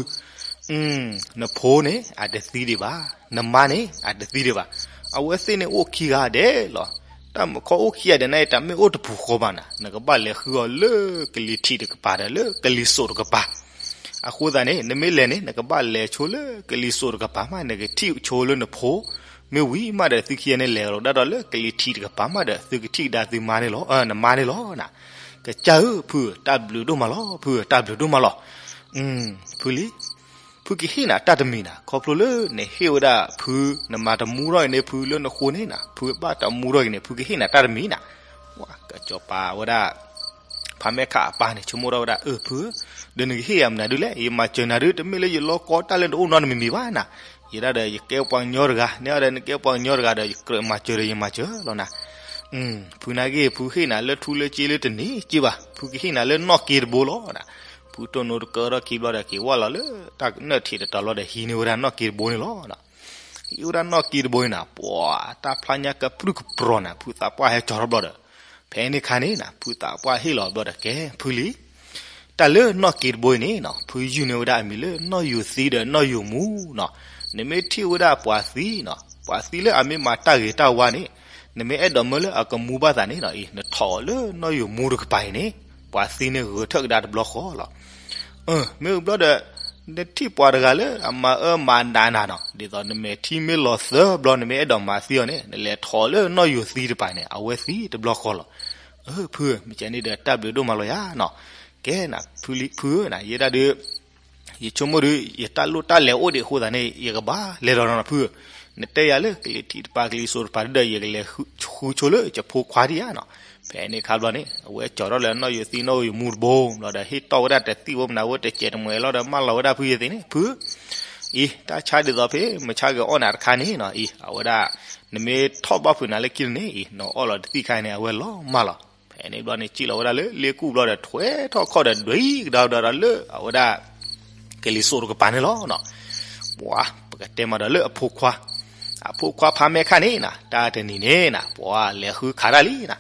နဖိန့ၣ် အတသံဒံးဘၣ်, နမါန့ၣ် အတသံဒံးဘၣ်, အဝဲသ့ၣ်န့ၣ်အိၣ်ခံဂၤဒဲးလီၤ. တၢ်မုာ်ခီအိၣ်ခံဂၤဒဲးန့ၣ် တၢ်မ့ၢ်အိၣ်တပူၤဃီဘၣ်နၤ နကဘၣ်လဲၤဃုအီၤလၢကလံၤထံးတကပၤဒီး လၢကလံၤစိးတကပၤ အဃိသတးန့ၣ် နမ့ၢ်လဲၤန့ၣ် နကဘၣ်လဲၤဆိလၢကလံၤစိးတကပၤမး နကထံၣ်ဆိလၢနဖိ, မ့ၢ်ဝံၤမးဒီး သုခံဂၤန့ၣ်လဲၤကဒီးလၢကလံၤထံးတကပၤမးဒီး သုကထံၣ်ကဒါသုမါန့ၣ်လီၤ, နမါန့ၣ်လီၤနၤ. ကစၢ်ဧၢ ဖု တၢ်ဘျုးဒိၣ်မးလီၤ ဖု တၢ်ဘျုးဒိၣ်မးလီၤ. ဖုလံၤ ဖုကဟ့ၣ်နၤတၢ်တမံၤနၤ ခီဖျိလၢနဟ့ၣ်ဝဲဒၣ်ဖု နမၤတမူထီၣ်က့ၤန့ၣ် ဖုလၢနဃိန့ၣ်နၤ ဖုဘၣ်တမူထီၣ်က့ၤန့ၣ် ဖုကဟ့ၣ်နၤတၢ်တမံၤနၤ. ကစီၤပၤဝဲဒၣ် ဖါမဲၢ်ခးအပၢ်န့ၣ် ဆိကမိၣ်ထီၣ်ဝဲဒၣ် အၢ ဖုဧၢ, ဒီးနကဟ့ၣ်ယၤမနုၤဒ်လဲၣ်, ယမၤစၢၤနၤဒုး တမ့ၢ်လၢယလီၢ်ကီတၢ်လၢနအိၣ်နီတမံၤမံၤဘၣ်နၤ. ယဲဒၣ်ဒီးယကဲပှၤကညီတဂၤ, နဲဒၣ်ဒီးနကဲပှၤကညီတဂၤဒီး ယကြၢးမၤစၢၤဒီးယမၤစၢၤလီၤနၤ. ဖုနာ်က့ ဖုဟ့ၣ်နၤလၢထူလၢစ့လၢတန့ၢ်က့ဘၣ်, ဖုကဟ့ၣ်နၤလၢနီၣ်က့တဘိလီၤနၤ. ဖုတိၢ်နိတကၢထီၣ်ခံဘျီဒီး က့ၤဝဲလီၤလၢတၢ်နၢၣ်ထံးတတီၤဘျီဒီး ဟံးန့ၢ်ဝဲဒၣ်နီၣ်က့တဘိန့ၣ်လီၤ. ဟံးဝဲဒၣ်နီၣ်က့တဘိန့ၣ်နၤ ပှၤတၢ်ဖျါညါကပြုၢ်ကပြီၤနၤ ဖုသးပှၢ်ဟဲကၠီၤထီၣ်ဘျီဒီး ဖဲန့ၣ်ခါန့ၣ်နၤ ဖုသးပှၢ်ဟ့ၣ်လီၤဘျီဒီး ကဲ ဖုလံၤ တၢ်လၢနီၣ်က့တဘိအံၤန့ၣ်နီၤ ဖုယုၢ်န့ၢ်ဝဲဒၣ်အမံၤလၢနီၣ်ယိၤသံဒီးနီၣ်ယိၤမူနီၤ. နမ့ၢ်ထံၣ်ဝဲဒၣ်ပှၤသံနီၤ ပှၤသံလၢအမ့ၢ်မၤတၢ်ဂ့ၤတၢ်ဝါန့ၣ် နမ့ၢ်အဲၣ်ဒိးမၢလၢအကမူဘၣ်သးန့ၣ်နီၤ အံၤ နထီၣ်အီၤလၢနီၣ်ယိၤမူတကပၤအံၤန့ၣ် ပှၤသံန့ၣ်ဂဲၤထၢၣ်ကဒါတဘျီဃီလီၤ. မ့ၢ်ဘျီဒီး နထံၣ်ပှၤတဂၤလၢအမၤအၢမၤနးနၤနီၤ ဒ်သိးနမဲာ်ထံမ့ၢ်လီၤသၢဘျီ နမ့ၢ်အဲၣ်ဒိးမၤသံအီၤန့ၣ် နလဲၤထီၣ်အီၤလၢနီၣ်ယိၤသံတကပၤန့ၣ် အဝဲသံတဘျီဃီလီၤ. ဖု မ့ၢ်ကဲန့ၣ်ဒီးတၢ်ဘျုးဒိၣ်မးလီၤယၤနီၤ. ကဲနၤ ဖုဧၢနၤ ယဲဒၣ်ဒီး ယဆိကမိၣ်ဒီး ယတၢ်လိၣ်တၢ်လဲၤအိၣ်ဒံးအဃိသတးန့ၣ် ယကဘၣ်လဲၤဒီးနီၤဖုဧၢ. နတဲယၤလၢကလံၤထံးတကပၤ ကလံၤစိးတကပၤဒီး ယကလဲၤဃုဆိလၢယဖိခွါဒံးဧါနီၤ. ဖဲန့ၣ်ခါဘျီန့ၣ် အဝဲကၠီၤထီၣ်လၢနီၣ်ယိၤသံနီၣ်ယိၤမူတဘိဘျီဒီး ဟ့ၣ်တီၢ်ဝဲဒၣ်တသံၣ်ဖိမနုၤဝဲတစဲးတမှဲၤလီၤဒီး မၢလီၤဝဲဒၣ်ဖုယသံးန့ၣ် ဖု အံၤ တၢ်ဆါဒ်သိးဖဲ မဆါက့ၤအီၣ်နၤတခါန့ၣ်နီၤ အံၤ အဝဲဒၣ် နမ့ၢ်ထီၣ်ဘၣ်ဖုးနၤလၢခံန့ၣ် အံၤ နအီၣ်လီၤတသံၣ်ခါန့ၣ် အဝဲလီၤမၢလီၤ. ဖဲ ဖဲန့ၣ်ဘျီန့ၣ် စံၣ်လီၤဝဲဒၣ်လၢလ့ကူၣ်ဘျီဒီး ထွဲထီၣ်ခီၣ်ဒီး ဒွဲကဒါဝဲဒၣ်လၢအဝဲဒၣ် ကလံၤစိးတကပၤန့ၣ်လီၤ. ပှၤ ပကတဲမးဒီးလၢအဖိခွါ, အဖိခွါဖးမဲခၣ်န့ၣ်နၤ တၢ်တနံၤန့ၣ်နၤ ပှၤလဲၤဃုခးတၢ်လံနၤ,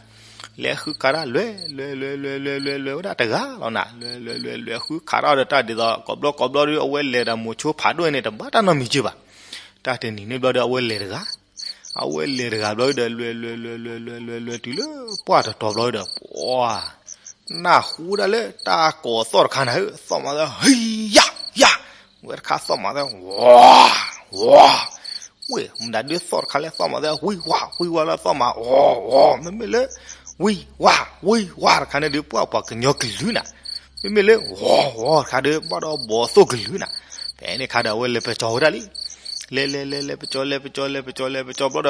လဲၤဃုခးတၢ် လဲၤ လဲၤ လဲၤ လဲၤ လဲၤ လဲၤ လဲၤဝဲဒၣ်တဂၤလီၤနၤ, လဲၤ လဲၤ လဲၤ လဲၤ လဲၤဃုခးတၢ်ဒီး တၢ်ဒ်သိး ကိးဘျီကိးဘျီဒီး အဝဲလဲၤဒီးမိၤဆိဖးဒိၣ်န့ၣ် တဘၣ်တၢ်နီတမံၤက့ဘၣ်. တၢ်တနံၤန့ၣ်ဘျီဒီး အဝဲလဲၤတဂၤ, အဝဲလဲၤတဂၤဘျီဒီး လဲၤ လဲၤ လဲၤ လဲၤ လဲၤ လဲၤ လဲၤ လဲၤ တုၤလၢပှၢ်တတီၤဘျီဒီး ပှၤ နၢ်ဟူဒၣ်လၢတၢ်ကိးသီၣ်တခါနၤဧၢ, သီၣ်မးသဲ ဟံးယၢ်ယၢ်, ဝဲတခါသီၣ်မးသဲ ဝါ ဝါ, ဝ့ၢ် မတၤဒုးသီၣ်တခါလဲၣ်, သီၣ်မးသဲ ဝံဝါ ဝံဝါလၢသီၣ်မး ဝီဝီ, မ့မ့ၢ်လၢ ဝံဝါ ဝံဝါတခါန့ၣ်ဒုး ပှၤပှၤကညီကလုာ်နၤ, မ့မ့ၢ်လၢ ဝီဝီတခါဒီး ဘၣ်ဒီးဘီသိၣ်ကလုာ်နၤ. ဖဲန့ၣ်ခါဒီး အဝဲလဲၤပကၠီၤဝဲဒၣ်လံ. လဲၤ လဲၤ လဲၤ လဲၤပကၠီၤ လဲၤပကၠီၤ လဲၤပကၠီၤ လဲၤပကၠီၤ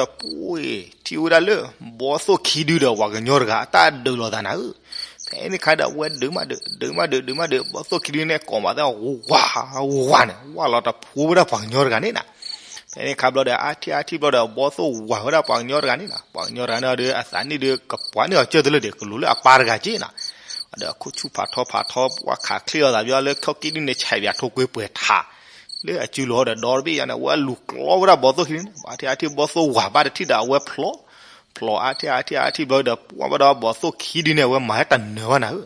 ဘျီဒီး ပှၤ ထံၣ်ဝဲဒၣ်လၢ ဘီသိၣ်ခံဒုဒီး ပှၤကညီတဂၤ အတၢ်ဒုးလိာ်သးနၤဧၢ. ဖဲန့ၣ်ခါဒီး အဝဲဒုးမးဒုး ဒုးမးဒုး ဒုးမးဒုး ဘီသိၣ်ခံဒုန့ၣ် ကိးမးသဲ ဝါ ဝါန့ၣ် ဝါလီၤတဖိဝဲဒၣ်ပှၤကညီတဂၤန့ၣ်နၤ. ဖဲန့ၣ်ခါဘျီဒီး အါထံၣ်အါထံၣ်ဘျီဒီး ဘီသိၣ်ဝၤဝဲဒၣ်ပှၤကညီတဂၤန့ၣ်နၤ, ပှၤကညီတဂၤန့ၣ်ဒီး အသးနံၣ်ဒုး ကပှၤန့ၢ်အီၤကၢၢ်တလၢာ်ဒီး ကလူၤလၢအပၢ်တဂၤက့နၤ. ဒီးခိၣ်ဆူၣ်ဖးထီဖးထီ ပှၤခးချ့အီၤသးဘျီလၢ ခီၣ်ကံဒုန့ၣ် ဆဲးပၠးထိကွ့ပှဲၤထး လၢအစုလိၤဒီး ဒီတဘ့ၣ်ယါန့ၣ် အဝဲလူၤကျီဝဲဒၣ်ဘီသိၣ်ခံဒုန့ၣ်, အါထံၣ်အါထံၣ်ဘီသိၣ်ဝၤဘၣ်တထံၣ်ဒီး အဝဲဖျိး ဖျိးအါထံၣ်အါထံၣ်အါထံၣ်ဘျီဒီး ပှၤဘၣ်ဒီးဘီသိၣ်ခံဒုန့ၣ် အဝဲမၤဟဲတနၢၤဘၣ်နၤဧၢ.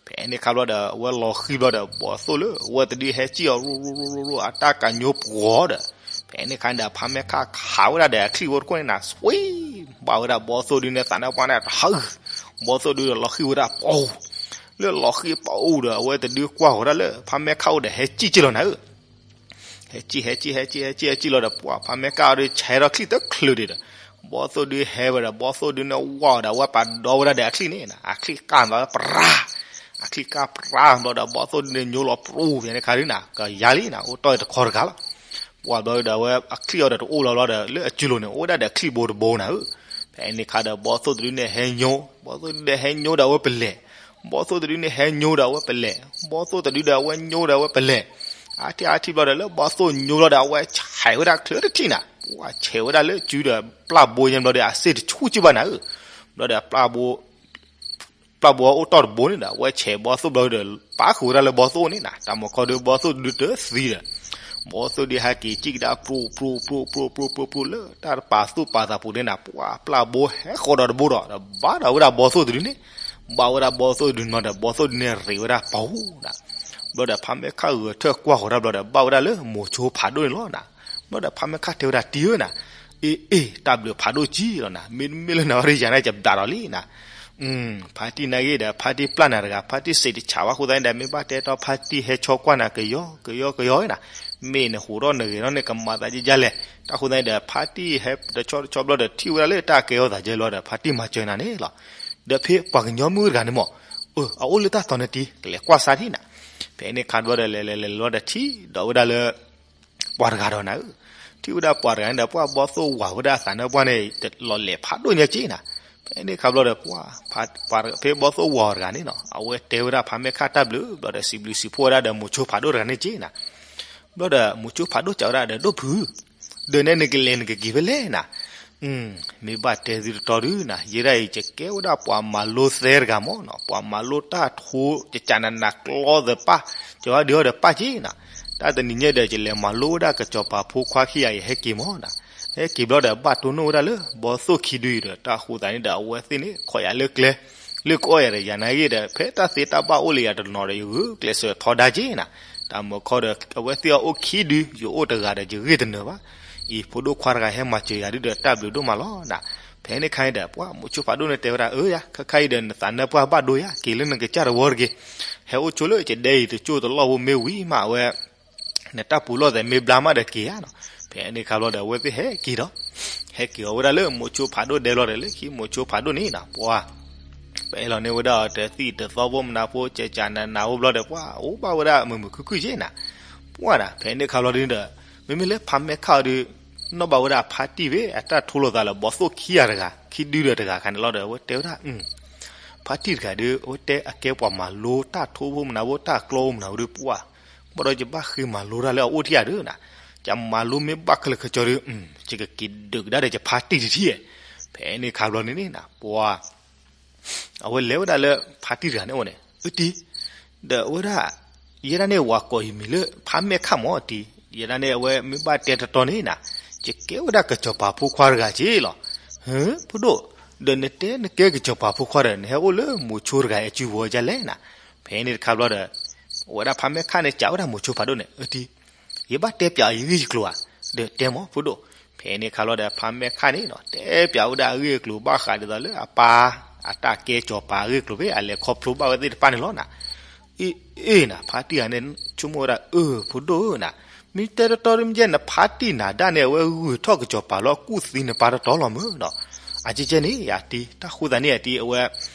ဖဲန့ၣ်ခါဘျီဒီး အဝဲလီၤဃံၤဘျီဒီး ဘီသိၣ်လၢအဝဲတဒုဟဲစံၣ်အီၤ ရိရိရိရိရိ အတၢ်ကညိပှီၤဒီး ဖဲန့ၣ်ခါန့ၣ်ဒီး ဖးမဲခၣ်ခးဝဲဒၣ်ဒီးအချံၣ်ဖိတခိၣ်န့ၣ်နၤ စွံ ဘၣ်ဝဲဒၣ်ဘီသိၣ်ဒုန့ၣ် သးနါပှၢ်န့ၣ်တဟၢ ဘီသိၣ်ဒုဒီးလီၤဃံၤဝဲဒၣ်ပူၤ, လၢလီၤဃံၤပူၤဒီး အဝဲတဒုကွၢ်ဃီၤဒၣ်လၢ ဖးမဲခၣ်အိၣ်ဒီးဟဲစံၣ်က့လီၤနၤဧၢ. ဟဲစံၣ် ဟဲစံၣ် ဟဲစံၣ် ဟဲစံၣ် ဟဲစံၣ်လီၤဒီး ပှၤဖးမဲခၣ်အီၤဒီး ဆဲးထီၣ်ချံၣ်တချုးဒံးဒီး ဘီသိၣ်ဒုဟဲဝဲဒီး ဘီသိၣ်ဒုန့ၣ်ဝါဒီး အဝဲပာ်ဒီဝဲဒၣ်ဒီးအချံၣ်န့ၣ်နၤ အချံၣ်ကၢ်မးဝဲပြါ, အချံၣ်ကၢ်ပြါဘျီဒီး ဘီသိၣ်ဒုန့ၣ်ညိလီၤပြူၤ ဖဲန့ၣ်ခါဒုနၤ ကယၤလံနၤ အိၣ်တီၢ်တခီတဂၤလီၤ. ပှၤဘျီဒီး အဝဲအချံၣ်အီၤဒီးတအိၣ်လီၤဘျီဒီး လၢအစုလိၤန့ၣ် အိၣ်ဝဲဒၣ်ဒီးအချံၣ်ဘိတဘိနၤဧၢ. ဖဲန့ၣ်ခါဒီး ဘီသိၣ်တဒုန့ၣ်ဟဲညိ, ဘီသိၣ်ဒုန့ၣ်ဟဲညိဒီးအဝဲပလဲၤ, ဘီသိၣ်တဒုန့ၣ်ဟဲညိဒီးအဝဲပလဲၤ, ဘီသိၣ်တဒုဒီးအဝဲညိဒီးအဝဲပလဲၤ, အါထံၣ်အါထံၣ်ဘျီဒီး လၢဘီသိၣ်ညိလီၤဒီး အဝဲဆဲးဝဲဒၣ်ချၢတထံၣ်နၤ, ပှၤဆဲးဝဲဒၣ်လၢစုဒီး ပျၢ်ဘိညါဘျီဒီး အစ့ၣ်တဆူၣ်က့ဘၣ်နၤဧၢ. ဘျီဒီး ပျၢ်ဘိအိၣ်တီၢ်တဘိန့ၣ်ဒီး အဝဲဆဲးဘီသိၣ်ဘျီဒီး ပာ်ဃုာ်ဝဲဒၣ်လၢဘီသိၣ်န့ၣ်နၤ, တၢ်မၤခီဒီး ဘီသိၣ်ဒုတသံဒီး ဘီသိၣ်ဒုဟဲက့ၤစံၣ်ကဒါ ပြူၤ ပြူၤ ပြူၤ ပြူၤ ပြူၤ ပြူၤ လၢတၢ်ပာ်သူၣ်ပာ်သးပူၤန့ၣ်နၤ, ပှၤပျၢ်ဘိဟဲဃီၤဒီးတဘိဒီး ဘၣ်ဒီးဝဲဒၣ်ဘီသိၣ်တဒုန့ၣ်, ဘၣ်ဝဲဒၣ်ဘီသိၣ်တဒုန့ၣ်ဒီး ဘီသိၣ်ဒုန့ၣ်ရ့းဝဲဒၣ်ပူၤနၤ. ဘျီဒီး ဖးမဲခၣ်ဂဲၤထၢၣ်ကွၢ်ဃီၤတၢ်ဘျီဒီး ဘၣ်ဝဲဒၣ်လၢမိၤဆိဖးဒိၣ်န့ၣ်လီၤနၤ. ဘျီဒီး ဖးမဲခၣ်တဲဝဲဒၣ် တံၤဧၢနၤ, အ့ အ့ တၢ်ဘျုးဖးဒိၣ်ကံလီၤနၤ, မ့တမ့ၢ်လၢနၤဝဲဒၣ်ယၤန့ၣ် ယဘျးဒီးလံနၤ. ဖါတံၢ်နာ်ဂ့ၤဒီး ဖါတံၢ်ပျၢ်နၤတဂၤ ဖါတံၢ်စံးတဆးဘၣ်အဃိသတးန့ၣ်ဒီး မ့ၢ်ဘၣ်တဲတီဖါတံၢ်ဟဲဆီကွၢ်နၤကယီကယီကယီနၤ, မ့ၢ်နဟူးထီၣ်နဂဲၤထီၣ်န့ၣ် ကမၤသးဒ်လဲၣ်. တၢ်ဃိသတးန့ၣ်ဒီး ဖါတံၢ်ဟဲတဆီတဆီဘျီဒီး ထံၣ်ဝဲဒၣ်လၢတၢ်ကဲထီၣ်သးယဲၢ်ဘျီဒီး ဖါတံၢ်မၤစၢၤနၤန့ၣ်လီၤ. ဒီးဖဲပှၤကညီမုၣ်တဂၤန့ၣ်မး, အၢ အအိၣ်လၢတၢ်တီၤန့ၣ်တံၤ ကလဲၤကွၢ်စၢ်ထံၣ်နၤ. ဖဲန့ၣ်ခါဘျီဒီး လဲၤလဲၤလဲၤလီၤဒီးထံၣ်ဒီးဝဲဒၣ်လၢ ပှၤတဂၤဒီးနၤဧၢ, ထံၣ်ဝဲဒၣ်ပှၤတဂၤန့ၣ်ဒီး ပှၤဘီသိၣ်ဝၤဝဲဒၣ်အသးနါပှၢ်န့ၣ် လီၤလဲၤဖးဒိၣ်ညါက့နၤ. ဖဲန့ၣ်ခါဘျီဒီး ပှၤ ဖဲဘီသိၣ်ဝၤတဂၤန့ၣ်နီၤ အဝဲတဲဝဲဒၣ်ဖါမဲာ်ခၣ်တၢ်ဘျုး ဘျီဒီးစံးဘျုးစံးဖှိၣ်ဝဲဒၣ်ဒီးမိၤဆိဖးဒိၣ်တဂၤန့ၣ်က့နၤ. ဘျီဒီးမိၤဆိဖးဒိၣ်စံးဝဲဒၣ်ဒီး ဒိၣ်ဖု ဒီးနဲန့ၣ်ကလဲၤနကက့ၤဖဲလဲၣ်နၤ. မ့ၢ်ဘၣ်တဲသုတတီၤဒုနၤ ယဲဒၣ်အံၤ ယကဲဝဲဒၣ်ပှၤမၤလိသဲတဂၤမးနီၤ ပှှၤမၤလိတၢ်ထိ ကကးနးနးကျီသပၢ် ကၠီၤဒုးအီၤဒီးပၢ်က့နၤ. တၢ်တနံၤညါဒီး ယလဲၤမၤလိဝဲဒၣ်ကစီၤပၤဖိခွါခံဂၤအံၤ ဟဲက့ၤမးနၤ. ဟဲက့ၤဘျီဒီး ဘၣ်တိၢ်နီၣ်ဝဲဒၣ်လၢ ဘီသိၣ်ခံဒုအံၤဒီး တၢ်ဃိသးန့ၣ်ဒီး အဝဲသ့ၣ်န့ၣ် ခိးယၤလၢကျဲ လၢကအီၣ်ယၤဒီး ယၤနာ်ဂ့ၤဒီး ဖဲတၢ်သ့တၢ်ဘၣ်အိၣ်လၢယၤတနီၤဒီး ယဂုာ်ကျဲးစၢးထီဒါက့နၤ. တၢ်မၢခီဒီး အဝဲသ့ၣ်အအိၣ်ခံဒု ယအိၣ်တဂၤဒီး ယဂ့ၢ်တနၢၤဘၣ်. အံၤ ဖိဒိၣ်ခွါတဂၤဟဲမၤစၢၤယၤဒုဒီး တၢ်ဘျုးဒိၣ်မးလီၤနၤ. ဖဲန့ၣ်ခါအံၤဒီး ပှၤမိၤဆိဖးဒိၣ်န့ၣ်တဲဝဲဒၣ် အၢယၤ ခါခါအံၤဒီး နသးနါပှၢ်ဘၣ်ဒိယၤ က့ၤလၢနကစၢ်တဝီတဂ့ၤ. ဟဲအိၣ်ဆိလၢယဒဲအံၤ တကၠိၢ်တလီၢ်ဖိမ့ၢ်ဝံၤမး အဝဲ နတၢ်ပူၤလီၢ်သဲးမ့ၢ်ဘျါမးဒီးက့ၤဧါနီၤ. ဖဲန့ၣ်ခါဘျီဒီး အဝဲသ့ၣ်ဟဲက့ၤဒီး ဟဲက့ၤအီၤဝဲဒၣ်လၢမိၤဆိဖးဒိၣ်ဒဲဘျီဒီး လၢခံမိၤဆိဖးဒိၣ်န့ၣ်နၤ ပှၤ ပအဲၣ်လီၤန့ၢ်ဝဲဒၣ်အီၤ တသံၣ်တသီဖိမနၤဖိ ကကးနးနးဖိဘျီဒီး ပှၤအိၣ်ဘၣ်ဝဲဒၣ်မုာ်မုာ်ခုၣ်ခုၣ်က့နၤ. ပှၤဒၣ် ဖဲန့ၣ်ခါဘျီဒုဒီး မ့မ့ၢ်လၢဖါမဲာ်ခၣ်အီၤဒု နီၣ်ဘၣ်ဝဲဒၣ်ဖါတံၢ်ဖဲအတၢ်ထိလိာ်သးလၢ ဘီသိၣ်ခံဂၤတဂၤ ခံဒုဒီးတဂၤခါန့ၣ်လီၤဒီး အဝဲတဲဝဲဒၣ် ဖါတံၢ်တဂၤဒု အဝဲတဲအကဲပှၤမၤလိတၢ်ထိဖိမနၤဖိ တၢ်ကျီဖိမနၤဖိဒု ပှၤ ဘၣ်ဒီးယဘၣ်ဃ့မၤလိတၢ်လၢအအိၣ်ထံၣ်ယၤဒုနၤ. ယမၤလိမ့ၢ်ဘၣ်ခဲလၢာ်ခဲဆ့ဒု ယကက့ၤဒုးကဒါဒီးယဖါတံၢ်တထံၣ်ဧါ. ဖဲန့ၣ်ခါဘျီန့ၣ်န့ၣ်နၤ ပှၤ အဝဲလဲၤဝဲဒၣ်လၢဖါတံၢ်တဂၤန့ၣ်အအိၣ်န့ၣ် အတံၢ်, ဒီးအဝဲဒၣ် ယဲဒၣ်န့ၣ်ဝၤကိးယမံၤလၢဖါမဲာ်ခၣ်မၢ်တံၢ်, ယဲဒၣ်န့ၣ်အဝဲမ့ၢ်ဘၣ်တဲတတီန့ၣ်နၤ, ယကဲဝဲဒၣ်ကစီၤပၤဖိခွါတဂၤက့လီၤ. ဟၢ ဖိဒိၣ်, ဒီးနတဲနကဲကစီၤပၤဖိခွါဒီး နဟဲအိၣ်လၢမိၤဆိတဂၤအစုပူၤဒ်လဲၣ်နၤ. ဖဲန့ၣ်တခါဘျီဒီး အဝဲဒၣ်ဖါမဲာ်ခၣ်န့ၣ် စံးဝဲဒၣ်မိၤဆိဖးဒိၣ်န့ၣ် အတံၢ်, ယဘၣ်တဲပၠးအီၤယဂ့ၢ်ယကျိၤဧါ, ဒီးတဲမၢ်ဖိဒိၣ်. ဖဲန့ၣ်ခါဘျီဒီး ဖါမဲာ်ခၣ်န့ၣ်နီၤ တဲပၠးဝဲဒၣ်အဂ့ၢ်အကျိၤဘၣ်ဃးဒ်သိးလၢအပၢ် အတၢ်ကဲစီၤပၤအဂ့ၢ်အကျိၤဖဲအလဲၤခီဖျိဘၣ်ဝဲသ့ၣ်တဖၣ်န့ၣ်လီၤနၤ. အ့ၣ် အ့ၣ်နၤ ဖါတံၢ်ဂၤန့ၣ် ဆိကမိၣ်ဝဲဒၣ် အၢ ဖိဒိၣ်ဧၢနၤ, မ့ၢ်တဲတတီတမ့ၢ်ကဲ နဖါတံၢ်နၤဒါန့ၣ် အဝဲဂုာ်ထီၣ်ကစီၤပၤလီၤ ကူၣ်သံနပၢ်တတီလီၤမၢ်နီၤ. အကဲကဲန့ၣ် ယတံၢ် တၢ်ဃိသတးန့ၣ် ယတံၢ် အဝဲ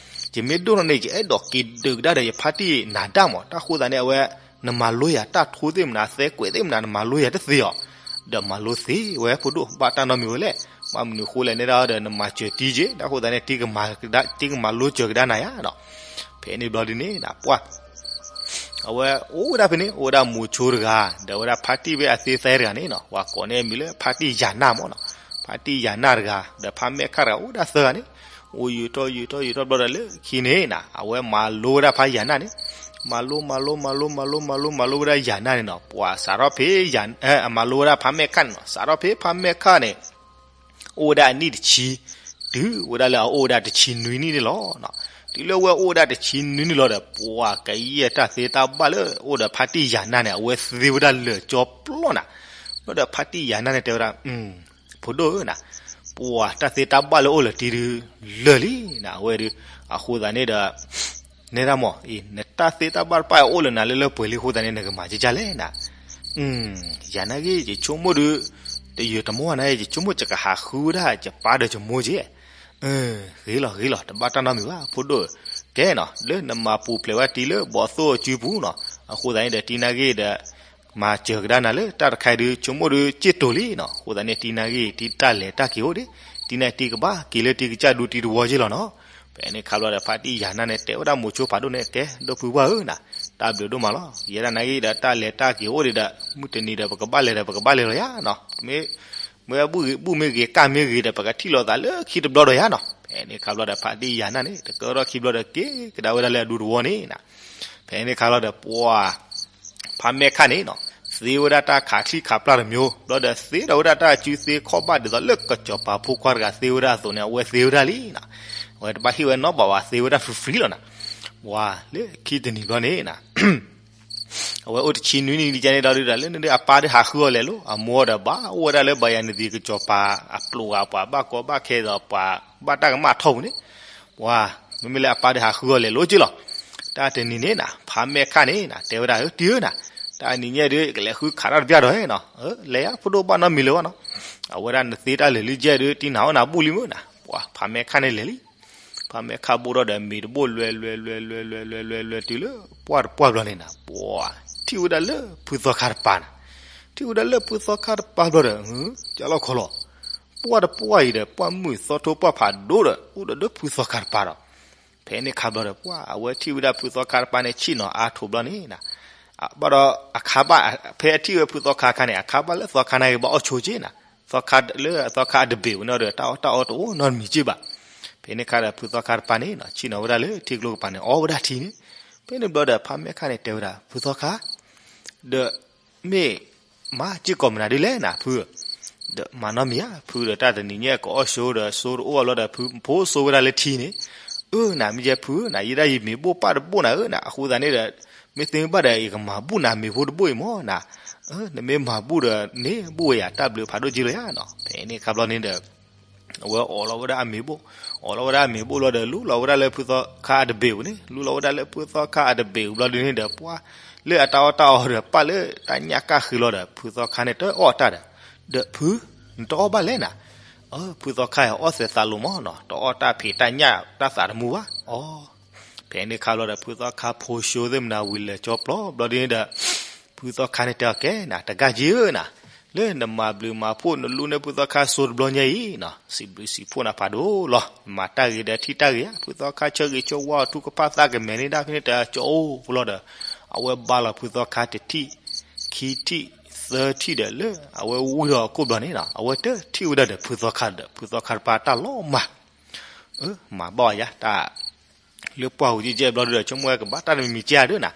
ယမ့ၢ်ဒိၣ်ထီၣ်န့ၣ် ယအဲၣ်ဒိးက့ၤဒုးကဒါဒီးယဖါတံၢ်နၤဒါမၢ်, တၢ်ဃိသတးန့ၣ် အဝဲ နမၤလိယၤတၢ်ထိသ့ၣ်မနၤ သဲကွဲးသ့ၣ်မနၤ နမၤလိယၤတသ့အီၤ, ဒီးမၤလိသ့ဝဲဖိဒိၣ် ဘၣ်တၢ်နီတမံၤဝဲလဲၣ်. ဘၣ်မနုၤဃိလဲၣ်န့ၣ်ဒီး နမၤစၢၤတံၢ်က့ၤ တၢ်ဃိသတးန့ၣ် တံၢ်ကမၤကဒါ တံၢ်ကမၤလိစၢၤကဒါနၤယၤနီၤ. ဖဲန့ၣ်ဘျီဒ်န့ၣ်နၤ ပှၢ် အဝဲအိၣ်ဝဲဒၣ်ဖဲန့ၣ် အိၣ်ဝဲဒၣ်မိၤဆိတဂၤ ဒီးဝဲဒၣ်ဖါတံၢ်ဖဲအသ့သၢတဂၤန့ၣ်နီၤ, ပှၤကိးန့ၢ်အမံၤလၢဖါတံၢ်ယၤနၢ်မၢ်နီၤ, ဖါတံၢ်ယၤနၢ်တဂၤ ဒီးဖါမဲာ်ခၣ်တဂၤ အိၣ်ဝဲဒၣ်သၢဂၤန့ၣ်, အိၣ်ယူၤထီၣ်ယူၤထီၣ်ယူၤထီၣ်ဘျီဒီးလၢခံန့ၣ်နၤ အဝဲမၤလိဝဲဒၣ်ဖါယၤနၢ်န့ၣ်, မၤလိ မၤလိ မၤလိ မၤလိ မၤလိ မၤလိဝဲဒၣ်ယၤနၢ်န့ၣ်နီၤ, ပှၤစးထီၣ်ဖဲ အမၤလိဝဲဒၣ်ဖါမဲာ်ခၣ်န့ၣ်နီၤ, စးထီၣ်ဖဲဖါမဲာ်ခၣ်န့ၣ် အိၣ်ဝဲဒၣ်အနံၣ်တဆံ တုၤဝဲဒၣ်လၢအအိၣ်ဝဲဒၣ်တဆံနွံနံၣ်န့ၣ်လီၤ. တုၤလၢအဝဲအိၣ်ဝဲဒၣ်တဆံနွံနံၣ်လီၤဒီး ပှၤကယဲၢ်တၢ်သ့တၢ်ဘၣ်လၢအိၣ်ဒီးဖါတံၢ်ယၤနၢ်န့ၣ် အဝဲသ့ဝဲဒၣ်လၢာ်ကၠီပျီနၤ. ဘျီဒီးဖါတံၢ်ယၤနၢ်န့ၣ်တဲဝဲဒၣ် ဖိဒိၣ်ဧၢနၤ, ပှၤတၢ်သ့တၢ်ဘၣ်လၢအိၣ်လၢာ်တံၢ်ဒုး လၢာ်လံနၤ အဝဲဒုး, အဃိသတးန့ၣ်ဒီး နဲဒၣ်မၢ် အံၤ နတၢ်သ့တၢ်ဘၣ်တဖၣ်အအိၣ်လၢနၤလၢလၢပှဲၤပှဲၤလံအဃိသတးန့ၣ် နကမၤကကလဲၣ်နၤ. ယၤနာ်က့ ယဆိကမိၣ်ဒုး တယုာ်တမီၢ်နၤ ယဆိကမိၣ်ယကဟးဃုဝဲဒၣ်ယပၢ်ဒီးယမိၢ်က့ ဂ့ၤလီၤ ဂ့ၤလီၤ တဘၣ်တၢ်နီတမံၤဘၣ် ဖိဒိၣ်ဧၢ. ကဲနီၤ လၢနမၤပူၤဖျဲးဝဲတံၢ်လၢဘီၣ်သိၣ်အစုပူၤနီၤ, အဃိသတးန့ၣ်ဒီး တံၢ်နာ်ဂ့ၢ်ဒီး မၤစၢၤကဒါနၤလၢတၢ်တခါအံၤဒုး ဆိကမိၣ်ဒုး စ့ၢ်တိၤလံနီၤ, အဃိသတးန့ၣ် တံၢ်နာ်ဂ့ၢ် တံၢ်တၢ်လဲၤတၢ်က့ၤအိၣ်ဒံး, တံၢ်နာ်တံၢ်ကဘၣ်က့ၤလၢတံၢ်ကစၢ်ဒူတံၢ်တဝီက့လီၤနီၤ. ဖဲန့ၣ်ခါဘျီဒီး ဖါတံၢ်ယၤနၢ်န့ၣ် တဲဝဲဒၣ်မိၤဆိဖးဒိၣ်န့ၣ် ကဲ ဒိၣ်ဖုပှၢ်ဧၢနၤ, တၢ်ဘျုးဒိၣ်မးလီၤ, ယဲဒၣ်နာ်ဂ့ၢ်ဒီး တၢ်လဲၤတၢ်က့ၤအိၣ်ဒံးဒီး မုၢ်တနံၤဒီး ပကဘၣ်လဲၤဒီး ပကဘၣ်လဲၤလီၤယၤနီၤ, မ့ၢ် မ့ၢ်ဘူၣ်မ့ၢ်ဂ့ၤ ကၣ်မ့ၢ်ဂ့ၤဒီး ပကထံၣ်လိာ်သးလၢခံတဘျီဒီးယၤနီၤ. ဖဲန့ၣ်ခါဘျီဒီး ဖါတံၢ်ယၤနၢ်န့ၣ် တကၢထီၣ်ခံဘျီဒီး က့ၤကဒါဝဲဒၣ်လၢအဒူတဝီန့ၣ်နၤ. ဖဲန့ၣ်ခါဘျီဒီး ပှၤ ဖါမဲာ်ခၣ်န့ၣ်နီၤ, သ့ဝဲဒၣ်တၢ်ခးချံခးပျၢ်တမျိုး ဘျီဒီး သ့ထီၣ်ဝဲဒၣ်တၢ်စုသ့ခီၣ်ဘၣ်ဒ်သိးလၢကစီၤပၤဖိခွါတဂၤသ့ဝဲဒၣ်အသိးန့ၣ် အဝဲသ့ဝဲဒၣ်လံနီၤ. အဝဲတဘၣ်ဟ့ၣ်ဝဲနီတဘးဘၣ် သ့ဝဲဒၣ် free free လီၤနၤ. ပှၤလၢခံတနံၤဘျီန့ၣ်နၤ အဝဲအိၣ်တဆံနွံနံၣ်ဒ်န့ၣ်ဒီး ဒ်လၢအပၢ်ဒုးဟးဃုအီၤလဲၤလိၤ အမိၢ်ဒီးဘၣ်အိၣ်ဝဲဒၣ်လၢဘၣ်ယၤနသံၣ်ကစီၤပၤအပျိာ်ဂၤ ပှၤဘၣ်ကီဘၣ်ခဲဒီး ပှၤဘၣ်တၢ်ကမၣ်ထီၣ်ပူၤန့ၣ်, ပှၤ မ့မ့ၢ်လၢအပၢ်ဒုးဟးဃုအီၤလဲၤလိၤက့လီၤ. တၢ်တနံၤန့ၣ်နၤ ဖါမဲာ်ခၣ်န့ၣ်နၤ တဲဝဲဒၣ် အၢ တံၢ်ဧၢနၤ, တၢ်နံၤညါဒုး ကလဲၤဃုခးတၢ်တပျၢ်ဒီးနီၤ, လဲၤယါ ဖိဒိၣ်ဘၣ်နီတမံၤလၢၤဘၣ်နီၤ. အဝဲဒၣ်နသ့တၢ်လဲၤလံကဲဒုး တံၢ်နၤအီၣ်နၤဘူၣ်လံမ့ၢ်နၤ, ပှၤဖါမဲာ်ခၣ်န့ၣ်လဲၤလံ ဖါမဲာ်ခၣ်ဘိၣ်ထီၣ်ဒီးမ့ၤတဘိၣ်လွဲၤလွဲၤလွဲၤလွဲၤလွဲၤလွဲၤလွဲၤလွဲၤလွဲၤတုၤလၢပှၢ်တပှၢ်ဘျီန့ၣ်နၤ, ပှၤထံၣ်ဝဲဒၣ်လၢဖုသီခါတပၤနၤ, ထံၣ်ဝဲဒၣ်လၢဖုသီခါတပၤဘျီဒီး ကၢ်လီၢ်ခီလီၤ, ပှၢ်တပှၢ်အံၤဒီး ပှၢ်မုၢ်သီထိပှၢ်ဖးဒိၣ်ဒီး အိၣ်ဒီးဒီးဖုသီခါတပၤဒီး ဖဲန့ၣ်ခါဘျီဒီး ပှၢ်အဝဲထံၣ်ဝဲဒၣ်ဖုသီခါတပၤန့ၣ် ဆ့ၣ်နီၤအါထိးဘျီန့ၣ်နၤ, ဘၣ်ဒီးအခါဘၣ် ဖဲအထံၣ်ဝဲဖုသီခါအခါန့ၣ် အခါဘၣ်လၢသီခါန့ၣ်ဂ့ၤဘၣ်အီၣ်ဆိက့နၤ, သီခါလၢသီခါအတဘ့ၣ်ဝဲန့ၣ်ဒီး တၢ်အီၣ်တၢ်အီတအိၣ်နီတမံၤက့ဘၣ်. ဖဲန့ၣ်ခါဒီးဖုသီခါတပၤန့ၣ် ဆ့ၣ်နီၤဝဲဒၣ်လၢထံကျိကပၤန့ၣ် အီဝဲဒၣ်ထံန့ၣ်, ဖဲန့ၣ်ဘျီဒီးဖါမဲာ်ခၣ်န့ၣ်တဲဝဲဒၣ် ဖုသီခါ ဒီး မ့ၢ်မၤစ့ၢ်ကီးမနုၤဒ်လဲၣ်နၤဖု, ဒီးမၤနီတမံၤဧါ ဖုဒီးတၢ်တနံၤညါကအီၣ်ဆိဒီးဆိတအိၣ်ဘၣ်ဘျီဒီး ဖုဖိဆိဝဲဒၣ်လၢထံန့ၣ်, အၢ နၤမ့ၢ်ယဲဖုဧၢနၤ ယဲဒၣ်ယမ့ၤဘိၣ်ပၢ်တဘိၣ်နၤဧၢနၤ အဃိသတးန့ၣ်ဒီး မ့ၢ်သ့မ့ၢ်ဘၣ်ဒီး ယကမၤဘူၣ်နၤမ့ၤဖိတဘိၣ်အံၤမၢ်နၤ, နမ့ၢ်မၤဘူၣ်ဒီးန့ၣ် ဘူၣ်ဝဲယၤတၢ်ဘျုးဖးဒိၣ်က့လီၤယၤနီၤ. ဖဲန့ၣ်ခါဘျီန့ၣ်ဒီး အဝဲအိးလီၤဝဲဒၣ်အမ့ၤဘိၣ်, အိးလီၤဝဲဒၣ်အမ့ၤဘိၣ်လီၤဒီး လူလီၤဝဲဒၣ်လၢဖုသီခါအတဘ့ၣ်ပူၤန့ၣ်, လူလီၤဝဲဒၣ်လၢဖုသီခါအတဘ့ၣ်ပူၤဘျီဒုန့ၣ်ဒီး ပှၤလၢအတၢ်အီၣ်တၢ်အီဒီးပာ်လၢတၢ်ညၣ်ကၣ်ဃ့လီၤဒီး ဖုသီခါန့ၣ်တအီၣ်တၢ်ဒီး, ဒီးဖု နတအီၣ်ဘၣ်လဲၣ်နၤ, အၢ ဖုသီခါအံၤအီၣ်သဲးသးလိၤမၢ်နီၤ, တအီၣ်တၢ်ဖံးတၢ်ညၣ်တၢ်သးတမူဘၣ်, အီ ဖဲန့ၣ်ခါဘျီဒီး ဖုသီခါဖိဆိသ့ၣ်မနၤဝံၤလၢာ်ကၠီပျီဘျီဒုန့ၣ်ဒီး ဖုသီခါန့ၣ်တဲအီၤကဲနၤ တဂၤက့ဧၢနၤ, လၢနမၤဘျုးမၤဖှိၣ်နလူန့ၢ်ဖုသီခါစိတဘျီညါအံၤနီၤ, စံးဘျုးစံးဖှိၣ်နၤဖးဒိၣ်လီၤ, နမၤတၢ်ဂ့ၤဒီးထံၣ်တၢ်ဂ့ၤဧါ, ဖုသီခါဆၢဂ့ၤဆၢဝါအီၤထူကဖၣ်သးကမဲာ်န့ၢ်ဒၣ်ဖဲန့ၣ်တကၠီအိၣ်လီၤဒီး အဝဲဘါလီၤဖုသီခါတထံၣ် ခံထံၣ် သၢထံၣ်ဒီးလၢအဝဲဝံထီၣ်အခိၣ်ဘျီန့ၣ်နီၤ, အဝဲတထံၣ်ဝဲဒၣ်ဒီးဖုသီခါဒီး ဖုသီခါတပၤတၢ်လီၤမၢ် အၢ မၤဘၣ်အီၤယါ တၢ် လၢပှၢ်ပူၤကဲကဲဘျီဒုဒီး ဆိကမိၣ်ဝဲကဘၣ်တၢ်တမံၤမံၤကဲဧါဒုနၤ,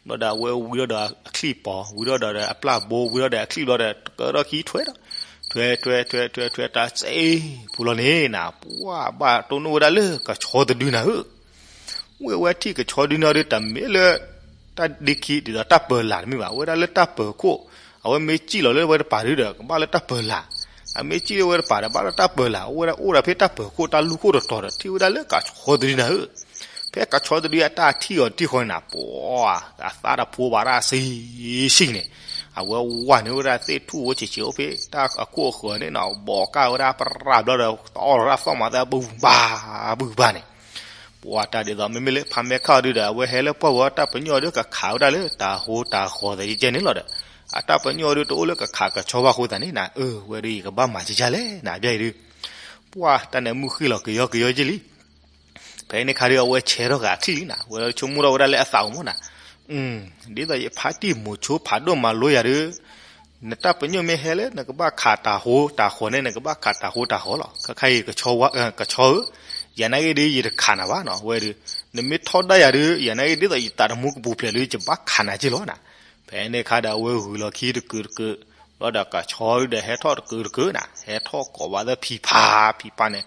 ဘျီဒီးအဝဲဝံၤထီၣ်ဒီးအချံၣ်ပီၤ ဝံၤထီၣ်ဒီးအပျၢ်ဘိ ဝံၤထီၣ်ဒီးအချံၣ်ဘျီဒီး ကၢထီၣ်ခံထွဲဒီး ထွဲ ထွဲ ထွဲ ထွဲ ထွဲ တၢ်စ့ပူၤလီၤန့ၣ်နၤ ပှၢ်ဘၣ်တိၢ်နီၣ်ဝဲဒၣ်လၢကဆီတဒုနၤဧၢ ဝဲဝဲထံၣ်ကဆီဒုန့ၣ်ဒီး တမ့ၢ်လၢ တၢ်ဒ့ခံ ဒ်သိးတၢ်ပၢၤလၢ်တမ့ၢ်ဘၣ်, အဝဲဒၣ်လၢတၢ်ပၢၤခိၣ်, အဝဲမ့ၢ်စံၣ်လီၤလၢဝဲတပၤဒုဒီး ကဘၣ်လၢတၢ်ပၢၤလၢ်, အမ့ၢ်စံၣ်လၢဝဲတပၤဒီး ဘၣ်လၢတၢ်ပၢၤလၢ်, အဝဲဒၣ်အိၣ်ဒီးဖဲတၢ်ပၢၤခိၣ်တၢ်လူၢ်ခိၣ်တတီၤဒီး ထံၣ်ဝဲဒၣ်လၢကဆီတဒုနၤဧၢ, ဖဲကဆီတဒုအတၢ်ထံၣ်အီၤတံၢ်ဃီန့ၣ်နၤ ပှၤ အသးတဖိဘၣ်တၢ်ဆံးဆံးန့ၣ်, အဝဲဝဲန့ၣ်ဝဲဒၣ်သ့ၣ်ထူၣ်ဝဲဆံးဆံးအိၣ်ဖဲတၢ်အခိၣ်အဃၢၤန့ၣ်နၤ, ဘီးကၢ်ဝဲဒၣ်ပရၢ်ဘျီဒီး တအီၣ်လီၤတၢ်သီၣ်မၤသးဘုဘၣ်ဘုဘၣ်န့ၣ် ပှၤတၢ်ဒ်သိး မ့မ့ၢ်လၢဖးမဲခါအီၤဒုဒီး အဝဲဟဲလၢပှၢ်ဝဲတၢ်ပညိၣ်အီၤဒု ကခးဝဲဒၣ်လၢတၢ်ဟိတၢ်ဃီၤသ့ယကဲန့ၣ်လီၤဒီး, အတၢ်ပညိၣ်အီၤဒုတအိၣ်လၢကခးကဆီဘၣ်အဃိသတးန့ၣ်နၤ, အၢ ဝဲဒုယကဘၣ်မၤကကလဲၣ်နၤ ဘၣ်အံၤဒု, ပှၤတၢ်န့ၣ်မုၢ်ဃ့ၢ်လီၤကယီကယီက့လံ. ဖဲန့ၣ်ခါဒု အဝဲဆဲးထီၣ်ဃာ်အချံၣ်လံနၤ, ဝဲဆိကမိၣ်ထီၣ်ဝဲဒၣ်လၢအသးအိၣ်မ့ၢ်နၤ, ဒ်သိးယဖါတံၢ်မိၤဆိဖးဒိၣ်မၤလိယၤဒု နတၢ်ပညိၣ်မ့ၢ်ဟဲလၢ နကဘၣ်ခးတၢ်ဟိတၢ်ဃီၤန့ၣ် နကဘၣ်ခးတၢ်ဟိတၢ်ဃီၤလီၤ. ခဲခါအံၤ ကဆီဧၢ, ယၤနာ်က့ဒု ယတခးနၤဘၣ်နီၤ, ဝဲဒု, နမ့ၢ်ထီဒါယၤဒု ယၤနာ်က့ဒ်သိးယသးတမူကပူၤဖျဲးဒု ယဘၣ်ခးနၤက့လီၤနၤ. ဖဲန့ၣ်ခါဒီး အဝဲဂုာ်လီၤခံတကုာ်တကုာ်, ဘျီဒီးကဆီဒုဒီးဟဲထီၣ်တကုာ်တကုာ်နၤ, ဟဲထီၣ်ကိးဘၣ်သၢဖံးဖးဖံးဖးန့ၣ်,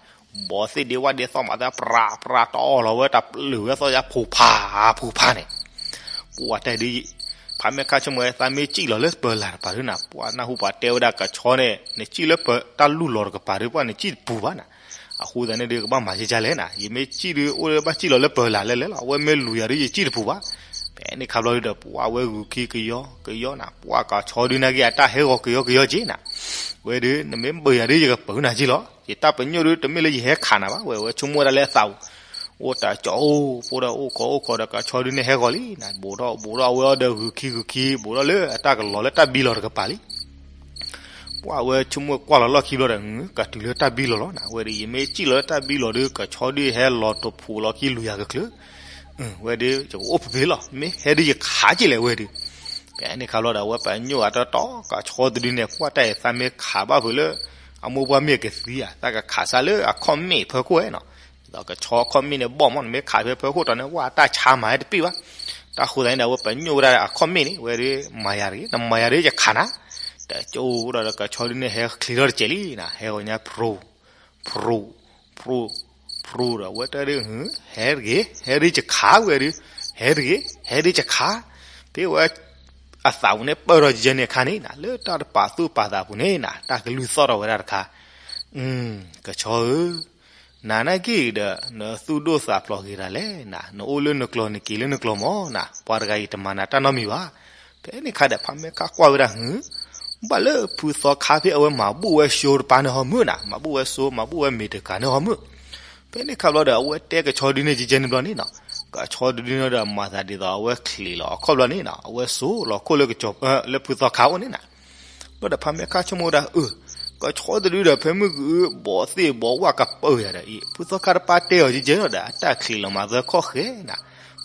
ဘီးသ့ၣ်ဒ့ဝၣ်ဒ့သီၣ်မၤသးပြးပြး တအီၣ်လီၤဝဲတၢ်ပျုာ်ဝဲသီၣ်ယါဖိဖးဖိဖးန့ၣ် ပှၤတဲဒ်အံၤ, ဖးမဲခါဆိကမိၣ်ဝဲ သးမ့ၢ်စံၣ်လီၤလၢပၢၤလၢ်တပၤဒုနၤ, ပှၤနၢ်ဟူပှၤတဲဝဲဒၣ်ကဆီန့ၣ် နစံၣ်လၢပၢၤတၢ်လူၢ်လီၤတကပၤဒု ပှၤနစံၣ်တပူၤဘၣ်နၤ, အဃိသတးန့ၣ်ဒု ကဘၣ်မၤကကလဲၣ်နၤ, ယမ့ၢ်စံၣ်ဒု အိၣ်လၢဘၣ်စံၣ်လီၤလၢပၢၤလၢ်လဲၣ်လဲၣ်လီၤ, အဝဲမ့ၢ်လူၤယၤဒု ယစံၣ်တပူၤဘၣ်. ဖဲန့ၣ်ခါဘျီဒုဒီး ပှၤဝဲဂုာ်ခံကယီကယီနၤ, ပှၤကဆီဒုနာ်က့ အတၢ်ဟဲဂီၤကယီကယီက့နၤ, ဝဲဒု နမ့ၢ်ဘၢယၤဒု ယကပၢၤနၤက့လီၤ, ယတၢ်ပညိၣ်ဒု တမ့ၢ်လၢယဟဲခးနၤဘၣ်, ဝဲဝဲဆိကမိၣ်ဝဲဒၣ်လၢအသးအိၣ် အိၣ်တၢ်ကၠီအိၣ်ဖိဒီး အိၣ်ခိးအိၣ်ခိးဒီး ကဆီဒုန့ၣ်ဟဲဂီၤလံနၤ, ဘူးထီၣ်ဘူးထီၣ်ဝဲအီၤဒီး ဂုာ်ခံဂုာ်ခံ ဘူးထီၣ်လၢအတၢ်ကလီၤလၢတၢ်ဘံလီၤတကပၤလံ. ပှၤဝဲဆိကမိၣ်ကွၢ်လီၤလီၢ်ခံဘျီဒီး ကတုၤလၢတၢ်ဘံလီၤလီၤနၤ, ဝဲဒု ယမ့ၢ်စံၣ်လီၤလၢတၢ်ဘံလီၤဒု ကဆီဒုဟဲလီၤတဖိးလီၤခံလူၤယၤကချုး, ဝဲဒု ယကအိၣ်ဖဲဖဲလီၤ, မ့ၢ်ဟဲဒု ယခးက့လဲၣ်ဝဲဒု ဖဲန့ၣ်ခါဘျီဒီး အဝဲပညိၣ်ဂၤတတီၤ ကဆီတဒုန့ၣ် ပှၤတၢ်အံၤသးမ့ၢ်ခးဘၣ်ဖုးလၢ အမိၢ်ပှၢ်မ့ၢ်ကသံဧါ, သးကခးစၢ်လၢအခီၣ်မ့ၣ်ဖၢခိၣ်ဝဲနီၤ, ဒီးကဆီအခီၣ်မ့ၣ်န့ၣ်ဘီၣ်မး နမ့ၢ်ခးဖဲဖၢခိၣ်တီၤန့ၣ် ဝဲတၢ်ဆါမၤဟဲတပ့ၢ်ဘၣ်. တၢ်ဃိသတးန့ၣ်ဒီး အဝဲပညိၣ်ဝဲဒၣ်အခီၣ်မ့ၣ်န့ၣ် ဝဲဒု မၤယၤတဂ့ၤ, နမၤယၤဒု ယခးနၤ, တကၠိဒီး ကဆီဒုန့ၣ်ဟဲချ့ထီၣ်တစဲးလံနၤ, ဟဲဂီၤညါ ဖြူ ဖြူ ဖြူ ဖြူဒီး အဝဲတဲဒု ဟဲတဂ့ၤ, ဟဲဒု ယခးဝဲဒု, ဟဲတဂ့ၤ, ဟဲဒု ယခး, ဖဲဝဲ အသးပူၤန့ၣ် ပၢၢ်ထီၣ်ယဲန့ၣ်အခါန့ၣ်နၤ, လၢတၢ်တပာ်သူၣ်ပာ်သးပူၤန့ၣ်နၤ, တၢ်ကလုၢ်သီၣ်ထီၣ်ဝဲဒၣ်တခါ, ကဆီဧၢ, နၤနာ်က့ဒီး နသူၣ်ဒိၣ်သးဖျိးဂ့ၤဒၣ်လဲၣ်နၤ, နအိၣ်လၢနကျိာ်နက့ၤလၢနကျိာ်မးနၤ, ပှၤတဂၤအံၤတမၤနၤတၢ်နီတမံၤဘၣ်. ဖဲန့ၣ်ခါဒီး ဖးမဲခါကွၢ်ဝဲဒၣ် ဟု ဘၣ်လၢဖုသီခါဖဲအဝဲမၤဘူၣ်ဝဲၠိတပၤန့ၣ်ဟီမုၢ်နၤ, မၤဘူၣ်ဝဲစိ မၤဘူၣ်ဝဲမ့ၢ်တကၤန့ၣ်ဟီမုၢ်. ဖဲန့ၣ်ခါဘျီဒီး အဝဲတဲကဆီဒုန့ၣ် ကကဲန့ၣ်ဘျီန့ၣ်နၤ, ကဆီဒုန့ၣ်ဒီး မၤသးဒ်သိးအဝဲချံးလီၤအခီၣ်ဘျီန့ၣ်နၤ, အဝဲစိလီၤခိၣ်လၢကဆီ လၢဖုသီခါအိၣ်န့ၣ်နၤ. ဘျီဒီးဖးမဲခါဆိကမိၣ်ဝဲဒၣ် အၢ ကဆီတဒုဒီး ဖဲမုၢ်ဂုာ်ဘီးသ့ၣ်ဘီးဝၣ်ကပၢၢ်ယၤဒီးအံၤ ဖုသီခါတပၤတဲအီၤကဲကဲလီၤဒီး အတၢ်ချံးလီၤမၤသၢခီၣ်ဃဲနၤ.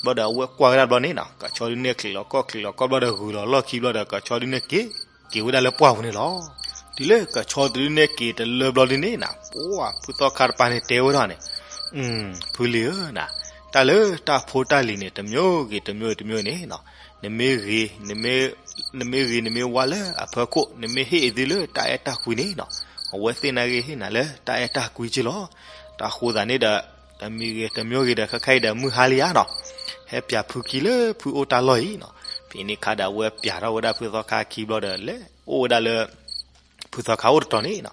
ဘျီဒီးအဝဲကွၢ်ဝဲဒၣ်ဘျီန့ၣ်နၤ, ကဆီဒုန့ၣ်ချံးလီၤခီၣ်ချံးလီၤခီၣ်ဘျီဒီး ဂုာ်လီၤလီၢ်ခံဘျီဒီး ကဆီဒုန့ၣ်က့ၤ က့ၤဝဲဒၣ်လၢပှၢ်ပူၤန့ၣ်လီၤ. တုၤလၢကဆီတဒုန့ၣ်က့ၤတလၢဘျီဒုန့ၣ်နၤ, ပှၤဖုသီခါတပၤန့ၣ်တဲဝဲဒၣ်န့ၣ်, ဖုလံၤဧၢနၤ, တၢ်လၢတၢ်ဖိတၢ်လံၤန့ၣ် တမျိုးဂ့ၤတမျိုးတမျိုးန့ၣ်နၤ, နမ့ၢ်ဂ့ၤ, နမ့ၢ်ဂ့ၤနမ့ၢ်ဝါလၢအဖီခိၣ် နမ့ၢ်ဟ့ၣ်အသုလၢတၢ်အဲၣ်တၢ်ကွံန့ၣ်နၤ, အဝဲသ့ၣ်နာ်က့ဟ့ၣ်နၤလၢတၢ်အဲၣ်တၢ်ကွံက့လီၤ. တၢ်ဃိသးန့ၣ်ဒီး တမံၤဂ့ၤတမျိုးဂ့ၤဒီး ခဲခါအံၤဒီးမုၢ်ဟါလံဧါနၤ, ဟဲပျးဖုခံလၢဖုအိၣ်တၢ်လီၢ်အံၤနၤ. ဖဲန့ၣ်ခါဒီး အဝဲပျးထီၣ်ဝဲဒၣ်ဖုသီခါခံဘျီဒီး လဲၤအိၣ်ဝဲဒၣ်လၢ ဖုသီခါအိၣ်တတီၤန့ၣ်နၤ,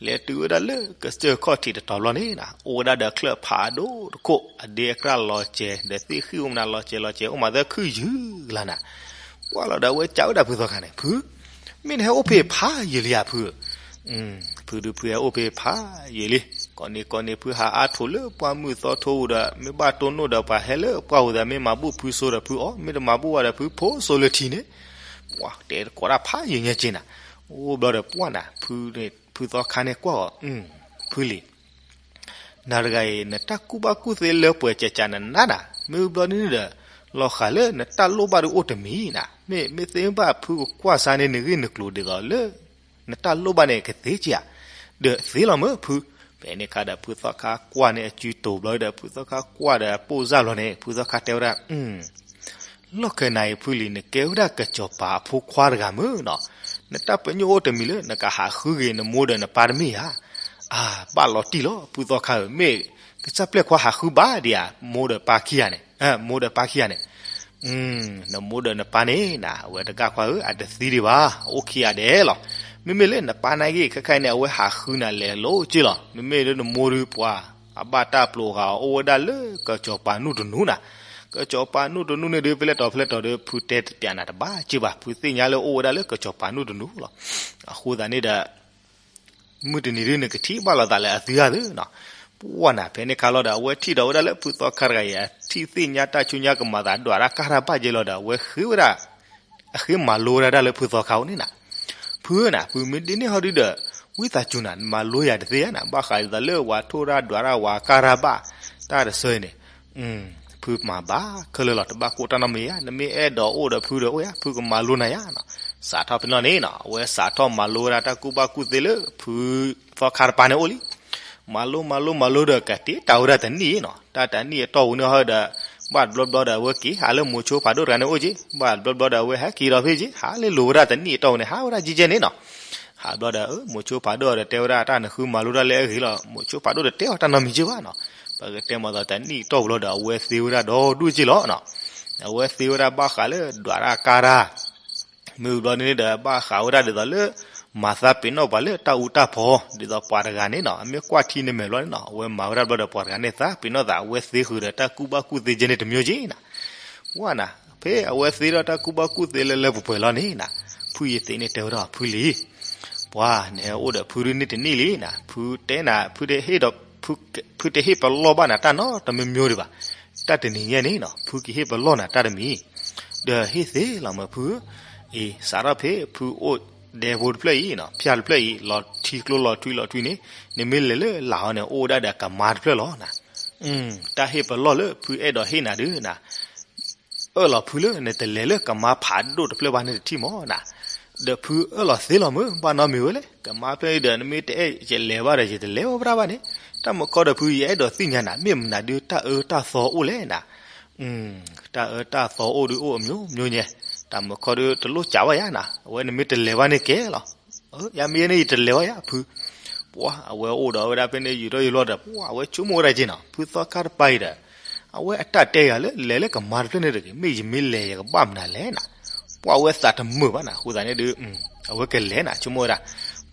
လဲၤတုၤဝဲဒၣ်လၢကစၢၢ်ခီၣ်ထံးတတီၤဘျီန့ၣ်နၤ, အိၣ်ဝဲဒၣ်ဒီးချၢၣ်ဖးဒိၣ်တခိၣ် အဒ့အကြၢ်လီၤစဲၤ ဒီးသ့ၣ်ဃံၣ်အိၣ်မနုၤလီၤစဲၤလီၤစဲၤ အိၣ်မးသၢခုယုၢ်လၢ်နၤ. ကွၢ်လီၤဒီးအဝဲစံးဝဲဒၣ်ဖုသီခါန့ၣ် ဖု မ့ၢ်နဟဲအိၣ်ဖဲဖးယံာ်လံဧါဖု, ဖုဒုးဖုဟဲအိၣ်ဖဲဖးယံာ်လံ, ကိးနံၤကိးနံၤဖုဟးအါထိးလၢပှၢ်မုၢ်သီထိဒီး မ့ၢ်ဘၣ်တိၢ်နီၣ်ဒီးပှၤဟဲလၢပှၢ်ပူၤသး မ့ၢ်မၤဘူၣ်ဖုစိဒီးဖုအီၣ်, မ့ၢ်တမၤဘူၣ်ဝဲဒီးဖုဖိစိလၢထံန့ၣ်, ပှၤတဲတကိးတၢ်ဖးယံာ်ညါက့နၤ. အိၣ်ဘျီဒီးပှၢ်နၤ ဖုသီခါန့ၣ်ကွၢ်အီၤ, ဖုလံၤ နၤတဂၤအံၤ နတၢ်ကူၣ်ဘၣ်ကူၣ်သ့လၢပှဲၤကကနနၤနၤ, မ့ၢ်ဘျီဒုန့ၣ်ဒီး လီၤဃာ်လၢနတၢ်လိၣ်ဘၣ်ဒုအိၣ်တမံၤနၤ, မ့ၢ်မ့ၢ်သ့မ့ၢ်ဘၣ်ဖုကကွၢ်စါန့ၣ် နဂ့ၢ်နကျိၤဒ်သိးလၢ နတၢ်လိၣ်ဘၣ်န့ၣ်ကသ့ကဧါ, ဒီးသ့လီၤမ့ၢ်ဖု, ဖ ဖဲန့ၣ်ခါဒီး ဖုသီခါကွၢ်န့ၢ်အစုတိၤဘျီဒီး ဖုသီခါကွၢ်ဒီးပိၢ်စၢ်ဘျီန့ၣ် ဖုသီခါတဲဝဲဒၣ်, လီၢ်ခဲနၤအံၤဖုလံၤ နကဲဝဲဒၣ်ကစီၤပၤအဖိခွါတဂၤမ့ၢ်နီၤ, နတၢ်ပညိၣ်အိၣ်တမံၤလၢ နကဟးဃုက့ၤနမိၢ်ဒီးနပၢ်တမ့ၢ်ဧါ. အါ, ဘၣ်လီၤတံၢ်လီၤ ဖုသီခါဧၢ, မ့ၢ်ကစၢ်ပျဲၢ်ခွါဟးဃုဘၣ်ဒံးဧါ, မိၢ်ဒီးပၢ်ခံဂၤန့ၣ်, မိၢ်ဒီးပၢ်ခံဂၤန့ၣ် နမိၢ်ဒီးနပၢ်န့ၣ်နၤ အဝဲတကၢ်ခွါဧၢ အတသံဒံးဘၣ်, အိၣ်ခံဂၤဒဲးလီၤ. မ့မ့ၢ်လၢနပၢ်နာ်က့ ခဲခါအံၤန့ၣ် အဝဲဟးဃုနၤလဲၤလိၤက့လီၤ. မ့မ့ၢ်လၢနမိၢ်ဒုးပှၤ အဘၣ်တၢ်ပျိးဃာ်အီၤ အိၣ်ဝဲဒၣ်လၢကစီၤပၤနူၢ်တနူၢ်နၤ, ကစီၤပၤနူၢ်တနူၢ်န့ၣ်ဒုး ဖဲလဲၣ်တီၤဖဲလဲၣ်တီၤဒီး ဖုတဲတပျးနၤတဘၣ်က့ဘၣ်, ဖုသ့ၣ်ညါလၢအိၣ်ဝဲဒၣ်လၢကစီၤပၤနူၢ်တနူၢ်လီၤ. အဃိသတးန့ၣ်ဒီး မုၢ်တနံၤဒုး နကထံၣ်ဘၣ်လိာ်သးလၢအသုဧါသုနီၤ. ပှၢ်နၤ ဖဲန့ၣ်ခါလီၤဒီး အဝဲထံၣ်ဒီးဝဲဒၣ်လၢဖုသီခါတဂၤအံၤ အထံၣ်သ့ၣ်ညါတၢ်ဆူညါကမၤသးဒွးတၢ်ကၢ်တၢ်ဘၣ်ကဲလီၤဒီး အဝဲဃ့ဝဲဒၣ် အဃ့မၤလိဝဲဒၣ်လၢဖုသီခါအိၣ်န့ၣ်နၤ, ဖုဧၢနၤ ဖုမ့ၢ်ဒ်န့ၣ်ဟီဒုဒီး ဝံသးစူၤနၤ နမၤလိယၤတသ့ဧါနၤ, ဘၣ်ဃးဒ်သိးလၢဝၤထိၣ်တၢ်ဒွးတၢ်ဝၤကၢ်တၢ်ဘၣ် တၢ်တဆၢအံၤန့ၣ် ဖုမၤဘၣ်ခဲလၢာ်လီၤ တဘၣ်ကိၢ်တၢ်နီတမံၤဧါ, နမ့ၢ်အဲၣ်ဒိးအိၣ်ဒီးဖုဒီးအိၣ်ယါ, ဖုကမၤလိနၤယါနီၤ. စးထီၣ်ဖဲန့ၣ်လီၤန့ၣ်နီၤ အဝဲစးထီၣ်မၤလိဝဲဒၣ်တၢ်ကူၣ်ဘၣ်ကူၣ်သ့လၢဖုသီခါတပၤန့ၣ်အိၣ်လံ. မၤလိမၤလိမၤလိဒီး ကတ့တၢ်ဝဲဒၣ်တနံၣ်နီၤ, တၢ်တနံၣ်အတီၢ်ပူၤန့ၣ်ဟီဒီး ဘၣ်တဘျီဘျီဒီး အဝဲက့ၤဟးလၢမိၤဆိဖးဒိၣ်တဂၤန့ၣ်အိၣ်က့, ဘၣ်တဘျီဘျီဒီး အဝဲဟဲက့ၤဒီးဖဲက့, ဟးလၢလိၤဝဲဒၣ်တနံၣ်အတီၢ်ပူၤန့ၣ် ဟးဝဲဒၣ်ကဲကဲန့ၣ်နီၤ. ဟးဘျီဒီး မိၤဆိဖးဒိၣ်ဒီးတဲဝဲဒၣ် တၢ်နဃုမၤလိတၢ်လၢအဂ့ၤလီၤ, မိၤဆိဖးဒိၣ်ဒီးတဲအီၤတၢ်နီတမံၤက့ဘၣ်နီၤ. ပကတဲမၤသးတနံၣ်အတီၢ်ပူၤလီၤဒီး အဝဲသ့ဝဲဒၣ်ဒီဒူၣ်က့လီၤနီၤ. အဝဲသ့ဝဲဒၣ်ဘၣ်ဃးလၢဒွးတၢ်ကၢ်တၢ် မ့ၢ်ဘျီန့ၣ်ဒီး ဘၣ်ဃးဝဲဒၣ်ဒ်သိးလၢ မၤသးပ့ၤနီၣ်ပှၤလၢတၢ်အူတၢ်ဖီ, ဒ်သိးပှၤတဂၤန့ၣ်နီၤ အမ့ၢ်ကွၢ်ထံနမဲာ်ဘျီန့ၣ်နီၤ အဝဲမၤဝဲဒၣ်ဘျီဒီး ပှၤတဂၤန့ၣ်သးပ့ၤနီၣ်သး အဝဲသ့ဃုာ်ဒီးတၢ်ကူၣ်ဘၣ်ကူၣ်သ့ကဲန့ၣ်တမံၤက့နၤ. ဝဲနၤ ဖဲအဝဲသ့ဒီးတၢ်ကူၣ်ဘၣ်ကူၣ်သ့လၢလၢပှဲၤပှဲၤလီၤန့ၣ်နၤ, ဖုယသ့ၣ်န့ၣ်တဲဝဲဒၣ်ဖုလံၤ ပှၤနဟဲအိၣ်ဒီးဖုဒုးန့ၢ်တနံၣ်လံနၤ, ဖုတဲနၤ ဖုတဟ့ၣ်ဒီး ဖုတဟ့ၣ်ပလီၢ်ဘၣ်နၤတၢ်နီတမံၤမံၤဒံးဘၣ်. တၢ်တနံၤညါန့ၣ်နီၤ ဖုကဟ့ၣ်ပလီၢ်နၤတၢ်တမံၤ ဒီးဟ့ၣ်သ့လီၤမ့ၢ်ဖုဧၢ, အံၤ စးထီၣ်ဖဲဖုအိၣ်ဒဲဖိတဖျၢၣ်အံၤနီၤ ဖၠၣ်တဖျၢၣ်အံၤ လီၤထံကျိလီၤထွံလီၤထွံန့ၣ် နမ့ၢ်လဲၤလၢလာ်အီၤန့ၣ် အိၣ်ဝဲဒၣ်ဒီးကမါတဖျၢၣ်လီၤနၤ. တၢ်ဟ့ၣ်ပလီၢ်လၢဖုအဲၣ်ဒိးဟ့ၣ်နၤဒုးနၤ အၢၣ်လီၤဖုလၢနတလဲၤလၢကမါဖးဒိၣ်တဖျၢၣ်ဘၣ်န့ၣ်တထံၣ်မးနၤ, ဒီးဖုအၢၣ်လီၤသ့လီၤမ့ၢ် ဘၣ်နီတမံၤဝဲလဲၣ် ကမါဖျၢၣ်အံၤဒီး နမ့ၢ်တအဲၣ်ယလဲၤဘၣ်ဒီး ယတလဲၤဝဲဒၣ်ဘၣ်န့ၣ်, တၢ်မုၢ်ခီဒီးဖုယအဲၣ်ဒိးသ့ၣ်ညါနၤ မ့ၢ်မနုၤဒုးတၢ်အၢတၢ်သီအိၣ်လဲၣ်နၤ. တၢ်အၢတၢ်သီအိၣ်ဒုးအိၣ်အမျိုးမျိုးညါ, တၢ်မုၢ်ခီဒုးတလိၣ်စးဘၣ်ယါနၤ အဝဲနမ့ၢ်တလဲၤဘၣ်န့ၣ်ကဲလီၤ. ယမ့ၢ်န့ၣ်ယတလဲၤဘၣ်ယါဖု ပှၤအဝဲအိၣ်ဒီးဝဲဒၣ်ဖဲန့ၣ် ယူၤထီၣ်ယူၤလီၤဒီး ပှၤအဝဲဆိကမိၣ်ဝဲဒၣ်က့နီၤ ဖုသီခါတပၤအံၤဒီး အဝဲအတၢ်တဲယၤလၢလဲၤလၢကမါတဖျၢၣ်န့ၣ်တဂ့ၤ မ့ၢ်ယမ့ၢ်လဲၤယကဘၣ်မနုၤလဲၣ်နၤ, ပှၤအဝဲသးတမုာ်ဘၣ်နၤ အဃိသတးန့ၣ်ဒုး အဝဲကလဲၤနၤ ဆိကမိၣ်ဝဲဒၣ်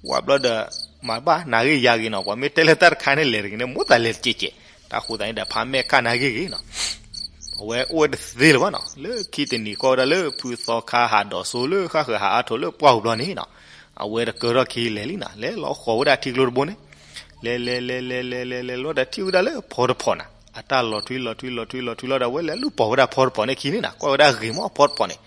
ပှၤဘျီဒီး မၤဘၣ်နၤဂ့ၢ်ယၤဂ့ၢ်နီၤ ပှၤမ့ၢ်တဲလၢတၢ်တခါန့ၣ်လဲၤတဂ့ၤန့ၣ် မိၣ်သးလဲၤတစဲးစဲး တၢ်ဃိသတးန့ၣ်ဒီး ဖးမဲာ်ခါနၤဂ့ၢ်ဂ့ၢ်နီၤ အဝဲအိၣ်ဝဲတသ့လၢၤဘၣ်နီၤ လၢခံတနံၤဃီဝဲဒၣ်လၢဖုသီခါဟးဒီးစိလၢဃၣ်ဃၢၤဟးအါထိးလၢပှၢ်ပူၤဘျီန့ၣ်နီၤ အဝဲတကၢထီၣ်ခံလဲၤလံနၤ လဲၤလီၤဃီၤဝဲဒၣ်ထံကျိတဘိန့ၣ် လဲၤလဲၤလဲၤလဲၤလဲၤလဲၤလဲၤလီၤဒီးထံၣ်ဝဲဒၣ်လၢဖီတဖီနၤ အတၢ်လီၤထွံလီၤထွံလီၤထွံလီၤထွံလီၤဒီး အဝဲလဲၤလူၤပိာ်ဝဲဒၣ်ဖီတဖီန့ၣ်ခံန့ၣ်နၤ ကွၢ်ဝဲဒၣ်ဂ့ၤမးဖီတဖီန့ၣ်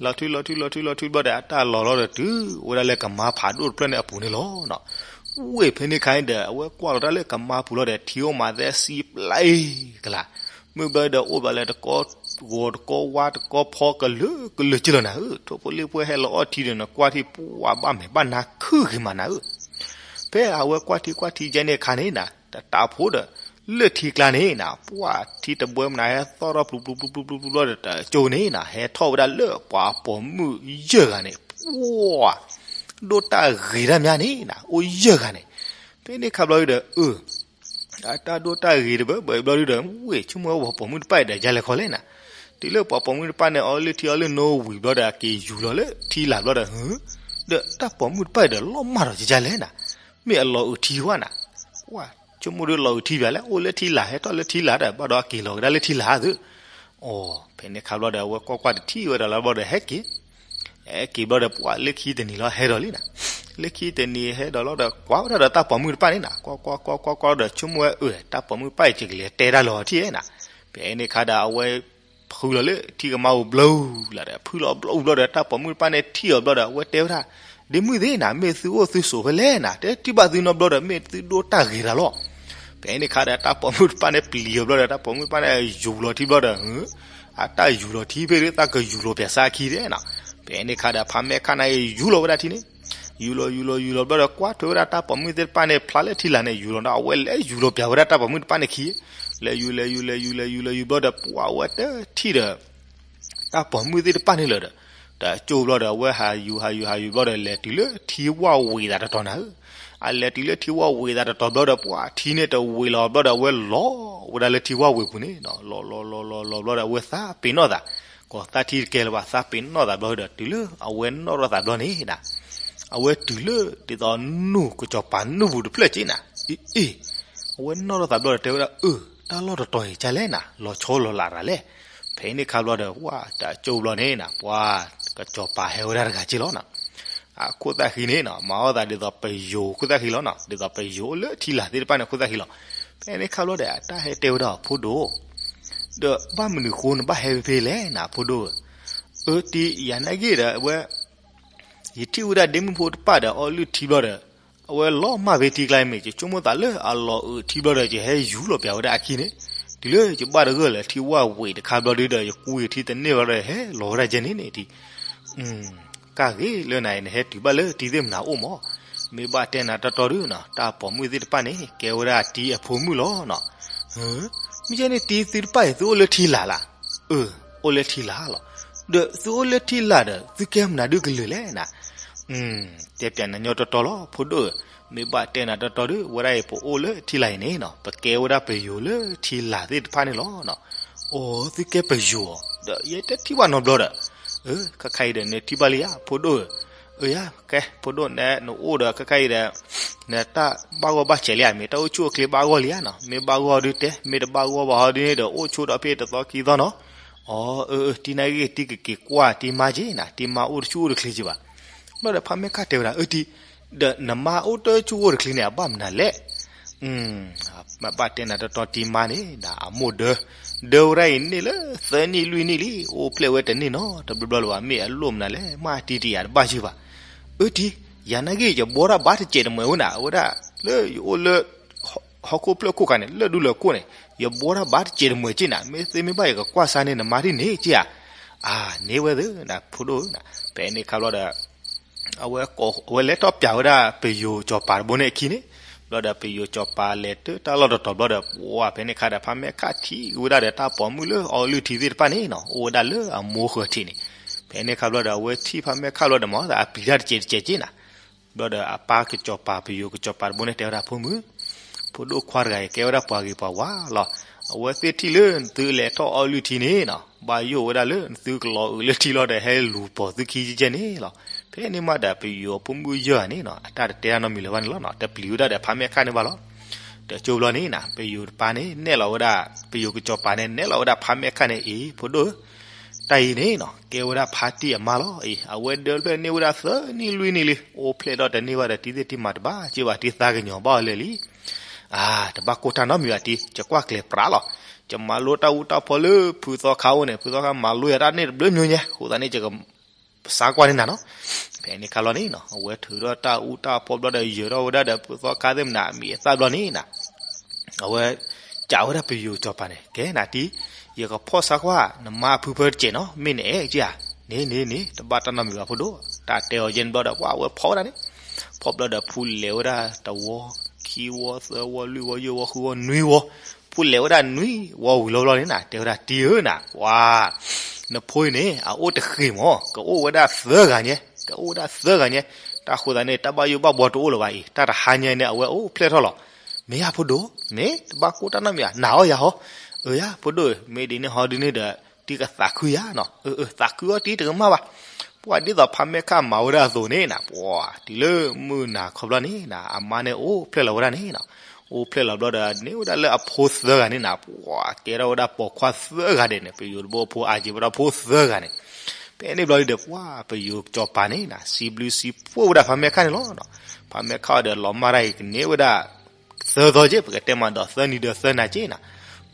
လီၤထွံလီၤထွံလီၤထွံလီၤထွံဘျီဒီး အတၢ်လီၤလီၤဒီးတုၤဝဲဒၣ်လၢကမါဖးဒိၣ်တဖျၢၣ်န့ၣ်အပူၤန့ၣ်လီၤနီၤ ဝ့ၢ်ဖဲန့ၣ်ခါန့ၣ်ဒီး အဝဲကွၢ်လီၤတၢ်လၢကမါပူၤလီၤဒီး ထံအိၣ်မးသဲစံပျဲအံၤကလၤ မုၢ်ဘျီဒီးအိၣ်ဘၣ်လၢတကီဂီၤတကီဝါတကီဖီကလုာ်ကလုာ်က့လီၤနၤဧၢ ထိၣ်ဖိလံၣ်ဖိဟဲလီၤအီၣ်ထံဒီး နကွၢ်ထံပှၤဘၣ်မဲာ်ဘၣ်နါခုၣ်ဂ့ၤမးနၤဧၢ ဖဲအဝဲကွၢ်ထံကွၢ်ထံယဲန့ၣ်အခါန့ၣ်နၤ တတးဖိဒီး လၢထံကျါန့ၣ်နၤ ပှၤထံတဘိမနုၤဟဲသီၣ်ထီၣ်ပျူၤပျူၤပျူၤပျူၤပျူၤပျူၤလီၤဒီး တကၠိန့ၣ်နၤ ဟဲထီၣ်ဝဲဒၣ်လၢပှၤပိာ်မုၣ်ယဲၢ်ဂၤန့ၣ် ပှၤ ဒိၣ်တၢ်ဂ့ၤတၢ်မးန့ၣ်နၤ အိၣ်ယဲၢ်ဂၤန့ၣ် ဖဲန့ၣ်ခါဘျီဒီး အတၢ်ဒိၣ်တၢ်ဂ့ၤတဘၢဘၢဘျီဒီး ဝ့ၢ်ဆိကမိၣ်ဝဲပှၤပိာ်မုၣ်တဖၣ်အံၤဒီး ယၤလဲၤခီလဲၣ်နၤ တုၤလၢပှၤပိာ်မုၣ်တဖၣ်န့ၣ် အီလုၢ်ထံအီလုၢ်နိဝံၤဘျီဒီး အက့ၤယူၤလီၤလၢထံလာ်ဘျီဒီး ဒီးတၢ်ပိာ်မုၣ်တဖၣ်အံၤဒီး လီၤမၢ်ဒီးယၤလဲၣ်နၤ မ့ၢ်အလီၤအုးထံဝဲနၤ ပှၤဆိကမိၣ်ဒီးလီၤအုးထံဘၣ်လဲၣ် အိၣ်လၢထံလာ် ဟဲထီၣ်လၢထံလာ်ဒီး ဘၣ်ဒီးက့ၤလီၤကဒါလၢထံလာ်သု အိ ဖဲန့ၣ်ခါဘျီဒီး အဝဲကွၢ်ကွၢ်တထံၣ်ဝဲဒီးလီၤဘျီဒီး ဟဲက့ၤ ဟဲက့ၤဘျီဒီး ပှၤလၢခံတနံၤလီၤ ဟဲဒီးလံနၤ လၢခံတနံၤဟဲဒီးလီၤဒီး ကွၢ်ဝဲဒၣ်ဒီးတၢ်ပိာ်မုၣ်တဖၣ်န့ၣ်နၤ ကွၢ်ကွၢ်ကွၢ်ကွၢ်ကွၢ်ဒီး ဆိကမိၣ်ဝဲအၢ တၢ်ပိာ်မုၣ်တဖၣ်အံၤ ယကလဲၤတဲတၢ်လၢအီၤထံၣ်နၤ ဖဲန့ၣ်ခါဒီး အဝဲ ဖုလီၤလၢထံကမါပူၤဘျီလီၤဒီး ဖုလီၤဘျီဘျီဒီး တၢ်ပိာ်မုၣ်တဖၣ်န့ၣ်ထံၣ်အီၤဘျီဒီး အဝဲတဲဝဲဒၣ် ဒ့မုၣ်သ့ၣ်နၤ မ့ၢ်သုအိၣ်သုဆိးဖဲလဲၣ်နၤ တဲထံၣ်ဘၣ်သုနီတဘျီဒီး မ့ၢ်သုဒိၣ်တၢ်ဂ့ၤတၢ်လီၤ ဖဲန့ၣ်ခါဒီး တၢ်ပိာ်မုၣ်တဖၣ်န့ၣ်ပျံၤအီၤဘျီဒီး တၢ်ပိာ်မုၣ်တဖၣ်န့ၣ်ယူၤလီၤထံဘျီဒီး အတၢ်ယူၤလီၤထံဖဲဒၣ် တၢ်ကယူၤလီၤပျးစၢ်ခံဒဲးနၤ ဖဲန့ၣ်ခါဒီး ဖးမဲာ်ခါနၤအံၤယူၤလီၤဝဲဒၣ်ထံန့ၣ် ယူၤလီၤယူၤလီၤယူၤလီၤဘျီဒီး ကွၢ်ထွဲဝဲဒၣ်တၢ်ပိာ်မုၣ်သ့ၣ်တဖၣ်န့ၣ် ဖျါလၢထံလာ်န့ၣ် ယူၤလီၤဒီး အဝဲလဲၤယူၤလီၤပျးဝဲဒၣ်တၢ်ပိာ်မုၣ်တဖၣ်န့ၣ်ခံ, လဲၤယူၤလဲၤယူၤလဲၤယူၤလဲၤယူၤလဲၤယူၤဘျီဒီး ပှၤဝဲတထံၣ်ဒီး တၢ်ပိာ်မုၣ်သ့ၣ်တဖၣ်န့ၣ်လၢာ်ဒီး, တကၠိဘျီဒီး အဝဲဟးယူၤဟးယူၤဟးယူၤဘျီဒီး လဲၤတုၤလၢထံဝၣ်ဝ့ၤသးတတီၤနၤဧၢ, အလဲၤတုၤလၢထံဝၣ်ဝ့ၤသးတတီၤဘျီဒီး ပှၤထံန့ၣ်တဝ့ၤလီၤဘျီဒီး အဝဲလီၤဝဲဒၣ်လၢထံဝၣ်ဝ့ၤပူၤန့ၣ်, လီၤလီၤလီၤလီၤလီၤဘျီဒီး အဝဲသးပ့ၤနီၣ်သး, ကီၢ်သၣ်ထံတကဲလၢၤဘၣ် သးပ့ၤနီၣ်သးဘျီဒီး တုၤလၢအဝဲနီၣ်ထီၣ်သးဘျီန့ၣ်ဒၣ် အဝဲတုၤလၢဒ်သိးနူၢ် ကစီၤပၤနူၢ်ပူၤတဖျၢၣ်က့နၤ, အ့ အ့ အဝဲနီၣ်ထီၣ်သးဘျီဒီး တဲဝဲဒၣ် အၢ တၢ်လီၢ်တတီၤအံၤ ကလဲၣ်နၤ လီၤဆီလီၤလးတၢ်လဲၣ်. ဖဲန့ၣ်ခါဘျီဒီး ပှၤတကၠိဘျီန့ၣ်နၤ ပှၤကစီၤပၤဟဲဝဲဒၣ်တဂၤက့လီၤနၤ, အခိၣ်သၣ်ဃံန့ၣ်နၤ မၤအီၣ်သးဒ်သိးပယိၤခိၣ်သၣ်ဃံလီၤနၤ, ဒ်သိးပယိၤအိၣ်လၢထံလာ်သ့ၣ်တဖၣ်န့ၣ် ခိၣ်သၣ်ဃံလီၤ. ဖဲန့ၣ်ခါဘျီဒီး အတၢ်ဟဲတဲဝဲဒၣ် ဖိဒိၣ် ဒီးဘၣ်မနုၤဃိနဘၣ်ဟဲဖဲလဲၣ်နၤ ဖိဒိၣ်ဧၢ, အၢ တံၤ ယၤနာ်က့ဒီး အဝဲ ယထံၣ်ဝဲဒၣ်ဒ့မုၣ်ဖိတဖၣ်ဒီး အီၣ်လုၢ်ထံဘျီဒီး အဝဲလီၤမၢ်ဖဲထံကျါအံၤမ့ၢ် ယဆိကမိၣ်သးလၢအလီၤအုးထံဘျီဒီး ယဟဲယူၤလီၤပျးဝဲဒၣ်အခံန့ၣ်, တုၤလၢယဘၣ်တဂၢၢ်လၢထံဝၣ်ဝ့ၤတခါဘျီဒီး ယကူယထံတန့ၢ်ဘျီဒီး ဟဲလီၤဝဲဒၣ်ယဲန့ၣ်န့ၣ်တံၤ ကၢ်ဂ့ၤလၢနၤအံၤ နဟဲတုၤဘၣ်လၢတံၤသ့ၣ်မနၤအိၣ်မး, မ့ၢ်ဘၣ်တဲနၤတီတီဒုးနၤ တၢ်ပိာ်မုၣ်သ့ၣ်တဖၣ်န့ၣ် ကဲဝဲဒၣ်တံၤအဖိမုၣ်လီၤနၤ. မ့ၢ်ယဲန့ၣ်တံၤသုတဖၣ်အံၤ သုအိၣ်လၢထံလာ်လၢ်, အၢ အိၣ်လၢထံလာ်လီၤ. ဒီးသုအိၣ်လၢထံလာ်ဒီး သုကဲမနုၤဒုကလုာ်လဲၣ်နၤ, တဲပျးနၤညီတီတီလီၤ ဖိဒိၣ်ဧၢ, မ့ၢ်ဘၣ်တဲနၤတီတီဒုး ဝဲဒၣ်အံၤပအိၣ်လၢထံလာ်အံၤန့ၣ်နၤ ပကဲဝဲဒၣ်ပယိၤလၢထံလာ်သ့ၣ်တဖၣ်န့ၣ်လီၤ. အိ သုကဲပယိၤအီၤ ဒီးယဲတထံၣ်ဘၣ်နီတဘျီဒီး, အၢ ခဲခါအံၤဒီး နထံၣ်ဘၣ်လံဧါ ဖိဒိၣ်ဧၢ, အၢ ယၤ ကဲ ဖိဒိၣ်နဲ နအိၣ်ဒီးခဲခါအံၤဒီး နတၢ်ဘၣ်ဂီၢ်ဘၣ်စဲးလံဧါ, မ့ၢ်တၢ်အိၣ်ဆူၣ်အိၣ်ချ့ဘၣ်ဂီၢ်လံဧါနၤ, မ့ၢ်ဘၣ်ဂီၢ်ဒုးတဲ, မ့ၢ်တဘၣ်ဂီၢ်ဘၣ်ဟီဒုးန့ၣ်ဒီး အိၣ်ဆိဒီးဖဲတသီခံသီနီၤ. အီ အၢ အၢ တံၤနာ်ဂ့ၤ တံၤကက့ၤကွၢ်တံၤမါက့နၤ, တံၤမါအိၣ်တဆူၣ်အိၣ်တချ့က့ဘၣ်. ဘျီဒီးဖါမဲၢ်ခၣ်တဲဝဲဒၣ် အၢ တံၤ ဒီးနမါအိၣ်တဆူၣ်အိၣ်တချ့န့ၣ် အဘၣ်မနုၤလဲၣ်. မ့ၢ်ဘၣ်တဲနၤတီတီ တံၤမါန့ၣ် ဒၣ်အမိၢ်ဒၢ, ဒၢဝဲဒၣ်အံၤန့ၢ်လၢသၢနံၣ်လွံၢ်နံၣ်လံ, အိၣ်ဖျဲၣ်ဝဲတန့ၢ်နီတဘျီဘျီလၢၤဘၣ်, မ့ၢ်အလိၣ်မနုၤလဲၣ်, မ့ၢ်တံၤတယၤတဘၣ်က့ဘၣ်. အၢ တံၤ ယၤနာ်ဂ့ၤ ယဘှီတၢ်ဘၣ်တစဲးတမှဲးဝဲနၤ, အဝဲဒၣ်လၢယအိၣ်လၢ ဟီၣ်ခိၣ်ဖျၢၣ်ခိၣ်ခါန့ၣ် လၢၢ်ဒူလၢၢ်ခိၣ်န့ၣ် ယဘှီတၢ်ဘၣ်တစဲးတမှဲးက့နၤ, မ့ၢ်သ့မ့ၢ်ဘၣ် ယကကွၢ်စါန့ၢ်နမါဒ်န့ၣ်က့ဧါ. အၢ န့ၢ်ဝဲသ့နၤ ဖိဒိၣ်ဧၢနၤ. ဖဲန့ၣ်ခါဘျီဒီး အဝဲလဲၤထီၣ်ပျးဝဲဒၣ်ပယိၤစီၤပၤတဘိန့ၣ်အခံန့ၣ်, ဘျီဒီးပယိၤစီၤပၤလဲၤတၢ်တၢ်လီၢ်တတီၤဘျီဒီး ပှၤဖဲန့ၣ်ခါဒီး ဖါမဲၢ်ခၣ်ထံၣ်ဝဲဒၣ်ဒီးတၢ်ပိာ်မုၣ်လၢအီလုၢ်ထံသ့ၣ်တဖၣ်န့ၣ်နၤ အိၣ်ဝဲဒၣ်လၢအမိၢ်ဃၢၤထံးန့ၣ်, ဖဲန့ၣ်ခါဘျီဒီး အဝဲထံၣ်ဖါမဲၢ်ခၣ်ဘျီဒီး မၤသးအပျံၤတၢ်တစဲးတစဲးက့နၤ. ဘျီဒီးအပၢ်ကစီၤပၤ ပယိၤကစီၤပၤတဘိန့ၣ် တဲဝဲဒၣ် ဖိမုၣ်, ဖိဒိၣ်ခွါတဂၤအံၤ ကဲဝဲဒၣ်ပှၤဂ့ၤပှၤဝါလီၤ. အဝဲသ့ၣ်ထံၣ်လၢသုလဲၤထီၣ်အီလုၢ်ထံန့ၣ်နၤ ဘၣ်ယိၣ်ဝဲဒၣ်လၢသုကလီၤအုးလၢထံလီၤဒီး ဟဲလူၤပိာ်သုခံကဲန့ၣ်လီၤ. ဖဲန့ၣ်မးဒီး ပယိၤအဖိမုၣ်ယဲၢ်ဂၤန့ၣ်နၤ အတၢ်တတဲတၢ်နီတမံၤလၢၤဘၣ်န့ၣ်လီၤနၤ, တပျံၤဝဲဒၣ်ဒီးဖါမဲၢ်ခၣ်န့ၣ်ဘၣ်လီၤ. တကၠိဘျီန့ၣ်နၤ ပယိၤတပၢ်န့ၣ် နဲၣ်လီၤဝဲဒၣ် ပယိၤကစီၤပၤန့ၣ် နဲၣ်လီၤဝဲဒၣ်ဖါမဲၢ်ခၣ်န့ၣ် အံၤ ဖိဒိၣ်ဧၢ တၢ်အံၤန့ၣ်နၤ ကဲဝဲဒၣ်ဖါတံၢ်အမါလီၤ. အံၤ အဝဲဒၢဖျဲၣ်န့ၢ်ဝဲဒၣ်သၢနံၣ်လွံၢ်နံၣ်လံ, အိၣ်ဖျဲၣ်ဒီးတန့ၢ်ဘၣ်ဒီး တံၤသ့ၣ်တံၤမၤတဘၣ်က့ဘၣ်, တံၤသးကညီၤဘၣ်အီၤလၢာ်လံ. အၢ တဘၣ်ကိၢ်တၢ်နီတမံၤဘၣ်တံၤ, ယကွၢ်ကျဲၤပြးလီၤ. ယမၤလိတၢ်အူတၢ်ဖီလၢဖုသီခါအိၣ်န့ၣ်, ဖုသီခါမၤလိယၤတၢ်န့ၣ်တဘျုးမျိုးညါ, အဃိသတးန့ၣ် ယက ပစါကွၢ်န့ၢ်နၤနီၤ. ဖဲန့ၣ်ခါလီၤန့ၣ်နၤ အဝဲထုးထီၣ်တၢ်အူတၢ်ဖီဘျီဒီး ယၢၤထီၣ်ဝဲဒၣ်ဒီး ဖုသီခါသ့ၣ်မနၤ အမံၤအသၣ်ဘျီန့ၣ်နၤ အဝဲ ကးဝဲဒၣ်ပယိၤစီၤပၤန့ၣ် ကဲနၤတံၤ, ယကဖီၣ်ဆါကွၢ် နမါအဖုဖၢတစဲးနီၤ မ့ၢ်နအဲၣ်က့ဧါ. န့ၣ်န့ၣ်န့ၣ် တဘၣ်တၢ်နီတမံၤဘၣ်ဖိဒိၣ်, တၢ်တဲအီၤယဲန့ၣ်ဘျီဒီး ပှၤအဝဲဖီၣ်ဝဲဒၣ်န့ၣ်, ဖီၣ်ဘျီဒီးဖူလဲၤဝဲဒၣ်တဝီ, ခံဝီ, သၢဝီ, လွံၢ်ဝီ, ယဲၢ်ဝီ, ဃုဝီ, နွံဝီ, ဖူလဲၤဝဲဒၣ်နွံဝီဝံၤလီၤဘျီန့ၣ်နၤ တဲဝဲဒၣ် တံၤဧၢနၤ ပှၤ နဖိအံၤန့ၣ် အအိၣ်တဃ့ၢ်မး ကအိၣ်ဝဲဒၣ်သၢဂၤညါ, ကအိၣ်ဝဲဒၣ်သၢဂၤညါ, တၢ်ဃိသတးန့ၣ် တၢ်ဘၣ်ယိၣ်ဘၣ်ဘှီတအိၣ်လၢၤဘၣ်အံၤ တၢ်တဟါညါန့ၣ် အဝဲအိၣ်ဖျဲၣ်ထီၣ်လီၤ. မ့ၢ်ယၤဖိဒိၣ်, မ့ၢ်တဘၣ်ကိၢ်တၢ်နီတမံၤဧါ နာ်အီၤယၤဟီ, အၢယၤဖိဒိၣ်ဧၢ မ့ၢ်ဒ်န့ၣ်ဟီဒ်န့ၣ်ဒီး တံၤကသးခုယၤနီၤ, အၢ အၢ သးခုအီၤတံၤတကမၣ်ဘၣ်. ပှၤဒ်သိးဖါမဲာ်ခၣ်မၤဝဲဒၣ်အသိးန့ၣ်နၤ ပှၤတုၤလၢမုၢ်နၤခီဘျီန့ၣ်နၤ အမါန့ၣ်အိၣ်ဖျဲၣ်လီၤဝဲဒၣ်န့ၣ်နၤ, အိၣ်ဖျဲၣ်လီၤဘျီဒီး န့ၢ်ဝဲဒၣ်လၢအဖိသၢဂၤန့ၣ်နၤ ပှၤကဲထီၣ်ဝဲဒၣ်ပိာ်ခွါသၢဂၤဒဲးန့ၣ် ပယိၤတဘိဖိအါက့ၤဝဲဒၣ်ဖိသၢဂၤန့ၣ်, ဖဲန့ၣ်ဘျီဒီး ပှၤပယိၤစီၤပၤန့ၣ်နၤ စံးဘျုးစံးဖှိၣ်ဝဲဒၣ်ဖါမဲာ်ခၣ်န့ၣ်လီၤ. ဖါမဲာ်ခၣ်အီၤဒီးလီၤမၢ်တၢ်အံၤကန့ၢ်ဝဲဒၣ် သၢသီက့ ပကတဲမးဒီးသၢနံၤဒီးသၢနၤက့နၤ,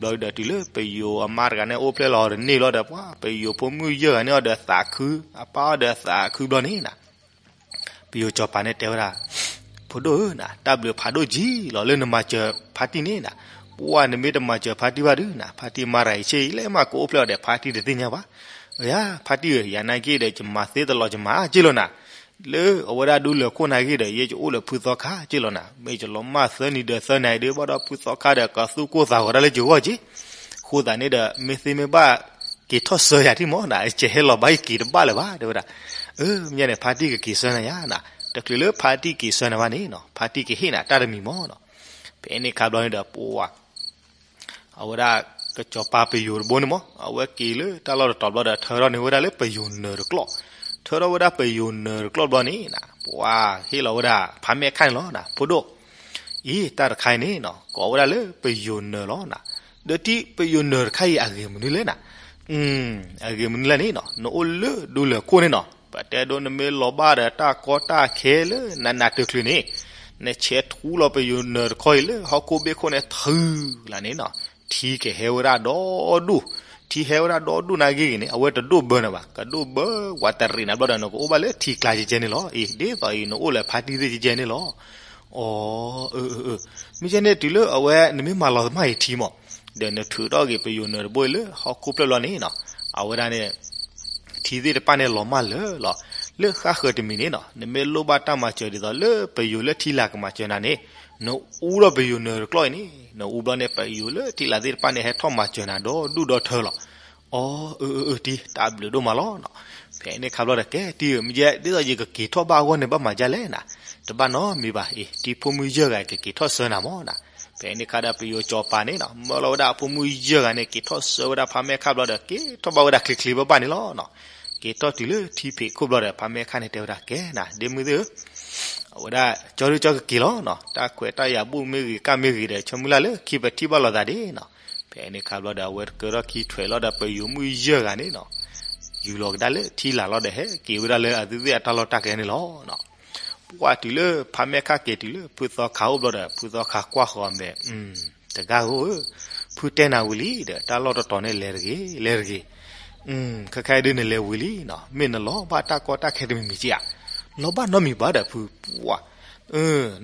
ဘျီဒီးတုၤလၢပယိၤအမါတဂၤန့ၣ်အိၣ်ဖျဲၣ်လီၤဒီးန့ၢ်ဘျီဒီး ပှၤပယိၤဖိမုၣ်ယဲၢ်ဂၤန့ၣ်အီၤဒီးသးခု, အပၢ်အီၤဒီးသးခုဘျီန့ၣ်နၤ ပယိၤစီၤပၤန့ၣ်တဲဝဲဒၣ်, ဖိဒိၣ်ဧၢနၤ တၢ်ဘျုးဖးဒိၣ်ကံလီၤလၢနမၤစၢၤဖါတံၢ်န့ၣ်နၤ, ပှၤနမ့ၢ်တမၤစၢၤဖါတံၢ်ဘၣ်ဒုးနၤ ဖါတံၢ်မါတဂၤအံၤဆ့အံၤလဲၣ်မးကအိၣ်ဖျဲၣ်အီၤဒီးဖါတံၢ်တသ့ၣ်ညါဘၣ်. ယၤ ဖါတံၢ်ဧၢ ယၤနာ်က့ဒီး ယမၤသ့တလီၤယမၤက့လီၤနၤ, လၢအဝဲဒၣ်ဒူလၢၢ်ခိၣ်နာ်က့ဒီး ယဲယအိၣ်လၢဖုသီခါက့လီၤနၤ, မ့ၢ်ယလီၤမၢ်သၢနံၤဒီးသၢနၤအံၤဒီး ဘၣ်ဒီးဖုသီခါဒီးကသူၣ်ကိၢ်သးဂီၤဒၣ်လၢယဂီၢ်က့, အဃိသတးန့ၣ်ဒီး မ့ၢ်သ့မ့ၢ်ဘၣ်က့ၤထီၣ်ဆၢယၤထံၣ်မးနၤ, ယဟဲလီၤဘၣ်ယက့ၤတဘၣ်လၢၤဘၣ် တဲဝဲဒၣ်. အၢ မ့ၢ်န့ၣ် ဖါတံၢ်ကက့ၤဆၢနၤယါနၤ, တချုးလၢဖါတံၢ်က့ၤဆၢနၤဘၣ်န့ၣ်နီၤ ဖါတံၢ်ကဟ့ၣ်နၤတၢ်တမံၤမးနီၤ. ဖဲန့ၣ်ခါဘျီန့ၣ်ဒီး ပှၤ အဝဲဒၣ်ကစီၤပၤပယိၤတဘိန့ၣ်မး အဝဲက့ၤလၢတၢ်လီၢ်တတီၤဘျီဒီး ထၢထီၣ်န့ၢ်ဝဲဒၣ်လၢပယိၤနၢၤတကျီၢ်, ထၢထီၣ်ဝဲဒၣ်ပယိၤနၢၤတကျီၢ်ဘျီန့ၣ်နၤ ပှၤဟ့ၣ်လီၤဝဲဒၣ်ဖါမဲာ်ခါန့ၣ်လီၤနၤ, ဖိဒိၣ် အံၤ တၢ်တခါအံၤန့ၣ်နီၤ ကိးဝဲဒၣ်လၢပယိၤနၢၤလီၤနၤ, ဒီးတံၢ်ပယိၤနၢၤတခါအံၤအဂ့ၤမနုၤလဲၣ်နၤ, အဂ့ၤမနုၤလဲၣ်န့ၣ်နီၤ နအိၣ်လၢဒူလၢၢ်ခိၣ်န့ၣ်နီၤ ပတဲဒိနမ့ၢ်လီၤဘၣ်ဒီးတၢ်ကီတၢ်ခဲလၢနးနးတချုးန့ၣ် နဆဲးထူလီၤပယိၤနၢၤတခီအံၤလၢဟီၣ်ခိၣ်ဘ့ၣ်ခိၣ်န့ၣ်ထုးလၢ်န့ၣ်နီၤ, ထံကဟဲဝဲဒၣ်ဒီဒူၣ်, ထံဟဲဝဲဒၣ်ဒီဒူၣ်နာ်ဂ့ၢ်ဂ့ၤန့ၣ် အဝဲတဒိၣ်ဘၢနၤဘၣ်, ကဒိၣ်ဘၢဝးတရံးနၤဘျီဒီး နကအိၣ်ဘၣ်လၢထံကျါကဲကဲန့ၣ်လီၤ. အံၤ ဒ်သိးအံၤ နအိၣ်လၢဖါတံၢ်သ့ၣ်ကဲကဲန့ၣ်လီၤ. အီၤ အၢ အၢ အၢ မ့ၢ်ကဲန့ၣ်တုၤလၢအဝဲ နမ့ၢ်မၤလီၤသမၢ်အံၤထံမး ဒီးနထုးထီၣ်က့ၤပယိၤနၢၤတဘိအံၤလၢဟီၣ်ခိၣ်ဖျၢၣ်ဘျီန့ၣ်နီၤ, အဝဲဒၣ်န့ၣ် ထံသ့ၣ်တဖၣ်န့ၣ်လီၤမၢ်လၢာ်လီၤ. လၢဃၣ်ဃၢၤတမံၤန့ၣ်နီၤ နမ့ၢ်လိၣ်ဘၣ်တၢ်မၤစၢၤဒ်သိးလၢပယိၤလၢထံလာ်ကမၤစၢၤနၤန့ၣ် နအူဒီးပယိၤနၢၤတကျီၢ်အံၤန့ၣ် နအူဘျီန့ၣ် ပယိၤလၢထံလာ်သ့ၣ်တဖၣ်န့ၣ် ဟဲထီၣ်မၤစၢၤနၤဒီဒူၣ်ဒီထၢလီၤ. အီၤ အၢ အၢ အၢ တံၢ် တၢ်ဘျုးဒိၣ်မးလီၤနီၤ. ဖဲန့ၣ်ခါဘျီဒီး ကဲတံၢ်ဧၢ မ့ၢ်ကဲ ဒ်သိးယကက့ၤထီၣ်ဘၣ်အဂီၢ်န့ၣ် ဘၣ်မၤဒ်လဲၣ်နၤ, တဘၣ်နီတမံၤဘၣ်အံၤ တံၢ် ဖိမုၣ်ယဲၢ်ဂၤကက့ၤထီၣ်ဆၢနၤမးနၤ. ဖဲန့ၣ်ခါဒီးပယိၤစီၤပၤန့ၣ်နီၤ မၢလီၤဝဲဒၣ်အဖိမုၣ်ယဲၢ်ဂၤန့ၣ် က့ၤထီၣ်ဆၢဝဲဒၣ်ဖါမဲာ်ခါဘျီဒီး က့ၤထီၣ်ဘၣ်ဝဲဒၣ်ချ့ချ့ဘၣ်ဘၣ်န့ၣ်လီၤနီၤ. က့ၤထီၣ်တုၤလၢထံဖံးခိၣ်ဘျီဒီး ဖါမဲာ်ခါန့ၣ်တဲဝဲဒၣ် ကဲနၤ ဒ့မုၣ်သ့ၣ်ဧၢ အဝဲဒၣ်ကၠီဒုကၠီကက့ၤလီၤနီၤ, တၢ်ခွဲးတၢ်ယာ်ဘူၣ်မ့ၢ်ဂ့ၤကၣ်မ့ၢ်ဂ့ၤဒီး ဆၢမုၢ်လၢ်လၢခံပထံၣ်ဘၣ်လိာ်သးဒ်နီၤ. ဖဲန့ၣ်ခါဘျီဒီး အဝဲတကၢထီၣ်ခံထွဲးလီၤဒီးပယိၤမုၣ်ယဲၢ်ဂၤန့ၣ်နီၤ ယူၤလီၤကဒါလၢထံလာ်လီၤဒီး ဟဲက့ၤဝဲဒၣ်လၢအသုသ့ၣ်အတၢ်လီၢ်တၢ်ကျဲန့ၣ်လီၤ. ပှၤတုၤလၢဖါမဲာ်ခါက့ၤတုၤလၢဖုသီခါအိၣ်ဘျီဒီး ဖုသီခါကွၢ်ဃီၤမဲာ် တဂၤဧၢ, ဖုတဲနၤဝံၤလံဒီး တၢ်လီၢ်တတီၤန့ၣ်လဲၤတဂ့ၤ လဲၤတဂ့ၤ, ခဲခါအံၤဒုးနလဲၤဝံၤလံနီၤ, မ့ၢ်နလီၤဘၣ်တၢ်ကီတၢ်ခဲတမံၤမံၤက့ဧါ, လီၤဘၣ်နီတမံၤဘၣ်ဒီးဖုပှၢ်,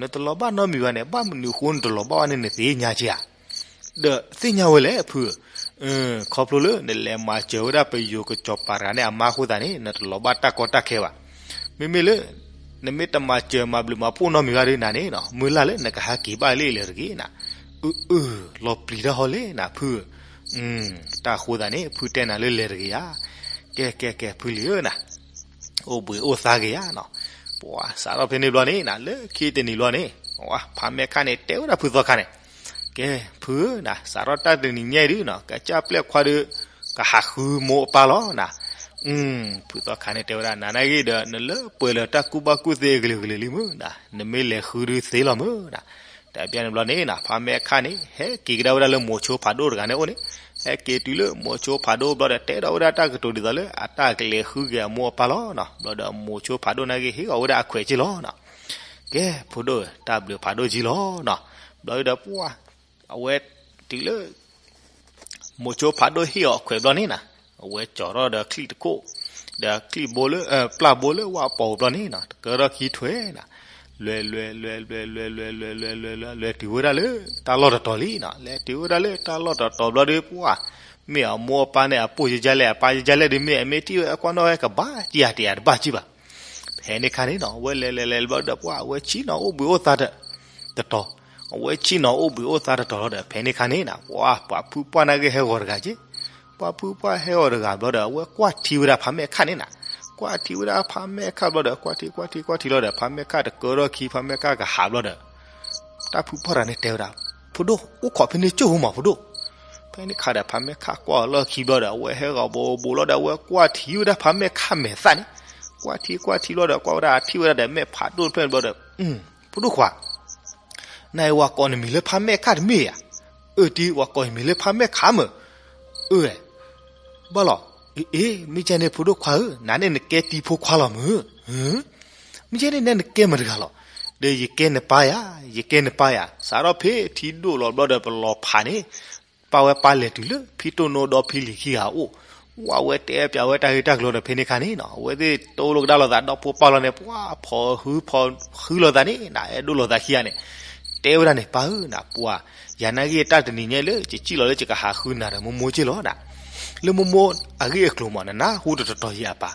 နတလီၤဘၣ်နီတမံၤဘၣ်န့ၣ် ဘၣ်မနုၤအဃိနတလီၤဘၣ်ဘၣ်န့ၣ် နသ့ၣ်ညါက့ဧါ, ဒီးသ့ၣ်ညါဝဲလဲၣ်ဖုဧၢ, ခီဖျိလၢနလဲၤမၤစၢၤဝဲဒၣ်ပယိၤကစီၤပၤတဂၤန့ၣ်အမါအဃိသတးန့ၣ် နတလီၤဘၣ်တၢ်ကီတၢ်ခဲဘၣ်, မ့မ့ၢ်လၢ နမ့ၢ်တမၤစၢၤမၤဘျုးမၤဖှိၣ်နီတမံၤဘၣ်ဒီးနၤန့ၣ်နီၤ မုၢ်လၢ်လၢနကဟးက့ၤဘၣ်လၢလဲၤတဂ့ၤနၤ, အၢ အၢ လီၤပျံၤတၢ်ဟီလဲၣ်နၤဖုဧၢ, တၢ်အဃိသတးန့ၣ် ဖုတဲနၤလၢလဲၤတဂ့ၤဧါ, ကဲ ကဲ ကဲ ဖုလံၤဧၢနၤ, အိၣ်ဘှံးအိၣ်သါဂ့ၤဧါနီၤ, ပှၤစးထီၣ်ဖဲန့ၣ်ဘျီန့ၣ်နၤ လၢခံတနံၤဘျီန့ၣ် ဖါမဲာ်ခါန့ၣ်တဲဝဲဒၣ်ဖုသီခါန့ၣ်, ကဲ ဖုဧၢနၤ စးထီၣ်တၢ်တနံၤညါအံၤဒုနီၤ ကစၢ်ပျဲၢ်ခွါဒီး ကဟးဃုမိၢ်အပၢ်လီၤနၤ, ဖုသီခါန့ၣ်တဲဝဲဒၣ် နၤနာ်ဂ့ၤဒီး နလၢပှဲၤလၢတၢ်ကူၣ်ဘၣ်ကူၣ်သ့အကလုာ်ကလုာ်လံမုၢ်နၤ, နမ့ၢ်လဲၤဃုဒုသ့လီၤမုၢ်နၤ, တဘျီန့ၣ်ဘျီန့ၣ်နၤ ဖါမဲာ်ခါန့ၣ် ဟဲက့ၤကဒါဝဲဒၣ်လၢမိၤဆိဖးဒိၣ်တဂၤန့ၣ်အိၣ်န့ၣ်, ဟဲက့ၤတုၤလၢမိၤဆိဖးဒိၣ်ဘျီဒီး တဲဒီးဝဲဒၣ်တၢ်ကတိၤဒ်သိးလၢ အတၢ်ကလဲၤဃုက့ၤအမိၢ်အပၢ်လီၤနီၤ, ဘျီဒီးမိၤဆိဖးဒိၣ်နာ်ဂ့ၤ ဟ့ၣ်ဂီၤဝဲဒၣ်အခွဲးက့လီၤနီၤ, ကဲ ဖိဒိၣ် တၢ်ဘျုးဖးဒိၣ်က့လီၤနီၤ, ဘျီဒီးပှၤ အဝဲတုၤလၢ မိၤဆိဖးဒိၣ်ဟ့ၣ်အီၤအခွဲးဘျီန့ၣ်နၤ, အဝဲကၠီၤထီၣ်ဒီးချံၣ်တခိၣ်, ဒီးချံၣ်ဘိလၢ ပျၢ်ဘိလၢဝၣ်ပီၤပျီန့ၣ်နီၤ တကၢထီၣ်ခံထွဲနၤ, လွဲ လွဲ လွဲ လွဲ လွဲ လွဲ လွဲ လွဲ လွဲ လွဲ တုၤဝဲဒၣ်လၢ တၢ်လီၢ်တတီၤလံနီၤ, လဲၤတုၤဝဲဒၣ်လၢတၢ်လီၢ်တတီၤဘျီဒီးပှၤ မ့ၢ်အမိၢ်အပၢ်န့ၣ် အပိၢ်ယကလဲၣ် အပၢ်ယကလဲၣ်ဒီး မ့ၢ်အမ့ၢ်တံၢ်ဝဲအကွၢ်နီၣ်ဝဲကဘၣ်တံၢ်ဧါတံၢ်ဧါတဘၣ်ကံၢ်ဘၣ် ဖဲန့ၣ်ခါန့ၣ်နီၤ အဝဲလဲၤလဲၤလဲၤဘျီဒီးပှၤ အဝဲဆ့ၣ်နီၤအိၣ်ဘှံးအိၣ်သါတတီၤ, အဝဲဆ့ၣ်နီၤအိၣ်ဘှံးအိၣ်သါတတီၤလီၤဒီး ဖဲန့ၣ်ခါန့ၣ်နၤ ပှၤ ပှၤဖုပှၢ်နာ်ဂ့ၤဟဲဂီၤတဂၤက့, ပှၤဖုပှၢ်ဟဲဂီၤတဂၤဘျီဒီး အဝဲကွၢ်ထံဝဲဒၣ်ဖါမဲာ်ခါန့ၣ်နၤ, ကွၢ်ထံဝဲဒၣ်ဖါမဲာ်ခါဘျီဒီး ကွၢ်ထံကွၢ်ထံကွၢ်ထံလီၤဒီး ဖါမဲာ်ခါတကၢထီၣ်ခံ ဖါမဲာ်ခါကဟးဘျီဒီး တၢ်ဖုပှၢ်တဂၤန့ၣ်တဲဝဲဒၣ်, ဖိဒိၣ် အိၣ်ခိးဖဲန့ၣ်ကၠိၢ်ဖိမးဖိဒိၣ်, ဖဲန့ၣ်ခါဒီးဖါမဲာ်ခါကွၢ်အီၤလီၢ်ခံဘျီဒီး အဝဲဟဲဂီၤဘိဘိလီၤဒီး အဝဲကွၢ်ထံဝဲဒၣ်ဖါမဲာ်ခါမဲာ်သၣ်န့ၣ်, ကွၢ်ထံကွၢ်ထံလီၤဒီး ကွၢ်ဝဲဒၣ်အထံၣ်ဝဲဒၣ်ဒီးမဲာ်ဖးဒိၣ်တဖျၢၣ်န့ၣ်ဘျီဒီး, ဖိဒိၣ်ခွါ နအံၤဝၤကိးနမံၤလၢဖါမဲာ်ခါတမ့ၢ်ဧါ, အၢ တံၢ် ဝၤကိးယမံၤလၢဖါမဲာ်ခါမ့ၢ်, အၢ ဘၣ်လီၤ, အ့ မ့ၢ်ကဲန့ၣ်ဖိဒိၣ်ခွါဧၢ နၤန့ၣ်နကဲတံၢ်ဖိခွါလီၤမ့ၢ်, မ့ၢ်ကဲန့ၣ်နဲနကဲမတၤတဂၤလီၤ, ဒီးယကဲနပၢ်ယၤ, ယကဲနပၢ်ယၤ, စးထီၣ်ဖဲထံဒိၣ်လီၤဘျီဒီးပလီၤဖးန့ၣ် ပၢ်ဝဲပၢ်လဲၤတုၤလၢ ဖံတိၢ်နိဒီဖံလံၤခံဂၤအိၣ်, ဝဲအဝဲတဲပျးဝဲတၢ်ဂ့ၢ်တၢ်ကျိၤဒီးဖဲန့ၣ်ခါန့ၣ်နီၤ အဝဲသ့ၣ်တိၢ်လိာ်ကဒါလိာ်သးဒီဖိပၢ်လီၤန့ၣ် ပှၤဖီၣ်ဃုဖီၣ်ဃုလိာ်သးန့ၣ် နအဲၣ်ဒိးလိာ်သးခံဂၤန့ၣ်, တဲဝဲဒၣ်န့ၣ် ပၢ်ဧၢနၤ ပှၤ ယၤနာ်ဂ့ၢ်တၢ်တနံၤညါလၢ ယစံၣ်လီၤလၢယကဟးဃုနၤဒီးမိၢ်မိၢ်က့လီၤနၤ, လၢမိၢ်မိၢ်အဂ့ၢ်အကျိၤမး နနၢ်ဟူတတီၤတီၤယၤပၢ်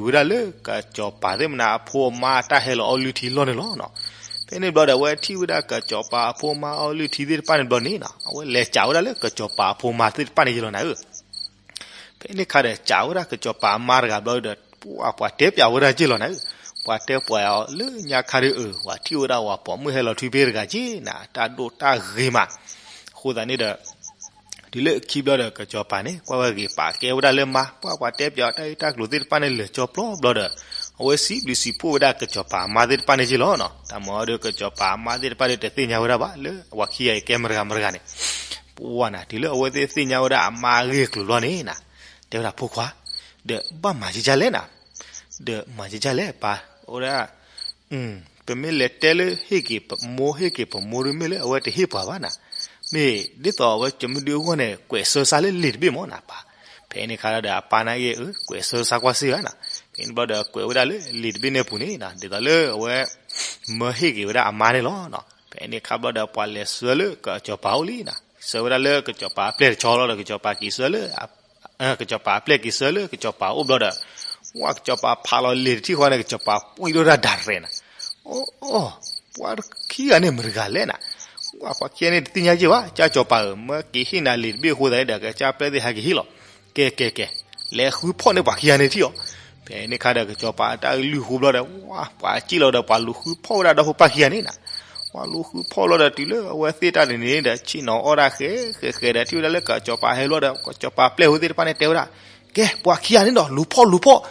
အဝဲလဲၤတုၤဝဲဒၣ်လၢကစီၤပၤသ့ၣ်မနၤအဖိအမါအတၢ်ဟဲလီၤအီလုၢ်ထံလီၢ်န့ၣ်လီၤနီၤ. ဖဲန့ၣ်ဘျီဒီး အဝဲထံၣ်ဝဲဒၣ်ကစီၤပၤအဖိအမါအီလုၢ်ထံသ့ၣ်တဖၣ်န့ၣ်ဘျီန့ၣ်နီၤ, အဝဲလဲၤစံးဝဲဒၣ်လၢကစီၤပၤအဖိအမါသ့ၣ်တဖၣ်န့ၣ်ယလီၤနၤဧၢ. ဖဲန့ၣ်ခါဒီး စံးဝဲဒၣ်ကစီၤပၤအမါတဂၤဘျီဒီး ပှၤ ပှၤတဲပျးဝဲဒၣ်က့ၢ်လီၤနၤဧၢ. ပှၤတဲပျးအီၤလၢညါခါဒီး အၢ ပှၤထံၣ်ဝဲဒၣ်ဝဲပိာ်မုၣ်ဟဲလီၤထွံဖဲတဂၤက့ၢ်နၤ, တၢ်ဒိၣ်တၢ်ဂ့ၤမး. အဃိသတးန့ၣ်ဒီး တုၤလၢခံဘျီဒီး ကစီၤပၤန့ၣ် ကွၢ်ဝဲဂ့ၤပာ်ကဲဝဲဒၣ်လၢမါ, ပှၤ ပှၤတဲပျးတၢ်ဂ့ၢ်တၢ်ကျိၤသ့ၣ်တဖၣ်န့ၣ်လၢာ်ကၠီပျီဘျီဒီး အဝဲစံးဘျုးစံးဖှိၣ်ဝဲဒၣ်ကစီၤပၤအမါသ့ၣ်တဖၣ်န့ၣ်က့ၢ်လီၤနီၤ. တၢ်မၤအီၤဒီး ကစီၤပၤအမါသ့ၣ်တဖၣ်ဒီး တသ့ၣ်ညါဝဲဒၣ်ဘၣ် လၢပှၤခံဂၤအံၤကဲမတၤဂၤမတၤဂၤန့ၣ်. ပှၤနၤ တုၤလၢအဝဲသ့ၣ်သ့ၣ်ညါဝဲဒၣ်အမါအဂ့ၢ်အကျိၤဘျီန့ၣ်နၤ, တဲဝဲဒၣ် ဖိခွါ, ဒီးဘၣ်မၤဒ်လဲၣ်နၤ, ဒီးမၤဒ်လဲၣ်ပၢ်, အိၣ်ဒၣ် ပမ့ၢ်လဲၤတဲလၢဟ့ၣ်က့ၤပမိၢ် ဟ့ၣ်က့ၤပမိၢ်ဒီး မ့ၢ်လၢအဝဲတဟ့ၣ်ပှၤဘၣ်နၤ, မ့ၢ်ဒ်သိးအဝဲကမုၢ်ဒုအဂီၢ်န့ၣ် ကွဲးဆၢစါလၢလံာ်တဘ့ၣ်မၢ်နၤပၢ်. ဖဲန့ၣ်ခါဒီး အပၢ်နာ်က့ၢ် အၢ ကွဲးဆၢစါကွၢ်စ့ၢ်ဧါနၤ. ဖဲန့ၣ်ဘျီဒီး ကွဲးဝဲဒၣ်လၢလံာ်တဘ့ၣ်န့ၣ်အပူၤန့ၣ်နၤ, ဒ်သိးလၢအဝဲ မၢဟ့ၣ်က့ၤဝဲဒၣ်အမါန့ၣ်လီၤ. ဖဲန့ၣ်ခါဘျီဒီး ပှၤလဲၤဆှၢလၢကစီၤပၤအိၣ်လံနၤ, ဆှၢဝဲဒၣ်လၢကစီၤပၤအပျဲၢ်တဆီလီၤဒီး ကစီၤပၤက့ၤဆှၢလၢ ကစီၤပၤအပျဲၢ်က့ၤဆှၢလၢကစီၤပၤအိၣ်ဘျီဒီး, ဝဲကစီၤပၤဖးလီၤလံာ်တထံၣ်ဃီန့ၣ် ကစီၤပၤပှံၢ်ဒိၣ်တၢ်ဒၣ်ရဲၣ်နၤ. အိၣ်အိၣ်, ပှၤခံဂၤန့ၣ်မတၤတဂၤလဲၣ်နၤ, ဝဲပှၤခံဂၤန့ၣ်တသ့ၣ်ညါက့ၢ်ဘၣ်, ကၢ်ကစီၤပၤဧၢ, မၢက့ၤဟ့ၣ်နၤလံာ်တဘ့ၣ်အဃိသတးန့ၣ်ဒီး ကစၢ်ပျဲၢ်သ့ၣ်ဟဲက့ၤဟ့ၣ်လီၤ. ကဲကဲကဲ, လဲၤဃုဖီၣ်န့ၢ်ပှၤခံဂၤန့ၣ်ထံၣ်အီၤ. ဖဲန့ၣ်ခါဒီး ကစီၤပၤတၢ်အလုၢ်အဟိဘျီဒီး ဝဲပှၤစံၣ်လီၤဒီး ပှၤလူၤဃုဖီၣ်ဝဲဒၣ်ဒီဖိပၢ်ခံဂၤန့ၣ်နၤ. ပှၤလူၤဃုဖီၣ်လီၤဒီး တုၤလၢအဝဲသ့ၣ်တၢ်န့ၣ်န့ၣ်ဒီး ဆ့ၣ်နီၤအီၣ်ဒၣ်ဃဲဃဲဃဲဒီး ထံၣ်ဝဲဒၣ်လၢကစီၤပၤဟဲလီၤဒီး ကစီၤပၤပျဲၢ်ဝဲသ့ၣ်တဖၣ်န့ၣ်တဲဝဲဒၣ်, ကဲ ပှၤခံဂၤန့ၣ်ဒီး လူၤဖီၣ်လူၤဖီၣ်.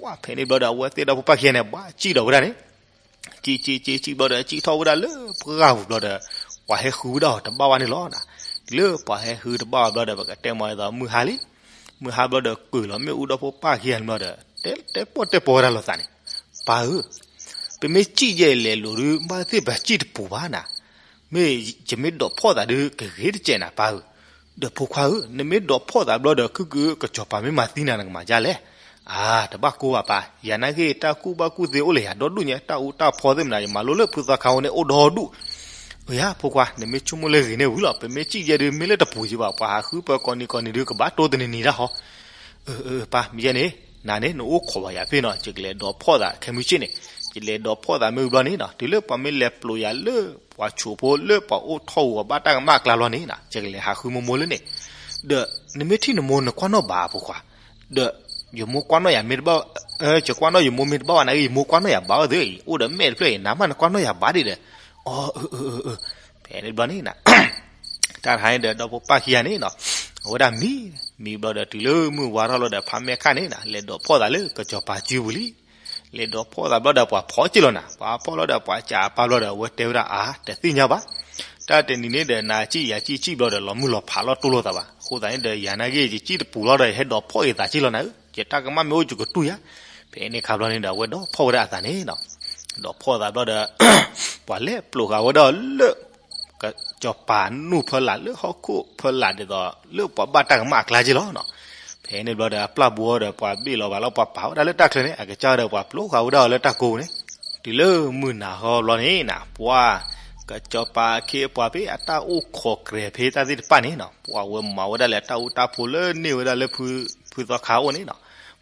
ဝဲဖဲန့ၣ်ဘျီဒီး အဝဲသ့ၣ်ဒီဖိပၢ်ခံဂၤန့ၣ် ဘၣ်စံၣ်ဒီးဝဲဒၣ်န့ၣ် စံၣ်စံၣ်စံၣ်စံၣ်ဘျီဒီး စံၣ်ထီၣ်ဝဲဒၣ်လၢပှၢ်ပူၤဘျီဒီး ပှၤဟဲဃုဝဲဒၣ်အီၤတဘၣ်ဘၣ်န့ၣ်လီၤ. တုၤလၢပှၤဟဲဃုတဘၣ်ဘၣ်ဘျီဒီး ပကတဲမ့ၢ်ဒ်သိးမုၢ်ဟါလံ. မုၢ်ဟါဘျီဒီး ကွံာ်လီၤမ့ၣ်အူဒီဖိပၢ်ခံဂၤန့ၣ်ဘျီဒီး တဲတဲပီၣ်တဲပီၣ်ဝဲဒၣ်လိာ်သးန့ၣ်, ပၢ်ဧၢ, ပမ့ၢ်စံၣ်ယဲၢ်လဲၤလိာ်ဒုး ဘၣ်သ့ၣ်ပစံၣ်တပူၤဘၣ်နၤ. မ့ၢ်ယမ့ၢ်ဒိးဖီၣ်သးဒုး ကဂ့ၤတစဲးနၤ ပၢ်ဧၢ. ဒီးဖိခွါဧၢ, နမ့ၢ်ဒိးဖီၣ်သးဘျီဒီး ခုၣ်ခုၣ်ကစီၤပၤမ့ၢ်မၤသံနၤ နကမၤဒ်လဲၣ်. အါ တဘၣ်ကိၢ်ဘၣ်ပၢ်, ယၤနာ်က့ၢ် တၢ်ကူၣ်ဘၣ်ကူၣ်သ့အိၣ်လၢယၤဒီဒူၣ်ညါ, တၢ်အူတၢ်ဖီသ့ၣ်မနၤ ယမၤလိလၢဖုသီခါအိၣ်န့ၣ်အိၣ်ဒီဒူၣ်. အၢ ယၤ ဖိခွါ နမ့ၢ်ဆိကမိၣ်လၢဂ့ၤန့ၣ်ဝံၤလီၤ, ပမ့ၢ်စံၣ်ယဲၢ်ဒုး မ့ၢ်လၢတပူၤယံၤဘၣ်, ပှၤဟးဃုပၢၤကိးနံၤကိးနံၤဒုး ကဘၣ်တိၢ်တနံၤနံၤတၢ်ဟီ. အၢ အၢ ပၢ် မ့ၢ်ယဲၢ်န့ၣ်, နၤန့ၣ် နအိၣ်ခိးဘၣ်ယၤဖဲနီၤ, ယကလဲၤဒိးဖီၣ်သးခဲမုၢ်ဆ့ၣ်န့ၣ်, ယလဲၤဒိးဖီၣ်သးမ့ၢ်ဝံၤဘျီန့ၣ်နီၤ, တုၤလၢပှၤမ့ၢ်လဲၤပျိးယၤလၢ ပှၤဆိးဖိလၢပှၤအိၣ်ထီၣ်ဂီၤဘၣ်တၢ်ကမၣ်အကျါလီၤန့ၣ်နီၤ, ယကလဲၤဟးဃုမိၢ်မိၢ်လၢန့ၣ်. ဒီးနမ့ၢ်ထံၣ်နမိၢ်နကွၢ်နီၣ်ဘၣ် ဖိခွါ, ဒီးယမိၢ်ကွၢ်နီၣ်ယၤမ့ၢ်တဘၣ်, ယကွၢ်နီၣ်ယမိၢ်မ့ၢ်တဘၣ်ဘၣ်နာ်က့ ယမိၢ်ကွၢ်နီၣ်ယၤဘၣ်အီၤသ့ၣ်အံၤ, အိၣ်ဒီးမဲာ်တဖျၢၣ်အံၤ နမ့ၢ်နကွၢ်နီၣ်ယၤဘၣ်ဒံးဒီး, အၢ အၢ အၢ အၢ ဖဲန့ၣ်ဘျီန့ၣ်နီၤ တၢ်တခါန့ၣ်ဒီး ဒီဖိပၢ်ခံဂၤန့ၣ်နီၤ, အဝဲဒၣ်မံ, မံဘျီဒီး တုၤလၢမုၢ်ဝါထီၣ်လီၤဒီး ဖးမဲာ်ခါန့ၣ်နီၤ လဲၤဒိးဖီၣ်သးလၢကစီၤပၤစုပူၤလံ. လဲၤဒိးဖီၣ်သးဘျီဒီး ပှၤဖီၣ်က့ၢ်လီၤနၤ, ပှၤဖီၣ်လီၤဒီး ပှၤစံးပၢ်ဘျီဒီး အဝဲတဲဝဲဒၣ် အါ တသ့ၣ်ညါဘၣ်, တၢ်တနံၤန့ၣ်ဒီး နၤစံၣ်ယၤစံၣ်စံၣ်ဘျီဒီး လီၤမုၢ်လီၤဖးလီၤတိၢ်လိာ်သးဘၣ်. အဃိသတးန့ၣ်ဒီး ယၤနာ်က့ ယစံၣ်တပူၤလီၤဒီး ယဟဲဒိးဖီၣ်က့ၤသးက့ၢ်လီၤနၤဧၢ, ယတၢ်ကမၣ်မ့ၢ်အိၣ် ယကတူၢ်ယၤ. ဖဲန့ၣ်ခါဘျီန့ၣ်ဒီး အဝဲဒိးဖီၣ်ဝဲဒၣ်အသးန့ၣ်နီၤ, ဒိးဖီၣ်သးဘျီဒီး ပှၤလဲၤပျိးဃာ်ဝဲဒၣ်အီၤလၢ ကစီၤပၤနူၢ်ဖီလာ် လၢဟီၣ်ခိၣ်ဖီလာ်ဒ်သိး လၢပှၤဘၣ်တၢ်ကမၣ်အကျါက့ၢ်လီၤနီၤ. ဖဲန့ၣ်ဘျီဒီး အပျၢ်ဘိဒီး ပှၤဘ့ၣ်လီၤဘၣ်လီၤ ပှၤပာ်ဝဲဒၣ်လၢတၢ်ချၢန့ၣ် အကစၢ်ဒီး ပှၤပျိဃာ်ဝဲဒၣ်အီၤလၢတၢ်ကိးပူၤန့ၣ်, တုၤလၢမုၢ်နၤဟီဘျီန့ၣ်နီၤ ပှၤ ကစီၤပၤအခ့အပှၤဖဲအတၢ်အိၣ်ခိးကြဲးဖဲတၢ်သ့ၣ်တဖၣ်န့ၣ်နီၤ, ပှၤဝဲမၤဝဲဒၣ်လၢတၢ်အူတၢ်ဖိးလၢန့ၢ်ဝဲဒၣ်လၢ ဖုသီခါအိၣ်န့ၣ်နီၤ,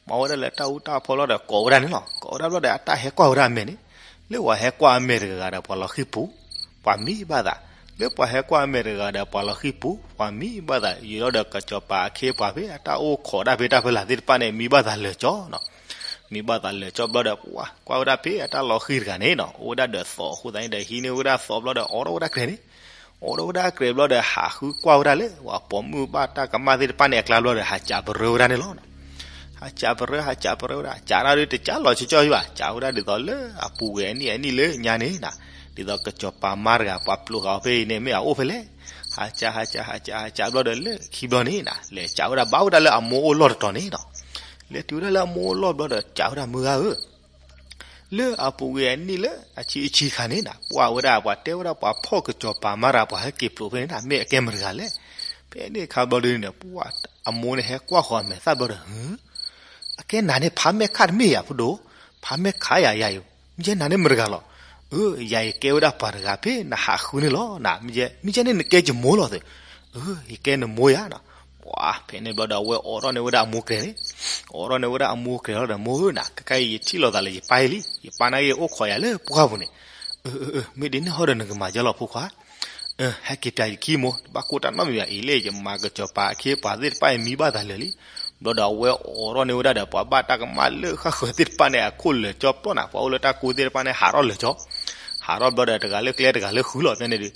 မၤဝဲဒၣ်လၢတၢ်အူတၢ်ဖိးလီၤဒီး ကိးဝဲဒၣ်န့ၣ်လီၤ. ကိးဝဲဒၣ်ဘျီဒီး အတၢ်ဟဲကွၢ်ဝဲဒၣ်အမဲာ်န့ၣ်, လၢပှၤဟဲကွၢ်အမဲာ်တဂၤဂၤဒီးပှၤလီၤဃံပူၤ, ပှၤမံဘၣ်သး, လၢပှၤဟဲကွၢ်အမဲာ်တဂၤဂၤဒီးပှၤလီၤဃံပူၤ, ပှၤမံဘၣ်သး, ယံာ်လီၤဒီး ကစီၤပၤအခ့အပှၤဖဲအတၢ်အိၣ်ခိးတၢ်ဖဲတၢ်ဖီလာ်သ့ၣ်တဖၣ်န့ၣ် မံဘၣ်သးလၢာ်ကၠီနီၤ, မံဘၣ်သးလၢာ်ကၠီဘျီဒီး ပှၤကွၢ်ဝဲဒၣ်ဖဲအတၢ်လီၤဃံတဂၤန့ၣ်နီၤ အိၣ်ဝဲဒၣ်ဒီးသီးအဃိသတးန့ၣ်ဒီး ဟံးန့ၢ်ဝဲဒၣ်သီးဘျီဒီး အိးထီၣ်ဝဲဒၣ်ကြဲးန့ၣ်, အိးထီၣ်ဝဲဒၣ်အကြဲးဘျီဒီး ဟးဃုကွၢ်ဝဲဒၣ်လၢ ပှၤပိာ်မုၣ်ဘၣ်တၢ်ကမၣ်သ့ၣ်တဖၣ်န့ၣ်အကျါဘျီဒီး ဟးစးပရၢဝဲဒၣ်န့ၣ်လီၤ. ဟးစးပရၢ ဟးစးပရၢဝဲဒၣ် စးဒၣ်ဒုးတစးလီၤဆှီဆှီဘၣ် စးဝဲဒၣ်ဒ်သိးလၢအပူၤကွံာ်အနံၣ်အနံၣ်လၢညါန့ၣ်နၤ, ဒ်သိးကစီၤပၤမါတဂၤ ပှၤပျိးဃာ်အီၤဖဲအံၤန့ၣ် မ့ၢ်အအိၣ်ဖဲလဲၣ်. ဟးစး ဟးစး ဟးစး ဟးစးဘျီဒီးလၢခံဘျီန့ၣ်နၤ လဲၤစးဝဲဒၣ်ဘၣ်ဝဲဒၣ်လၢအမိၢ်အိၣ်လီၢ်တတီၤန့ၣ်နၤ, လဲၤတုၤဝဲဒၣ်လၢအမိၢ်အိၣ်လီၢ်ဘျီဒီး စးဝဲဒၣ်မုၢ်ဂၤဧၢ လၢအပူၤကွံာ်အနံၣ်လၢအဆံအဆံခါန့ၣ်နၤ ပှၤဝဲဒၣ် ပှၤတဲဝဲဒၣ်ပှၤဖီၣ်ကစီၤပၤမါတဂၤ ပှၤဟဲက့ၤပျိးဖဲန့ၣ်နၤ မ့ၢ်အကဲမတၤတဂၤလဲၣ်. ဖဲန့ၣ်အခါဘျီဒုန့ၣ် ပှၤအမိၢ်န့ၣ်ဟဲကွၢ်ဃီၤအမဲာ်သၣ်ဘျီဒီး အကဲနၤန့ၣ် ဖါမဲာ်ခၣ်တမ့ၢ်ယၤ ဖိဒိၣ်, ဖါမဲာ်ခၣ်ယၤယၤအံၤ, မ့ၢ်ယဲနၤန့ၣ်မတၤတဂၤလီၤ. အၢ ယၤယကဲဝဲဒၣ်ပှၤတဂၤဖဲနဟးဃုန့ၣ်လီၤနၤ, မ့ၢ်ယဲ မ့ၢ်ယဲန့ၣ်နကဲယမိၢ်လီၤသ့ၣ်. အၢ ယကဲနမိၢ်ယၤနၤ. ပှၤဖဲန့ၣ်ဘျီဒီး အဝဲအိးထီၣ်န့ၢ်ဝဲဒၣ်အမိၢ်ကြဲးန့ၣ်, အိးထီၣ်န့ၢ်ဝဲဒၣ်အမိၢ်ကြဲးလီၤဒီး မိၢ်ဧၢနၤ ခဲခါအံၤယထံၣ်လိာ်သးလၢယပၢ်အံၤလံ, ယပၢ်န့ၣ်က့ၤအိၣ်ခိးယၤလၢပှၢ်ပူၤန့ၣ်. အၢ အၢ အၢ မ့ၢ်ဒ်န့ၣ်ဟီဒီးနကမၤယါလီၤဖိခွါ အၢ ဟဲက့ၤပၠးယခံမိၢ် တဘၣ်ကိၢ်တၢ်နီတမံၤဘၣ် အံၤလၢယမၤကစီၤပၤအခ့အပှၤသ့ၣ်တဖၣ်အံၤမံဘၣ်သးလၢာ်လံ. ဘျီဒီးအဝဲအိးထီၣ်န့ၢ်ဝဲဒၣ်ဒီး ပှၤဘၣ်တၢ်ကမၣ်လၢဃၣ်ဃၢၤသ့ၣ်တဖၣ်န့ၣ် အခိၣ်လၢာ်ကၠီပျီနၤ ပှၤအိၣ်လၢတၢ်ကိၢ်သ့ၣ်တဖၣ်န့ၣ် ဟးထီၣ်လၢာ်ကၠီ, ဟးထီၣ်ဘျီဒီး တဂၤလၢကျဲတဂၤလၢဃုလီၤ ဖဲန့ၣ်ဒီး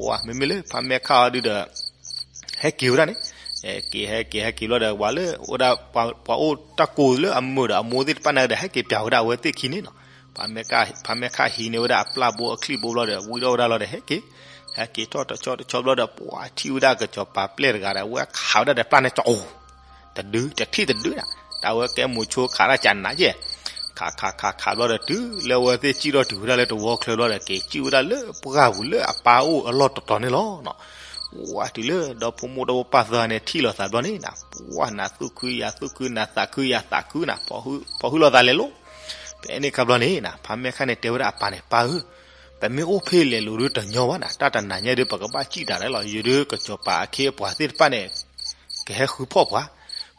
ဝၤ မ့မ့ၢ်လၢဖါမဲာ်ခၣ်အီၤဒုဒီး ဟဲက့ၤဝဲဒၣ်န့ၣ်, ဟဲက့ၤ ဟဲက့ၤ ဟဲက့ၤဘျီဒီး ပှၤလၢ ပှၤအိၣ်တၢ်ကိၢ်လၢအမုာ်ဒီးအမိၢ်သ့ၣ်တဖၣ်န့ၣ်ဒီး ဟဲက့ၤပၠးဝဲဒၣ်အဝဲသ့ၣ်ခံန့ၣ်နီၤ. ဖါမဲာ်ခၣ်ဟံးန့ၢ်ဝဲဒၣ်အပျၢ်ဘိအချံၣ်ဘိဘျီဒီး ဝံထီၣ်ဝဲဒၣ်လီၤဒီး ဟဲက့ၤ, ဟဲက့ၤထီၣ်တဆီတဆီဘျီဒီး ပှၤထံၣ်ဝဲဒၣ်ကစီၤပၤပျဲၢ်တဂၤဒီး အဝဲခးဝဲဒၣ်ဒီးပျၢ်န့ၣ်ကၠီ တဒု တထံၣ်တဒုနၤ, တၢ်ဝဲကဲမိၤဆိခးတၢ်ကနးကဲ, ခးခးခးခးဘျီဒီး တုၤလၢအဝဲသ့ၣ်စံၣ်ထီၣ်တုၤဝဲဒၣ်လၢတဝီချၢဘျီဒီး က့ၤစံၣ်ဝဲဒၣ်လၢပှၢ်ပူၤလၢအပၢ်အိၣ်အလီၢ်တတီၤန့ၣ်လီၤ. ဝၤ တုၤလၢဒီဖိမိၢ်ဒီဖိပၢ်သၢဂၤန့ၣ်ထံၣ်လိာ်သးဘျီန့ၣ်နၤ ပှၤနၤသူၣ်ခုယၤသူၣ်ခု နၤသးခုယၤသးခုနၤ, ပှၤဟုလိာ်သးလဲၤလိၤ. ဖဲန့ၣ်ခါဘျီန့ၣ်နၤ ဖါမဲာ်ခၣ်န့ၣ်တဲဝဲဒၣ်အပၢ်န့ၣ် ပၢ်ဧၢ, ပမ့ၢ်အိၣ်ဖဲလဲၤလိၤဒုတညီဘၣ်နၤ, တၢ်တနၤညါဒုး ပကဘၣ်စံၣ်တၢ်ရဲၣ်လီၤ, ယဒုးကစီၤပၤအခ့အပှၤသ့ၣ်တဖၣ်န့ၣ် ကဟဲဃုဖီၣ်ပှၤ.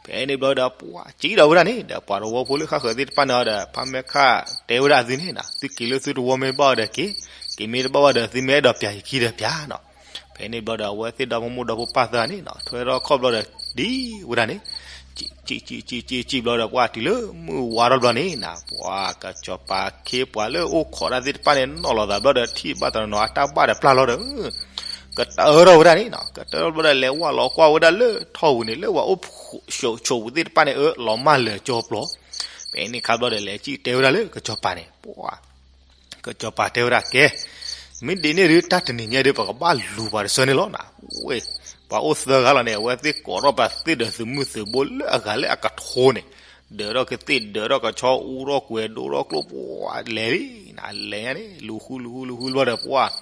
ဖဲန့ၣ်ဘျီဒီး ပှၤစံၣ်ဒီးဝဲဒၣ်န့ၣ်ဒီး ပှၤတဝီဖိလၢဃၣ်ဃၢၤသ့ၣ်တဖၣ်န့ၣ်ဒီး ဖါမဲာ်ခၣ်တဲဝဲဒၣ်သုန့ၣ်နၤ, သုက့ၤလၢသုတဝီမ့ၢ်ဘၣ်အီၤဒီးက့ၤ, က့ၤမ့ၢ်တဘၣ်ဝဲဒီး သုမ့ၢ်အဲၣ်ဒိးပၠးယခံဒီးပၠးနီၤ. ဖဲန့ၣ်ဘျီဒီး အဝဲသ့ၣ်ဒီဖိမိၢ်ဒီဖိပၢ်သၢဂၤန့ၣ်နီၤ ထွဲထီၣ်ခီၣ်ဘျီဒီး ဒ်ဝဲဒၣ်န့ၣ် စံၣ်စံၣ်စံၣ်စံၣ်စံၣ်ဘျီဒီး ပှၤတုၤလၢမုၢ်ဝါထီၣ်ဘျီန့ၣ်နၤ ပှၤကစီၤပၤအခ့အပှၤလၢအိၣ်ခိးတၢ်သ့ၣ်တဖၣ်န့ၣ် နီၣ်လိာ်သးဘျီဒီး ထံၣ်ဘၣ်တနီၤနီၤအတၢ်ဘၣ်ဒီးပျၢ်လီၤဒီး ကတၢၢ်ထီၣ်ဝဲဒၣ်န့ၣ်နီၤ, ကတၢၢ်ထီၣ်ဘျီဒီး လဲၤဝၢ်လီၤကွၢ်ဝဲဒၣ်လၢထီၣ်ပူၤန့ၣ် လၢပှၤအိၣ်ဆိးပူၤသ့ၣ်တဖၣ်န့ၣ် အၢ လီၤမၢ်လၢာ်ကၠီပျီ. ဖဲန့ၣ်ခါဘျီဒီး လဲၤစံၣ်တဲဝဲဒၣ်လၢကစီၤပၤန့ၣ် ပှၤ ကစီၤပၤတဲဝဲဒၣ် ကဲ, မ့ၢ်ဒ်န့ၣ်ဒီး တၢ်တနံၤညါဒီး ပကဘၣ်လူၤပှၤတဆၢန့ၣ်လီၤနၤ. ဝ့ၢ် ပှၤအိၣ်သၢဂၤလီၤန့ၣ် အဝဲသ့ၣ်ကိးထီၣ်ပှၤသ့ၣ်ဒီးသုးမုၢ်သုးဘိလၢအဂၤလၢအကထိန့ၣ်, ဒၢးထီၣ်ကသ့ၣ် ဒၢးထီၣ်ကဆီ အူထီၣ်ကွဲၤ ဒိၣ်ထီၣ်ကျိၣ် ပှၤလဲၤလံနၤ, လဲၤညါန့ၣ် လူၤဃုလူၤဃုလူၤဃုဘျီဒီး ပှၤ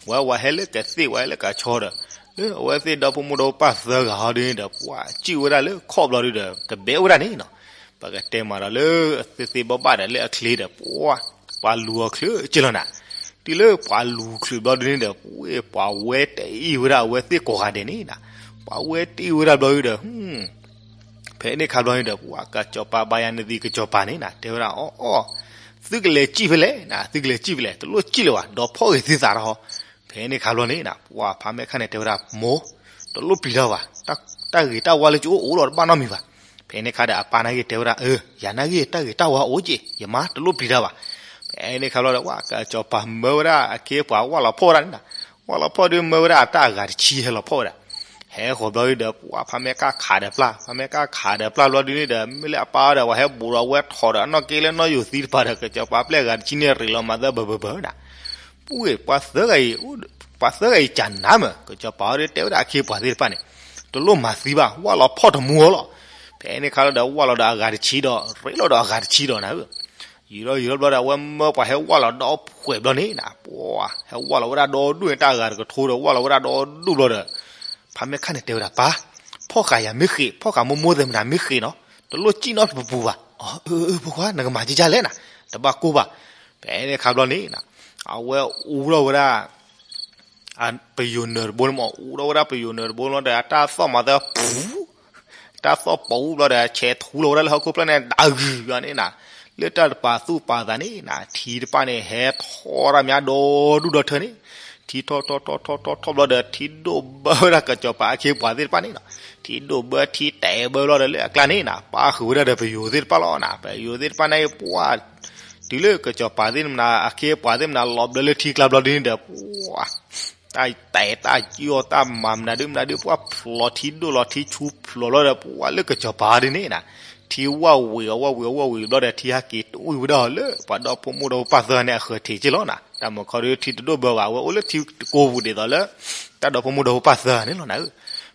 ဝဲ ဝဲဟဲလၢကသ့ၣ် ဝဲဟဲလၢကဆီဒီး လၢအဝဲသ့ၣ်ဒီဖိမိၢ်ဒီပၢ်သၢဂၤဟီဒ်န့ၣ်ဒီး ပှၤစံၣ်ဝဲဒၣ်လၢခီၣ်ဘျီဒုဒီး ကဘဲဝဲဒၣ်န့ၣ်နီၤ. ပကတဲမးဒီးလၢအသ့သ့ဘၣ်ဘၣ်ဒီးလၢအချ့ဒီး ပှၤ ပှၤလူၤအီၤချုးက့လီၤနၤ. တုၤလၢပှၤလူၤချုးဘျီဒုန့ၣ်ဒီး ပှၤဝဲတအံၣ်ဝဲဒၣ်အဝဲသ့ၣ်ကိးဂၤဒဲးန့ၣ်နၤ. ပှၤဝဲတအံၣ်ဝဲဒၣ်ဘျီဒုဒီး ဖဲန့ၣ်ခါဘျီန့ၣ်ဒီး ပှၤကစီၤပၤဘါယၤန့ၣ်သံကစီၤပၤန့ၣ်နၤ တဲဝဲဒၣ် အီ အီ သုကလဲၤစံၣ်ဖဲလဲၣ်နၤ, သုကလဲၤစံၣ်ဖဲလဲၣ်, တလိၣ်စံၣ်လၢၤဘၣ်, ဒီးဖီၣ်ဂ့ၤသုသးဒီးဟီ. ဖဲန့ၣ်ခါဘျီန့ၣ်နၤ ပှၤဖါမဲာ်ခါန့ၣ်တဲဝဲဒၣ် မိၢ်, တလိၣ်ပျံၤတၢ်ဘၣ်, တၢ်ဂ့ၤတၢ်ဝါလၢကအိၣ်အိၣ်ဒီးတဘၣ်နီတမံၤဘၣ်. ဖဲန့ၣ်ခါဒီးအပၢ်န့ၣ်ဂ့ၤတဲဝဲဒၣ် အၢ ယၤန့ၣ်ဂ့ၤ တၢ်ဂ့ၤတၢ်ဝါအိၣ်က့ ယမါ တလိၣ်ပျံၤတၢ်ဘၣ်. ဖဲန့ၣ်ခါဘျီဒီး ပှၤကစီၤပၤမၢဝဲဒၣ်အခ့အပှၤဝၢ်လီၤဖီၣ်ဝဲဒၣ်န့ၣ်နၤ. ဝၢ်လီၤဖီၣ်ဒုးမၢဝဲဒၣ်အတၢ်အဂၤတဆံဟဲလီၤဖီၣ်ဝဲဒၣ်. ဟဲဃီၤဘျီဒုဒီး ပှၤဖါမဲာ်ခါခးဒီးပျၢ်, ဖါမဲာ်ခါခးဒီးပျၢ်ဘျီဒုန့ၣ်ဒီး မ့ၢ်လၢအပၢ်ဒီး ပှၤဟဲဘူးဒီးဝဲထီၣ်ဒီးအနီၢ်က့လၢနီၢ်ယိာ်သံတပၤဒီး ကစီၤပၤပျဲၢ်ဂၤတဆံန့ၣ် ရ့းလီၤမၤသၢဘၢဘၢဘၢနၤ. ပှၤ ပှၤသၢဂၤအံၤ ပှၤသၢဂၤအံၤကနၣ်မး ကစီၤပၤအီၤဒီးတဲဝဲဒၣ်အခ့အပှၤသ့ၣ်တဖၣ်န့ၣ် တလိၣ်မၤသံဘၣ် ဝၢ်လီၤဖီၣ်တမူအီၤလီၤ. ဖဲန့ၣ်ခါလီၤဒီး ဝၢ်လီၤဒီးအဂၤတဆံဒီး ရ့းလီၤဒီးအဂၤတဆံဒီးနၤဧၢ. ယူၤထီၣ်ယူၤထီၣ်ဘျီဒီး အဝဲမၢပှၤဟဲဝၢ်လီၤဒီးဖှဲးဘျီန့ၣ်နၤ ပှၤ ဟဲဝၢ်လီၤဝဲဒၣ်ဒီဒူၣ်န့ၣ် တၢ်အဂၤတကထိဒီး ဝၢ်လီၤဝဲဒၣ်ဒီဒူၣ်ဘျီဒီး ဖါမဲာ်ခါန့ၣ်တဲဝဲဒၣ် ပၢ်, ဖီၣ်ဃာ်ယၤမ့ၢ်ဃ့ၢ် ဖီၣ်ဃာ်မိၢ်မိၢ်သဲးမနၤမ့ၢ်ဃ့ၢ်နီၤ တလိၣ်စံၣ်နီတပူၤပူၤဘၣ်. အၢ အၢ အၢ ဖိခွါ နကမၤကကလဲၣ်နၤ တဘၣ်ကိၢ်ဘၣ်. ဖဲန့ၣ်ခါဘျီန့ၣ်နၤ အဝဲအူထီၣ်ဝဲဒၣ် ပယိၤနၢၤတဘိန့ၣ်မး အူထီၣ်ဝဲဒၣ်ပယိၤနၢၤတဘိလီၤဒီး အတၢ်သီၣ်မၤသၢပူၤ တၢ်သီၣ်ပူၤဘျီဒီး ဆဲးထူလီၤဝဲဒၣ်လၢဟီၣ်ခိၣ်ဖျၢၣ်န့ၣ် ဒၣ်ဂုၤဘျီန့ၣ်နၤ လၢတၢ်တပာ်သူၣ်ပာ်သးန့ၣ်နၤ ထံတဖၣ်န့ၣ် ဟဲထီၣ်တၢ်မးဒီဒူၣ်ဒီထၢန့ၣ် ထံထီၣ်ထီၣ်ထီၣ်ထီၣ်ထီၣ်ထီၣ်ဘျီဒီး ထံဒိၣ်ဘၢဝဲဒၣ်ကစီၤပၤအခ့အပှၤသ့ၣ်တဖၣ်န့ၣ်နၤ ထံဒိၣ်ဘၢထံတဲာ်ဘၢဘျီဒီးလၢအကျါန့ၣ်နၤ ပၢ်ဃုာ်ဝဲဒၣ်ဒီးပယိၤသ့ၣ်တဖၣ်လီၤနၤ ပယိၤသ့ၣ်တဖၣ်န့ၣ်ပှၤ တုၤလၢကစီၤပၤသ့ၣ်မနၤ အခ့အပှၤသ့ၣ်မနၤ လီၤဘျၢလၢထံကျါဘျီဒ်န့ၣ်ဒီး ပှၤ တၢ်တဲာ်တၢ်ယီၢ်တၢ်မၤမနုၤဒုမနုၤဒု ပှၢ်ဖျိးထံဒိၣ်လီၤထံဆူဖျိးလီၤဒီး ပှၢ်လၢကစီၤပၤဒ်န့ၣ်နၤ, ထံဝၢ်ဝံၤအီၤဝၢ်ဝံၤအီၤဝၢ်ဝံၤဘျီဒီး ထံဟဲက့ၤတဝံၣ်ဝဲဒၣ်အီၤလၢ ပှၤဒီဖိမိၢ်ဒီဖိပၢ်သၢဂၤန့ၣ် အဃၢၤထံးက့လီၤနၤ. တၢ်မုၢ်ခီဒီးထံတဒိၣ်ဘၢဘၣ် အဝဲအိၣ်လၢထံတကိးပူၤဒ်သိးလၢ တၢ်ဒီဖိမိၢ်ဒီဖိပၢ်သၢဂၤန့ၣ်လီၤနၤဧၢ.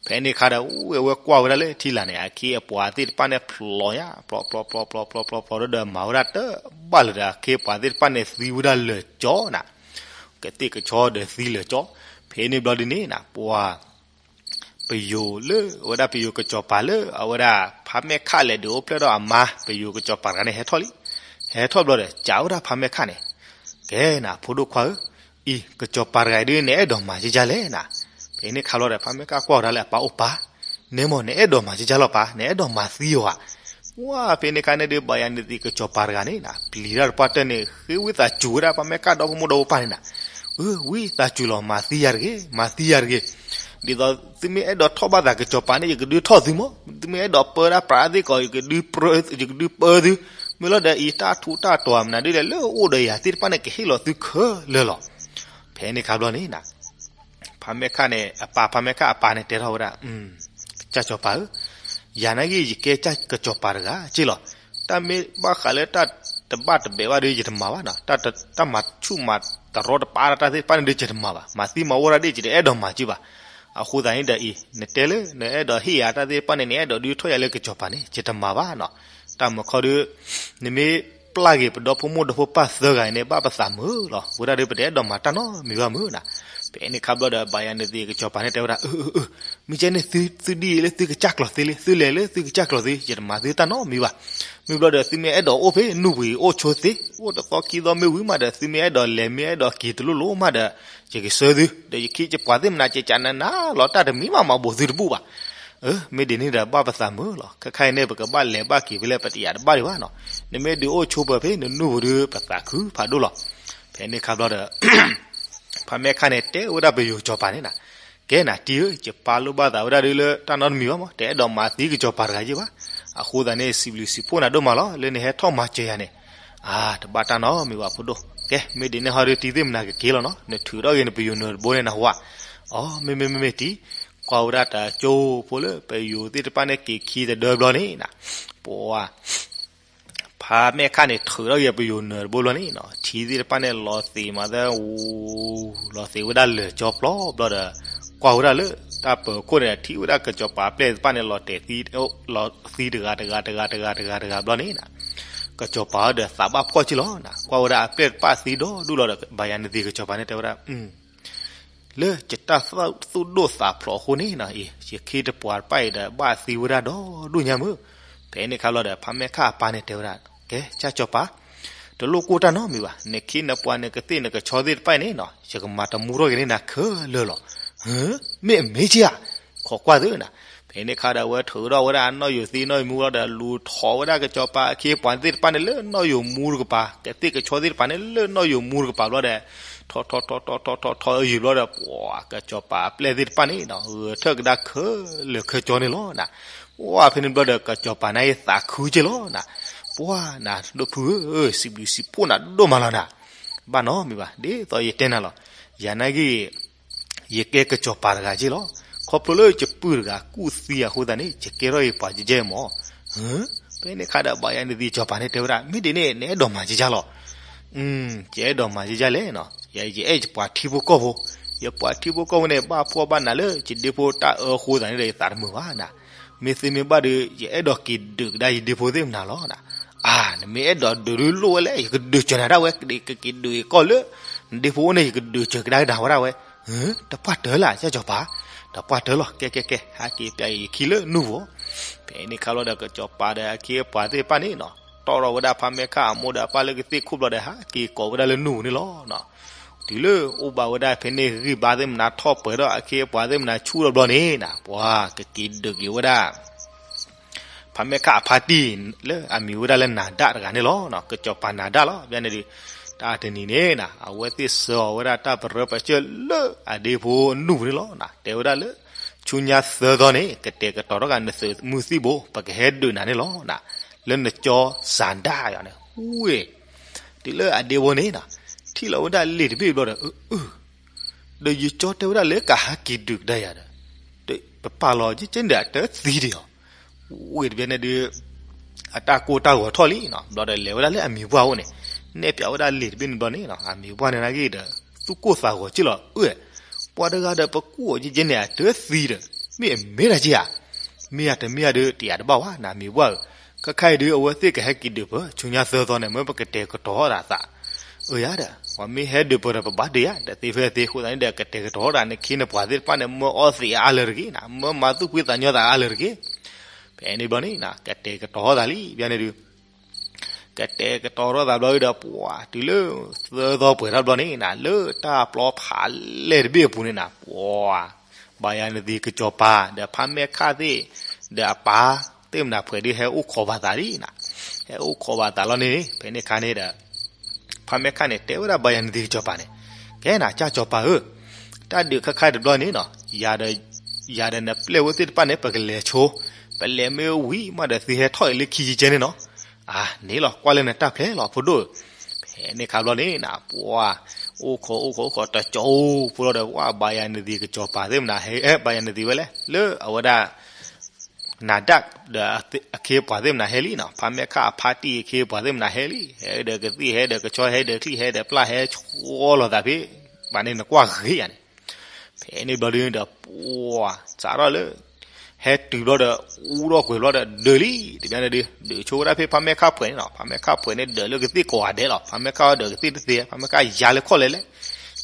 ဖဲန့ၣ်အခါဒီး အဝဲကွၢ်ဝဲဒၣ်လၢထံလာ်န့ၣ် အခ့အပှၤသ့ၣ်တဖၣ်န့ၣ်ဖျိးညါ ဖျိးဖျိးဖျိးဖျိးဖျိးဖျိးဒီး မၤဝဲဒၣ်တဘၣ်လၢၤဒီး အခ့အပှၤသ့ၣ်တဖၣ်န့ၣ်သံဝဲဒၣ်လၢာ်ကၠီနၤ. ကသ့ၣ်ကဆီဒီးသံလၢာ်ကၠီ. ဖဲန့ၣ်ဘျီဒ်န့ၣ်နၤ ပှၤ ပယိၤလၢ အဝဲဒၣ်ပယိၤကစီၤပၤလၢ အဝဲဒၣ်ဖးမဲာ်ခၣ်လဲၤဒုးအိၣ်ဖျဲၣ်ထီၣ်အမါ ပယိၤကစီၤပၤတဂၤန့ၣ် ဟဲထီၣ်လံ. ဟဲထီၣ်ဘျီဒီး ကးဝဲဒၣ်ဖးမဲာ်ခၣ်န့ၣ်, ကဲနၤ ဖိဒိၣ်ခွါဧၢ, အံၤ ကစီၤပၤတဂၤအံၤဒုး နအဲၣ်ဒိးမၤကကၢလဲၣ်နၤ. ဖဲန့ၣ်ခါဘျီဒီး ဖးမဲာ်ခၣ်ကွၢ်ဝဲဒၣ်လၢအပၢ်အိၣ်ပၢ်, နဲမ့ၢ် နအဲၣ်ဒိးမၤကကၢလီၤပၢ်, နအဲၣ်ဒိးမၤသံအီၤဧါ. ဝဲ ဖဲန့ၣ်ခါန့ၣ်ဒုး ဘၣ်ယၤန့ၣ်သ့ၣ် ကစီၤပၤတဂၤန့ၣ်နၤ ပျံၤတၢ်တပှၢ်တၢၢ်န့ၣ် ဃ့ဝံသးစူၤဝဲဒၣ် ဖးမဲာ်ခၣ်ဒီဖိမိၢ်ဒီဖိပၢ်န့ၣ်နၤ, အၢ ဝံသးစူၤလီၤ မၤသံယၤတဂ့ၤ မၤသံယၤတဂ့ၤ. ဒ်သိးသုမ့ၢ်အဲၣ်ဒိးထီၣ်ဘၣ်သးကစီၤပၤန့ၣ် ယကဒုးထီၣ်သုမး, သုမ့ၢ်အဲၣ်ဒိးပၢတၢ်ပြးသ့ၣ်ကီး ယကဒုးပၢသု, မ့ၢ်လီၤဒီးအံၤ တၢ်ထူးတၢ်တီၤမနုၤဒုးလဲၣ် လၢအအိၣ်ဒီးယၤသ့ၣ်တဖၣ်န့ၣ် ကဟ့ၣ်လီၤသုခဲလၢာ်လီၤ. ဖဲန့ၣ်ခါဘျီန့ၣ်နၤ ဖးမဲာ်ခၣ်န့ၣ် အပၢ် ဖးမဲာ်ခၣ်အပၢ်န့ၣ်တဲထီၣ်ဝဲဒၣ်, ကစၢ်စီၤပၤဧၢ, ယၤနာ်က့ ယကဲကစၢ်စီၤပၤတဂၤက့လီၤ. တၢ်မ့ၢ်ဘၣ်ဃးလၢတၢ်တဘၣ်တဘဲးဘၣ်ဒီး ယတမၤဘၣ်နီၤ, တၢ်မၤဆူၣ်မၤတရီတပါတၢ်သ့ၣ်တဖၣ်န့ၣ်ဒီး ယတမၤဘၣ်, မၤသံမၤဝီတၢ်ဒ် ယတအဲၣ်ဒိးမၤက့ဘၣ်. အဃိသတးန့ၣ်ဒီးအံၤ နတဲလၢ နအဲၣ်ဒိးဟ့ၣ်ယၤတၢ်သ့ၣ်တဖၣ်န့ၣ် နအဲၣ်ဒိးဒုးထီၣ်ယၤလၢကစီၤပၤန့ၣ် ယတမၤဘၣ်နီၤ. တၢ်မုၢ်ခီဒီး နမ့ၢ်ပျၢ်က့ၤပဒီဖိမိၢ်ဒီဖိပၢ်သၢဂၤအံၤန့ၣ် ဘၣ်ပသးမုာ်လီၤ. ဝဲဒၣ်ဒီး ပတအဲၣ်ဒိးမၤတၢ်နီတမံၤဘၣ်မုာ်နၤ. ဖဲန့ၣ်ခါဘျီဒီး ဘၣ်ယၤန့ၣ်သ့ၣ် ကစီၤပၤန့ၣ်တဲဝဲဒၣ်, အၢ အၢ အၢ မ့ၢ်ကဲန့ၣ် သု သုဒ်အံၤလၢသုကစၢ်ကျီၤသ့လံ, သုလဲၤလၢသုကစၢ်ကျီၤသ့, ယတမၤသုတၢ်နီတမံၤဘၣ်. မ့ၢ်ဘျီဒီး သုမ့ၢ်အဲၣ်ဒိးအိၣ်ဖဲနူၢ်ပူၤအံၤ အိၣ်ဆိသ့, အိၣ်တသီခံသီမ့ၢ်ဝံၤမးဒီး သုမ့ၢ်အဲၣ်ဒိးလဲၤ မ့ၢ်အဲၣ်ဒိးက့ၤတလိၣ်လိၣ်မးဒီး ယကဆှၢသု, ဒီးယခ့ယပှၤသ့ၣ်မနၤ ကကနနၤလီၤ တၢ်တမံၤမး မၤဘိးသုတဘူၣ်ဘၣ်. အၢ မ့ၢ်ဒ်န့ၣ်ဒီး ဘၣ်ပသးမုာ်လီၤ. ခဲခါအံၤန့ၣ် ပကဘၣ်လဲၤဘၣ်က့ၤဖဲလဲၣ် ပတယာ်တဘၣ်ဒံးဘၣ်နီၤ. နမ့ၢ်ဒုးအိၣ်ဆိပၢၤဖဲနနူၢ်ပူၤဒီး ပသးခုဖးဒိၣ်လီၤ. ဖဲန့ၣ်ခါဘျီဒီး ဖးမဲာ်ခၣ်န့ၣ် တဲဝဲဒၣ်ပယိၤကစီၤပၤန့ၣ်နၤ, ကဲနၤ တံၤဧၢ, ယပာ်လိာ်ဘၣ်သးဝဲဒၣ်ဒုးလၢတၢ်နီတမံၤဘၣ်မး, တအဲၣ်ဒိးမၤသံကစီၤပၤတဂၤယဲၢ်ဘၣ်. အဃိသတးန့ၣ် စံးဘျုးစံးဖှိၣ်နၤဒိၣ်မးလီၤ လၢနဟဲထီၣ်မၤစၢၤယၤန့ၣ်. အါ တဘၣ်တၢ်နီတမံၤဘၣ်ဖိဒိၣ်. ကဲ မ့ၢ်ဒ်န့ၣ်ဟီဒီး တံၤသ့ၣ်မနၤကက့ၤလီၤနီၤ, နထုးထီၣ်ဂ့ၤနပယိၤနၢၤတဘိန့ၣ်နဟးဝဲ. အီ မ့မ့မ့မ့ၢ်တံၤ, ကွၢ်ဝဲဒၣ်တၢ်ကၠိဖိလၢပယိၤသ့ၣ်တဖၣ်န့ၣ် က့ၤခံတဒၢဘျီန့ၣ်နၤ, ပှၤ ဖးမဲာ်ခၣ်န့ၣ် ထုးထီၣ်ဂ့ၤပယိၤနၢၤတဘိဘျီန့ၣ်နီၤ, ထံသ့ၣ်တဖၣ်န့ၣ် လီၤသ့ၣ်မးသၢ လီၤသ့ၣ်ဝဲဒၣ်လၢာ်ကၠီပျီဘျီဒီး ကွၢ်ဝဲဒၣ်လၢတၢ်ပၢၤခိၣ်န့ၣ် ထံၣ်ဝဲဒၣ်ကစီၤပၤအပျဲၢ်သ့ၣ်တဖၣ်န့ၣ် လီၤတဲာ်သံ လီၤသံတဂၤတဂၤတဂၤတဂၤတဂၤဘျီန့ၣ်နၤ, ကစီၤပၤဒီးသးဘၣ်ဖှီၣ်က့လီၤနၤ, ကွၢ်ဝဲဒၣ်အပျဲၢ်တဖၣ်သံဒီဒူၣ်လီၤဒီး ဘၣ်ယၤန့ၣ်သ့ၣ် ကစီၤပၤန့ၣ်တဲဝဲဒၣ် လၢယတၢ်သူၣ်ဒိၣ်သးဖျိးအဃိန့ၣ်နီၤ, အံၤ ယခ့တပှၤတဖၣ်အံၤဒီး ဘၣ်သံဝဲဒၣ်ဒီဒူၣ်ညါမုၢ်. ဖဲန့ၣ်ခါဘျီဒီး ဖးမဲာ်ခၣ်အပၢ်န့ၣ်တဲဝဲဒၣ်, ကဲ ကစၢ်စီၤပၤ, တလိၣ်ကိၢ်တၢ်နီတမံၤဘၣ်, နခ့နပှၤနကသ့ၣ်နကဆီသ့ၣ်တဖၣ်အံၤန့ၣ်နီၤ ယကမၤတမူထီၣ်က့ၤန့ၢ်နၤခဲလၢာ်လီၤ. မ့ၢ်အမ့ၢ်က့ဧါ, ခိးကွၢ်သုနၤ. ဖဲန့ၣ်ခါဒီး အဝဲထုးထီၣ်ဝဲဒၣ်နီၣ်ယိၤသံနီၣ်ယိၤမူဘျီဒီး လူၤထီၣ်ဝဲဒၣ်ကစီၤပၤအခ့အပှၤသ့ၣ်တဖၣ်န့ၣ်လၢနီၣ်ယိၤမူတကပၤ, ကသ့ၣ်ကဆီသ့ၣ်တဖၣ်န့ၣ်လၢနီၣ်ယိၤမူတကပၤဘျီဒီး ထီၣ်ထီၣ်ထီၣ်ထီၣ်ထီၣ်ထီၣ်ထီၣ်အယံၤဘျီဒီး ပှၤကစီၤပၤအပျဲၢ်သ့ၣ်တဖၣ်န့ၣ်နီၤ ဂဲၤထၢၣ်ကဒါခဲလၢာ်ခဲကၠီန့ၣ်လီၤနၤ. ပှၤဖဲန့ၣ်ဘျီဒီး ကစီၤပၤန့ၣ်သးခုက့လီၤနၤ. ပှၤနၤ ဒိၣ်ဖုဧၢ, စံးဘျုးစံးဖှိၣ်နၤဒိၣ်မးလီၤနၤ. ဘၣ်နီတမံၤဘၣ်, ဒ်သိးယတဲနၤလီၤ. ယၤနာ်က့ ယကဲကစီၤပၤတဂၤက့လီၤ. ခီဖျိလၢယပုၢ်တဂၤကူၣ်သံအဃိသတးန့ၣ် ယကဲထီၣ်ယပှၤကကဲမး. ဖဲန့ၣ်ခါဒီး ဘၣ်ယၤန့ၣ်သ့ၣ် ကစီၤပၤန့ၣ်တဲဝဲဒၣ်, မ့ၢ်ဒ်န့ၣ် နအဲၣ်ဒိးမၤကကၢလီၤ. ယအဲၣ်ဒိးမၤကကၢလဲၣ်နီၤ, ယအဲၣ်ယပှၤထံဖိကီၢ်ဖိ, ယပှၤထံဖိကီၢ်ဖိန့ၣ် ဘၣ်ဖှီၣ်ဘၣ်နးလၢယဒ့ဖိတၢ်အၢအဃိသတးန့ၣ်ဒီး ယသးတမုာ်ဘၣ်နၤ. မ့ၢ်သ့မ့ၢ်ဘၣ်ဒီး ယအဲၣ်ဒိးက့ၤဒုးကဒါယဒ့ဖိသ့ၣ်မနၤလီၤနၤ. အါ နမ့ၢ်အဲၣ်ဒိးဒုးဒုးလိၣ်ဝဲလဲၣ် ယကဒုးစၢၤနၤဒၣ်ဝဲ, ကက့ၤဒုးကီၢ်လၢ နဒ့ဖိအိၣ်န့ၣ် ယကဒုးစၢၤကဒါနၤဝဲဒၣ်ဝဲ. တပှၢ်တၢၢ်လၢ ကစၢ်စီၤပၤ, တပှၢ်တၢၢ်လီၤ. ကဲ ကဲ ကဲ ဟဲက့ၤပျဲယခံလၢနူၢ်ဧိၤ. ဖဲန့ၣ်ခါဘျီဒီး ကစီၤပၤဒီးအခ့အပှၤသ့ၣ်တဖၣ်န့ၣ်နီၤ တီၣ်ထီၣ်ဝဲဒၣ်ဖးမဲာ်ခၣ်အမိၢ်ဒီးအပၢ်လၢကသ့ၣ်ခိၣ်ဘျီဒီး ဟဲက့ၤကိးဝဲဒၣ်လၢနူၢ်ဧိၤန့ၣ်လီၤ. တုၤလၢအိၣ်ဘၣ်ဝဲဒၣ်ဖဲန့ၣ် ဂံၢ်ဘါသ့ၣ်မနၤထီၣ်ပှဲၤဒီး အခ့အပှၤသ့ၣ်မနၤဆူၣ်ထီၣ်ဘျီန့ၣ်နၤ ပှၤကက့ၤဒုးက့ၤဝဲဒၣ် ဖးမဲာ်ခၣ်အဖါတံၢ်လၢအမံၤဝဲဒၣ်လၢနၤဒၣ်တဂၤန့ၣ်လီၤ. ကစီၤပၤနၤဒၣ်လီၤ. ဘၣ်န့ၣ်ဒီး တၢ်တနံၤန့ၣ်နၤ အဝဲသ့ၣ်ဆှၢအီၤဝဲဒၣ်တၢ်ပရၢပစၢၢ်လၢအဒ့ဖိနူၢ်ပူၤန့ၣ်လီၤ. တဲဝဲဒၣ်လၢ ဆူညါသၢသီန့ၣ် ကတဲာ်ကတီၤထီၣ်က့ၤနသုးမုၢ်သံၣ်ဘိ ပကဟဲဒုးနၤန့ၣ်လီၤ. လၢနကၠီစၤဒၣ်ယၤန့ၣ် ဝ့ၢ် တုၤလၢအဒ့ဖိန့ၣ်နၤ ထံၣ်လီၤဝဲဒၣ်လ့ၣ်တဘ့ၣ်ဘျီဒီး အၢ အၢ ဒီးယကၠီတဲဝဲဒၣ်လၢကဟဲက့ၤဒုးကဒါယၤဒီး, ပပာ်လီၤကကဲန့ၣ်ဒီးအတသံဒံးအီၤ, ဝံၤတဘျီန့ၣ်ဒုး အတၢ်ကိၢ်တၢ်ဂီၤထီၣ်လံနီၤ, ဘျီဒီးလဲၤဝဲဒၣ်လၢအမံၤပှၢ်အိၣ်န့ၣ်, နဲၣ်ပၠးဝဲဒၣ်လံာ်တဘ့ၣ်န့ၣ်ဘျီန့ၣ်နီၤ, အမံၤပှၢ်န့ၣ်နာ်က့ဒီး သူၣ်ကိၢ်သးဂီၤက့ၢ်လီၤ, အၢ, ပှၤတဂၤဒီးပကူၣ်အီၤကကဲန့ၣ် အတသံဒီး, မ့ၢ်အမ့ၢ်တၢ်က့ဧါ, မ့ၢ်ဧါတမ့ၢ်ဧါဒီး တယာ်တဘၣ်ဝဲနီၤ မံၤပှၢ်ဧၢ, ခဲခါအံၤဒုး အဝဲသ့ၣ်ကဟဲက့ၤဒုးပၢၤ ဆူညါသၢသီန့ၣ် မ့ၢ်ပကတဲာ်ကတီၤထီၣ်သးသး, အၢယၤဒီး ပှၤမ့ၢ်ဟဲဒုးပၢၤဒီးပဘၣ်ဒုးယၤ တသ့ဖဲသ့အဃိသတးန့ၣ်ဒီး ကတဲာ်ကတီၤထီၣ်သးန့ၣ် ခ့နပှၤသ့ၣ်တဖၣ်န့ၣ် မၢအီသံးအါလၢာ်တဂ့ၤနီၤ, မၢမၤသူၣ်ဖှံသးညီသးအါလၢာ်တဂ့ၤ, ဖဲန့ၣ်ဘျီန့ၣ်နီၤ ကတဲာ်ကတီၤထီၣ်သးလံ ဘျီန့ၣ်ဒုး ကတဲာ်ကတီၤထီၣ်သးဘျီဒီး ပှၤတုၤလၢ သၢသီပှဲၤထီၣ်ဘျီန့ၣ်နီၤ လၢတၢ်ပျီဖးလဲၢ်တဘ့ၣ်အပူၤန့ၣ်နီၤ ပှၤ ဘၤယၤနသံၣ်ကစီၤပၤ ဒီးဖါမဲခၣ်သ့ၣ် ဒီးအပၢ်သ့ၣ်မနုၤဖှဲးဒုးဟဲအိၣ်ခိးဘၣ်သးလံနီၤ, ဟဲအိၣ်ခိးဘၣ်သးလီၤန့ၣ် ဖဲန့ၣ်အခါန့ၣ်ဒီး ဖါမဲခၣ်န့ၣ် တဲဝဲဒၣ်ဘၤယၤနသံၣ်ကစီၤပၤန့ၣ်, ကဲနီၤ ကၠၢ်ကစီၤပၤဧၢ, တၢ်ဒုးခါခါတဘျီန့ၣ်နီၤ ယၤဒီး ယၤဒီးနပျဲၢ်ဝဲသ့ၣ်တဖၣ်န့ၣ် ပကလဲၤဆိ, ပလဲၤမ့ၢ်ဝံၤမးဒီးသုဟဲထီၣ်အံၤလၢခံကကဲန့ၣ်နီၤ, အါန့ၣ်လီၤ ကွၢ်လၢနတၢ်ဖျဲးလီၤ ဖိဒိၣ်ဧၢ, ဖဲန့ၣ်ခါဘျီန့ၣ်နီၤ ပှၤ အိၣ်ခိးအိၣ်ခိးအိၣ်ခိးတကၠိဖိလီၤဒီး ပှၤဘၤယၤနသံၣ်ကစီၤပၤသ့ၣ်မနုၤဟဲ ဘၤယၤနသံၣ်ဝဲလဲၣ် လၢအဝဲဒၣ် နၤဒၣ်ဒီးအခ့အပှၤသ့ၣ်မနုၤဟဲလံနီၤ, ဖါမဲခၣ်အဖါတံၢ်အခ့အပှၤသ့ၣ်မနုၤဟဲလံ, ဟဲဒီးကသ့ၣ် ဟဲဒီးကဆီ ဟဲဒီးချံၣ် ဟဲဒီးပျၢ် ဟဲဆိလီၤသးဖဲ ဘၣ်န့ၣ် နကွၢ်ဂ့ၤယၤန့ၣ်, ဖဲန့ၣ်ဘျီဒုးဒီး ပှၤစးထီၣ်လၢ ဟဲတုၤဘျီဒီး အူထီၣ်ကွံာ်ဘျီဒီး ဒုးလံ တဘျီန့ၣ်ဒုး ဒုးဆိဝဲဒၣ်ဖဲဖါမဲခၣ်ဖှဲးန့ၣ်နီၤ, ဖါမဲခၣ်ဖှဲးန့ၣ်ဒုးလၢကသ့ၣ်ကိးဂၤဒဲးလီၤ, ဖါမဲခၣ်ဒီးကသ့ၣ်တသ့, ဖါမဲခၣ်ယၤလၢခီၣ်လဲၤလဲၣ်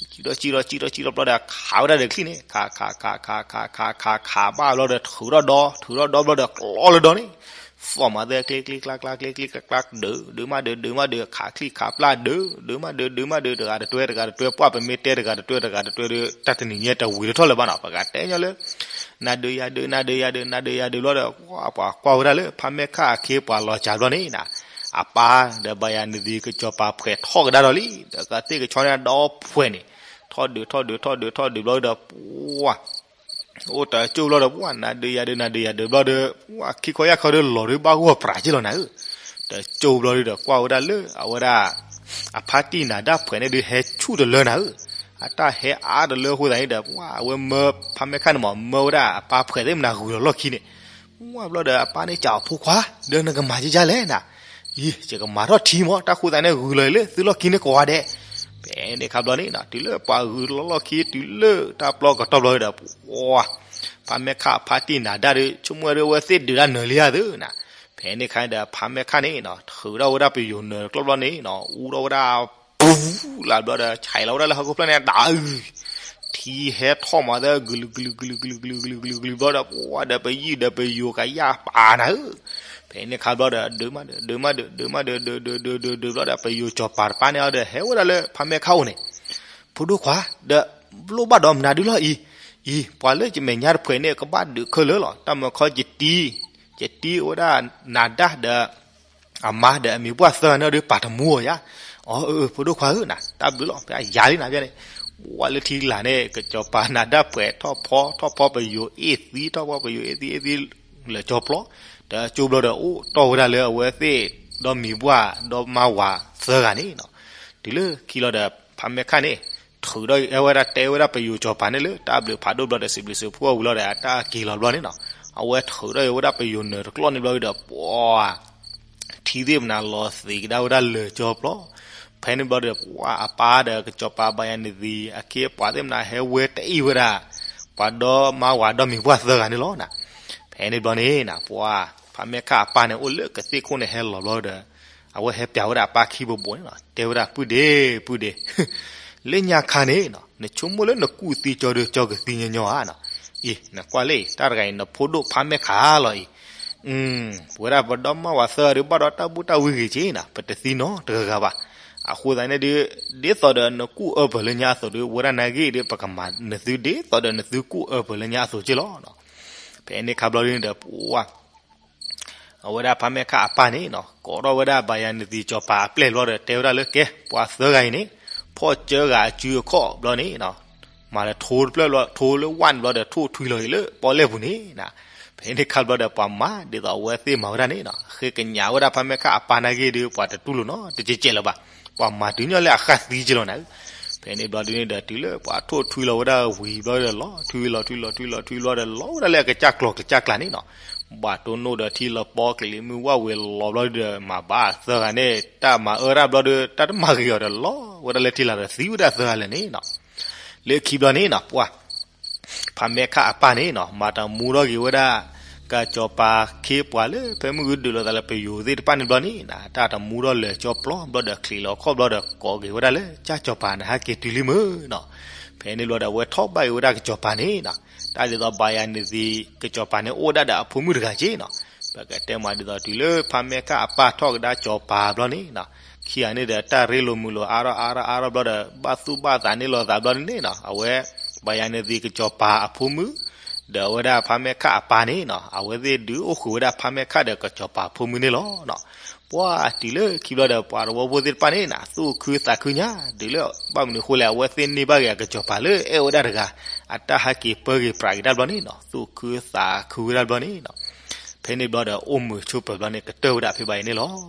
ကံထီၣ်ကံထီၣ်ကံထီၣ်ကံထီၣ်ဘျီဒီး ခးဝဲဒၣ်ဒီးချံၣ်န့ၣ် ခးခးခးခးခးခးခးခးဘၣ်ဘျီဒီး ထုးထီၣ်ဒီ ထုးထီၣ်ဒီဘျီဒီး ကျီလၢဒီန့ၣ်, သီၣ်မၤသၢ ကျ့ကျ့ကျါကျါ ကျ့ကျ့ကျါကျါ ဒုး ဒုးမးဒုး ဒုးမးဒုး ခးချံၣ်ခးပျၢ်ဒုး ဒုးမးဒုး ဒုးမးဒုး တဂၤတတွဲ တဂၤတတွဲ ပှၢ်ပမ့ၢ်တဲတဂၤတတွဲ တဂၤတတွဲဒီး တၢ်တနံၤညါတဝံၤတထီၣ်လၢၤဘၣ်နီၤ, ပကတဲညီလၢ နၤဒုးယၤဒုး နၤဒုးယၤဒုး နၤဒုးယၤဒုးဘျီဒီး ပှၤကွၢ်ဝဲဒၣ်လၢ ဖါမဲခၣ်အခ့အပှၤလီၤစှၤဘျီန့ၣ်နီၤ, အပၢ်ဒီးဘၤယၤနသံၣ်ကစီၤပၤဖှဲးထီၣ်ကဒါဒီးလံ, ဒီးကသ့ၣ်ကဆီန့ၣ်ဒီဖှဲးန့ၣ်, ထီၣ်ဒုးထီၣ်ဒုးထီၣ်ဒုးထီၣ်ဒုးဘျီဒီး ပှၤ အိၣ်တကၠိဘျီဒီး ပှၤနၤဒုးယၤဒုး နၤဒုးယၤဒုးဘျီဒီး ပှၤခံခီယၢ်ခီဒီးလီၤဒုးဘၣ်ဂီၢ်ပြးက့ၢ်လီၤနၤဧၢ, တကၠိဘျီဒုးဒီး ကွၢ်ဝဲဒၣ်လၢအဝဲဒၣ် အဖါတံၢ်နၤဒၣ်ဖှဲးန့ၣ်ဒုးဟဲဆူၣ်တလၢနၤဧၢ, အတၢ်ဟဲအါတလၢအဃိသတးန့ၣ်ဒီး ပှၤအဝဲမၢဖါမဲခၣ်န့ၣ်မး မၢဝဲဒၣ်အပၢ်ဖှဲးသ့ၣ်မနုၤဂုာ်လီၤလီၢ်ခံန့ၣ်, ပှၤဘျီဒီးအပၢ်န့ၣ် ကးအီၤဖိခွါ ဒီးနကမၤကကလဲၣ်နၤ, အံၤ ယကမၤထီၣ်ထံမး တၢ်ဃိသတးန့ၣ် ဂုာ်လီၤအံၤလၢသုလီၢ်ခံန့ၣ်ကိးဂၤဒဲး, ဖဲန့ၣ်ခါဘျီန့ၣ်နီၤ တုၤလၢပှၤဂုာ်လီၤလီၢ်ခံ တုၤလၢတၢ်ပျီကတီၢ်ဘျီဒီး ပှၤ ဖါမဲခၣ်အဖါတံၢ်နၤဒၣ်ဒီး ဆိကမိၣ်ဒီးအဝဲသ့ၣ်ဒုးတၢ်နၢၤလံဧါသုနီၤ, ဖဲန့ၣ်ခါဒီး ဖါမဲခၣ်န့ၣ်နီၤ ထုးထီၣ်ဝဲဒၣ်ပယိၤနၢၤတကျီၢ်ဘျီန့ၣ်နီၤ အူထီၣ်ဝဲဒၣ် ပူၤ လၢဘျီဒီး ဆဲးလီၤဝဲဒၣ်လၢဟီၣ်ခိၣ်ဖျၢၣ်န့ၣ် ဒၣ်အုၣ် ထံဟဲထီၣ်မးသၢ ကလုာ်ကလုာ်ကလုာ်ကလုာ်ကလုာ်ကလုာ်ကလုာ်ကလုာ်ဘျီဒီး ပှၤဒီးပယုၢ်ဒီးပယိၤကယၢ်ပာ်နၤဧၢ, ဖဲန့ၣ်ခါဘျီဒီး ဒုးမးဒုး ဒုးမးဒုး ဒုးမးဒုး ဒုးဒုးဒုးဒုးဘျီဒီး ပယိၤစီၤပၤတပၢ်န့ၣ်အီၤဒီး ဟဲဝဲဒၣ်လၢဖါမဲခၣ်အိၣ်န့ၣ်, ဖိဒိၣ်ခွါ ဒီးလိၣ်ဘၣ်ဒီးမနုၤဒုးလီၤအံၤ, အံၤ ပှၤလၢယမဲာ်ညါတဖှဲးန့ၣ် ကဘၣ်ဒုးခဲလၢာ်လီၤ တၢ်မၢခီယတံၤ, ယတံၤဝဲဒၣ်နၤဒၣ်ဒီး အမါဒီးအမံၤပှၢ်သၢဂၤန့ၣ်ဒီး ပာ်တမူအီၤယါ, အီ အၢ ဖိဒိၣ်ခွါဧၢနီၤ တၢ်ဘျုးလီၤ ဖဲအယၤလံနၤဖဲန့ၣ်, ဝဲလၢထံလာ်န့ၣ် ကစီၤပၤနၤဒၣ်ဖှဲးထီၣ်ဖီ ထီၣ်ဖီပယိၤအ့ၣ်သံ ထီၣ်ဖီပယိၤအ့ၣ်သံအ့ၣ်သံ လၢာ်ကၠီပျီ, ဒီးကၠိဘျီဒီးအိၣ်တီၢ်ဝဲဒၣ်လၢအဝဲသ့ၣ် ဒီမံၤပှၢ် ဒီမါဝၤသၢဂၤန့ၣ်နီၤ, တုၤလၢခံလီၤဒီး ဖါမဲခၣ်န့ၣ် ထုးဒီးဝဲဒၣ်တဲဝဲဒၣ်ပယိၤစီၤပၤန့ၣ်လၢတၢ်ဘျုးဖးဒိၣ်ဘျီဒီး စံးဘျုးစံးဖှိၣ်ဝံၤလီၤဒီး အတၢ်က့ၤလီၤဘျီန့ၣ်နီၤ, အဝဲထုးဒီးဝဲဒၣ်ပယိၤနၢၤတကျီၢ်န့ၣ်ဘျီဒီး ပှၤ ထံသ့ၣ်မနုၤလီၤသ့ကဒါဝဲဒၣ်လၢာ်ကၠီပျီ, ဖဲန့ၣ်ဘျီဒီး ပှၤအပၢ်ဒီးကစီၤပၤဘၤယၤနသံၣ် အခ့အပှၤသ့ၣ်မနုၤဟဲဝဲတအံၣ်ဝဲဒၣ် ပှၤဒီမါဝၤဒီမံၤပှၢ်သၢဂၤန့ၣ်လီၤနီၤ, ဖဲန့ၣ်ဘျီန့ၣ်နီၤ ပှၤ ဖါမဲခၣ်အပၢ်န့ၣ်အိၣ်လၢကသ့ၣ်ခိၣ်န့ၣ်ဟဲလီၤဘျီဒီး အဝဲဟဲပျးဝဲဒၣ်အပၢ်ခံဘိဘိန့ၣ်နီၤ တဲဝဲဒၣ်ပုၢ်ဒ့ ပုၢ်ဒ့ လၢညါခါန့ၣ်နီၤ နဆိကမိၣ်လၢနကူၣ်သံကၠီဒီးကၠီကသံညီညီဧါနီၤ, အံၤ နကွၢ်လၢအံၤ တၢ်တဂၤအံၤ နဖိဒိၣ်ဖါမဲခၣ်လီၤအံၤ, ပဝဲဒၣ်ပဒီမါဝၤသၢဂၤဒီးဘၣ်ဒီးတၢ်ဘူၣ်တၢ်ဝံဂ့ၤက့ၤနီၤ ပတသံနီတဂၤဂၤဘၣ်, အဃိသတးန့ၣ်ဒုး ဒ်သိးဒီးနကူၣ်အၢပၢၢ်လၢညါအသိးဒီး ဝဲဒၣ်နာ်ဂ့ၢ်ဒီး ပကမၤနသုဒ်သိးဒီးနသုကူၣ်အၢပၢၢ်လၢညါအသိးက့ၤလီၤနီၤ, ဖဲန့ၣ်ခါဘျီဒုးဒီး ပှၤ အဝဲဒၣ်ဖါမဲခၣ်အပၢ်န့ၣ်နီၤ ကိးထီၣ်ဝဲဒၣ်ဘၤယၤနသံၣ်စီၤပၤအပျဲၢ်ဘျီဒီး တဲဝဲဒၣ်လၢကဲ ပှၤသၢဂၤအံၤန့ၣ် ဖီၣ်ကၢဂၤအစုအခီၣ်ဘျီန့ၣ်နီၤ မၤလၢထိတဖျၢၣ်ဘျီ ထိလၢဝၣ်န့ၣ်ဘျီဒီး ထိၣ်ထွံလီၤအံၤလၢပီၣ်လဲၣ်ပူၤန့ၣ်နီၤ, ဖဲန့ၣ်ခါဘျီဒီး ပှၤမၤဒ်သိးအဝဲသ့ၣ်မၤဝဲဒၣ်န့ၣ်နီၤ ဃ့ကညးဝဲဒၣ်ဖါမဲခၣ်အပၢ်နာ်ဂ့ၢ်ဒီး ပှၤတတူၢ်လိာ်နီတကဲးကဲးလၢၤဘၣ်, ပှၤမၤတုၤညီလၢအဃၣ်သံက့ၤလီၤနၤဧၢ, ဖဲန့ၣ်ဘျီဒုန့ၣ်ဒီး တုၤလၢပှၤထိၣ်ထွံလီၤဝဲဒၣ်ဝံၤဘျီဒီး လီၤထွံလီၤထွံလီၤထွံလီၤထွံဘျီဒီး လီၤဝဲဒၣ်လၢအကစၢ်ကျီၤကစၢ်ကျါန့ၣ်နီၤ. ဘၣ်တိၢ်နီၣ်ဒီးထံလီၤပီကလံၤမုၢ်ဝၣ်ဝံၤလီၤဘျီဒီး မၤဘၣ်သၢဂၤန့ၣ် တၢ်မၤအၢတၢ်ဘျီဒီး တၢ်တမၤဂ့ၤအီၤဒီး လီၤဝဲဒၣ်လၢထံလာ်ဒီးသံဝဲဒၣ်သၢဂၤလၢာ်န့ၣ်နီၤ. လၢခံဘျီန့ၣ်နီၤ ပှၤ ဖါမဲာ်ခၣ်အပၢ်န့ၣ်နီၤ မၤတမူထီၣ်က့ၤဝဲဒၣ် ကစီၤပၤခ့ပှၤလၢ ဖဲမုၢ်ဂုၢ်ဒုးလိာ်သးလၢပယိၤသ့ၣ်တဖၣ်န့ၣ်ဘျီန့ၣ်နီၤ တၢ်တမူထီၣ်လၢာ်ကၠီပျီဘျီဒီး ချံးလီၤခီၣ်ဘျီဒီး ကိးက့ၤဝဲဒၣ်လၢကၠၢ်ကစီၤပၤန့ၣ် ဟဲက့ၤတုၤလံမုၢ်နီၤ. ဖဲန့ၣ်ဘျီဒီး အဝဲထီၣ်ဘၣ်က့ၤဝဲဒၣ်ကစီၤပၤန့ၣ်နီၤ. တၢ်ဒ်သိးဘၣ်ယၤန့ၣ်သ့ၣ် ကစီၤပၤန့ၣ်အိၣ်ဝဲဒၣ်ဒီးအဖိမုၣ်တဂၤက့နီၤ. ပကတဲမးဒ်သိးတုၤလၢဖါမဲာ်ခၣ်အပၢ်ထီၣ်ကဒါကစီၤပၤဘျီန့ၣ်နီၤ ခံဂၤန့ၣ်ဒီး တၢ်ရ့လိာ်မုာ်လိာ်အါထီၣ်အါထီၣ်အါထီၣ်ဘျီဒီး ဘၣ်သူၣ်ဘၣ်သးန့ၢ်လိာ်သးဘျီန့ၣ်နီၤ အဝဲ ဘၣ်ယၤန့ၣ်သ့ၣ်ကစီၤပၤအဖိမုၣ် ဒီးအဝဲဒၣ်ဖါမဲာ်ခၣ်အပၢ်န့ၣ်နီၤ အဝဲသ့ၣ်ဒုးအိၣ်ဃုာ်ဝဲဒၣ်ဖါမဲာ်ခၣ်ဒီးကစီၤပၤအဖိမုၣ်န့ၣ်လီၤ. ပှၤတုၤလၢခံဘျီဒီး ပှၤသဝီဖိသ့ၣ်တဖၣ်န့ၣ်နီၤ သူၣ်ခုသးခုညါ တုၤလၢဘၣ်မနုၤအဃိလဲၣ် အဝဲသ့ၣ်န့ၢ်ဘၣ်က့ၤအကစီၤပၤလၢအဲၣ်ဝဲဒၣ်တဂၤ အတၢ်ဟဲက့ၤပၢက့ၤပြးက့ၤတၢ်ဘျီန့ၣ်နီၤ သူၣ်ခုသးခုဝဲဒၣ်ဘျီန့ၣ်နီၤ. ဖဲန့ၣ်ဘျီဒီး အိၣ်မုာ်ဆိးပၢၤဘျီန့ၣ် ကတၢၢ်ဝဲဒၣ်ဖဲဘၣ်အံၤန့ၣ်လီၤ.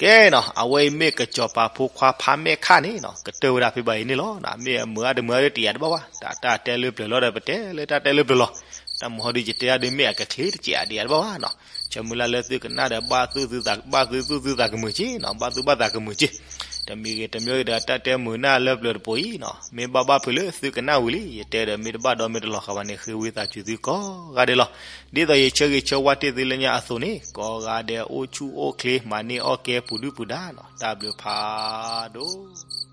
ကဲနီၤ အဝဲအံၤမ့ၢ်ကစီၤပၤဖိခွါဖါမဲာ်ခၣ်န့ၣ်နီၤ ကတၢၢ်ဝဲဒၣ်ဖဲဘၣ်အံၤန့ၣ်လီၤ. မ့ၢ်အမုာ်အါတမုာ်အါဒီးတယာ်တဘၣ်ဘၣ် တၢ်တၢ်တဲလၢပျၢၤလီၤဒီး ပတဲလၢတၢ်တဲလၢပျၢၤလီၤ. တၢ်မုာ်ဟီဒုးယတဲအါဒုး မ့ၢ်အကချ့တစဲးအါဒံးအါတဘၣ်ဘၣ်နီၤ. ဆၢမုၢ်လၢ်လၢသုကနၣ်ဒီး ဘၣ်သူၣ်သူၣ်သး ဘၣ်သူၣ်သူၣ်သးကမုာ်က့နီၤ ဘၣ်သူၣ်ဘၣ်သးကမုာ်က့ တမံၤဂ့ၤတမံၤဂ့ၤဒီး တၢ်တဲမုာ်နၢ်လၢပျၢၤတပိၤအံၤနီၤ မ့ၢ်ဘၣ်ဘၣ်ဖုးလၢသုကနၣ်ဝံၤလံ ယတဲဒီး မ့ၢ်တဘၣ်ဒီးမ့ၢ်တလီၤဃာ်ဘၣ်န့ၣ် ဃ့ဝံသးစူၤသုကိးဂၤဒဲးလီၤ. ဒ်သိးယဆၢဂ့ၤဆၢဝါတ့ၢ်သုလၢညါအသိးန့ၣ် ကိးဂၤဒဲးအိၣ်ဆူၣ်အိၣ်ချ့ မၤန့ၢ်အီၣ်ကဲပူၤဒုၣ်ပူၤဒါနီၤ တၢ်ဘျုးဖးဒိၣ်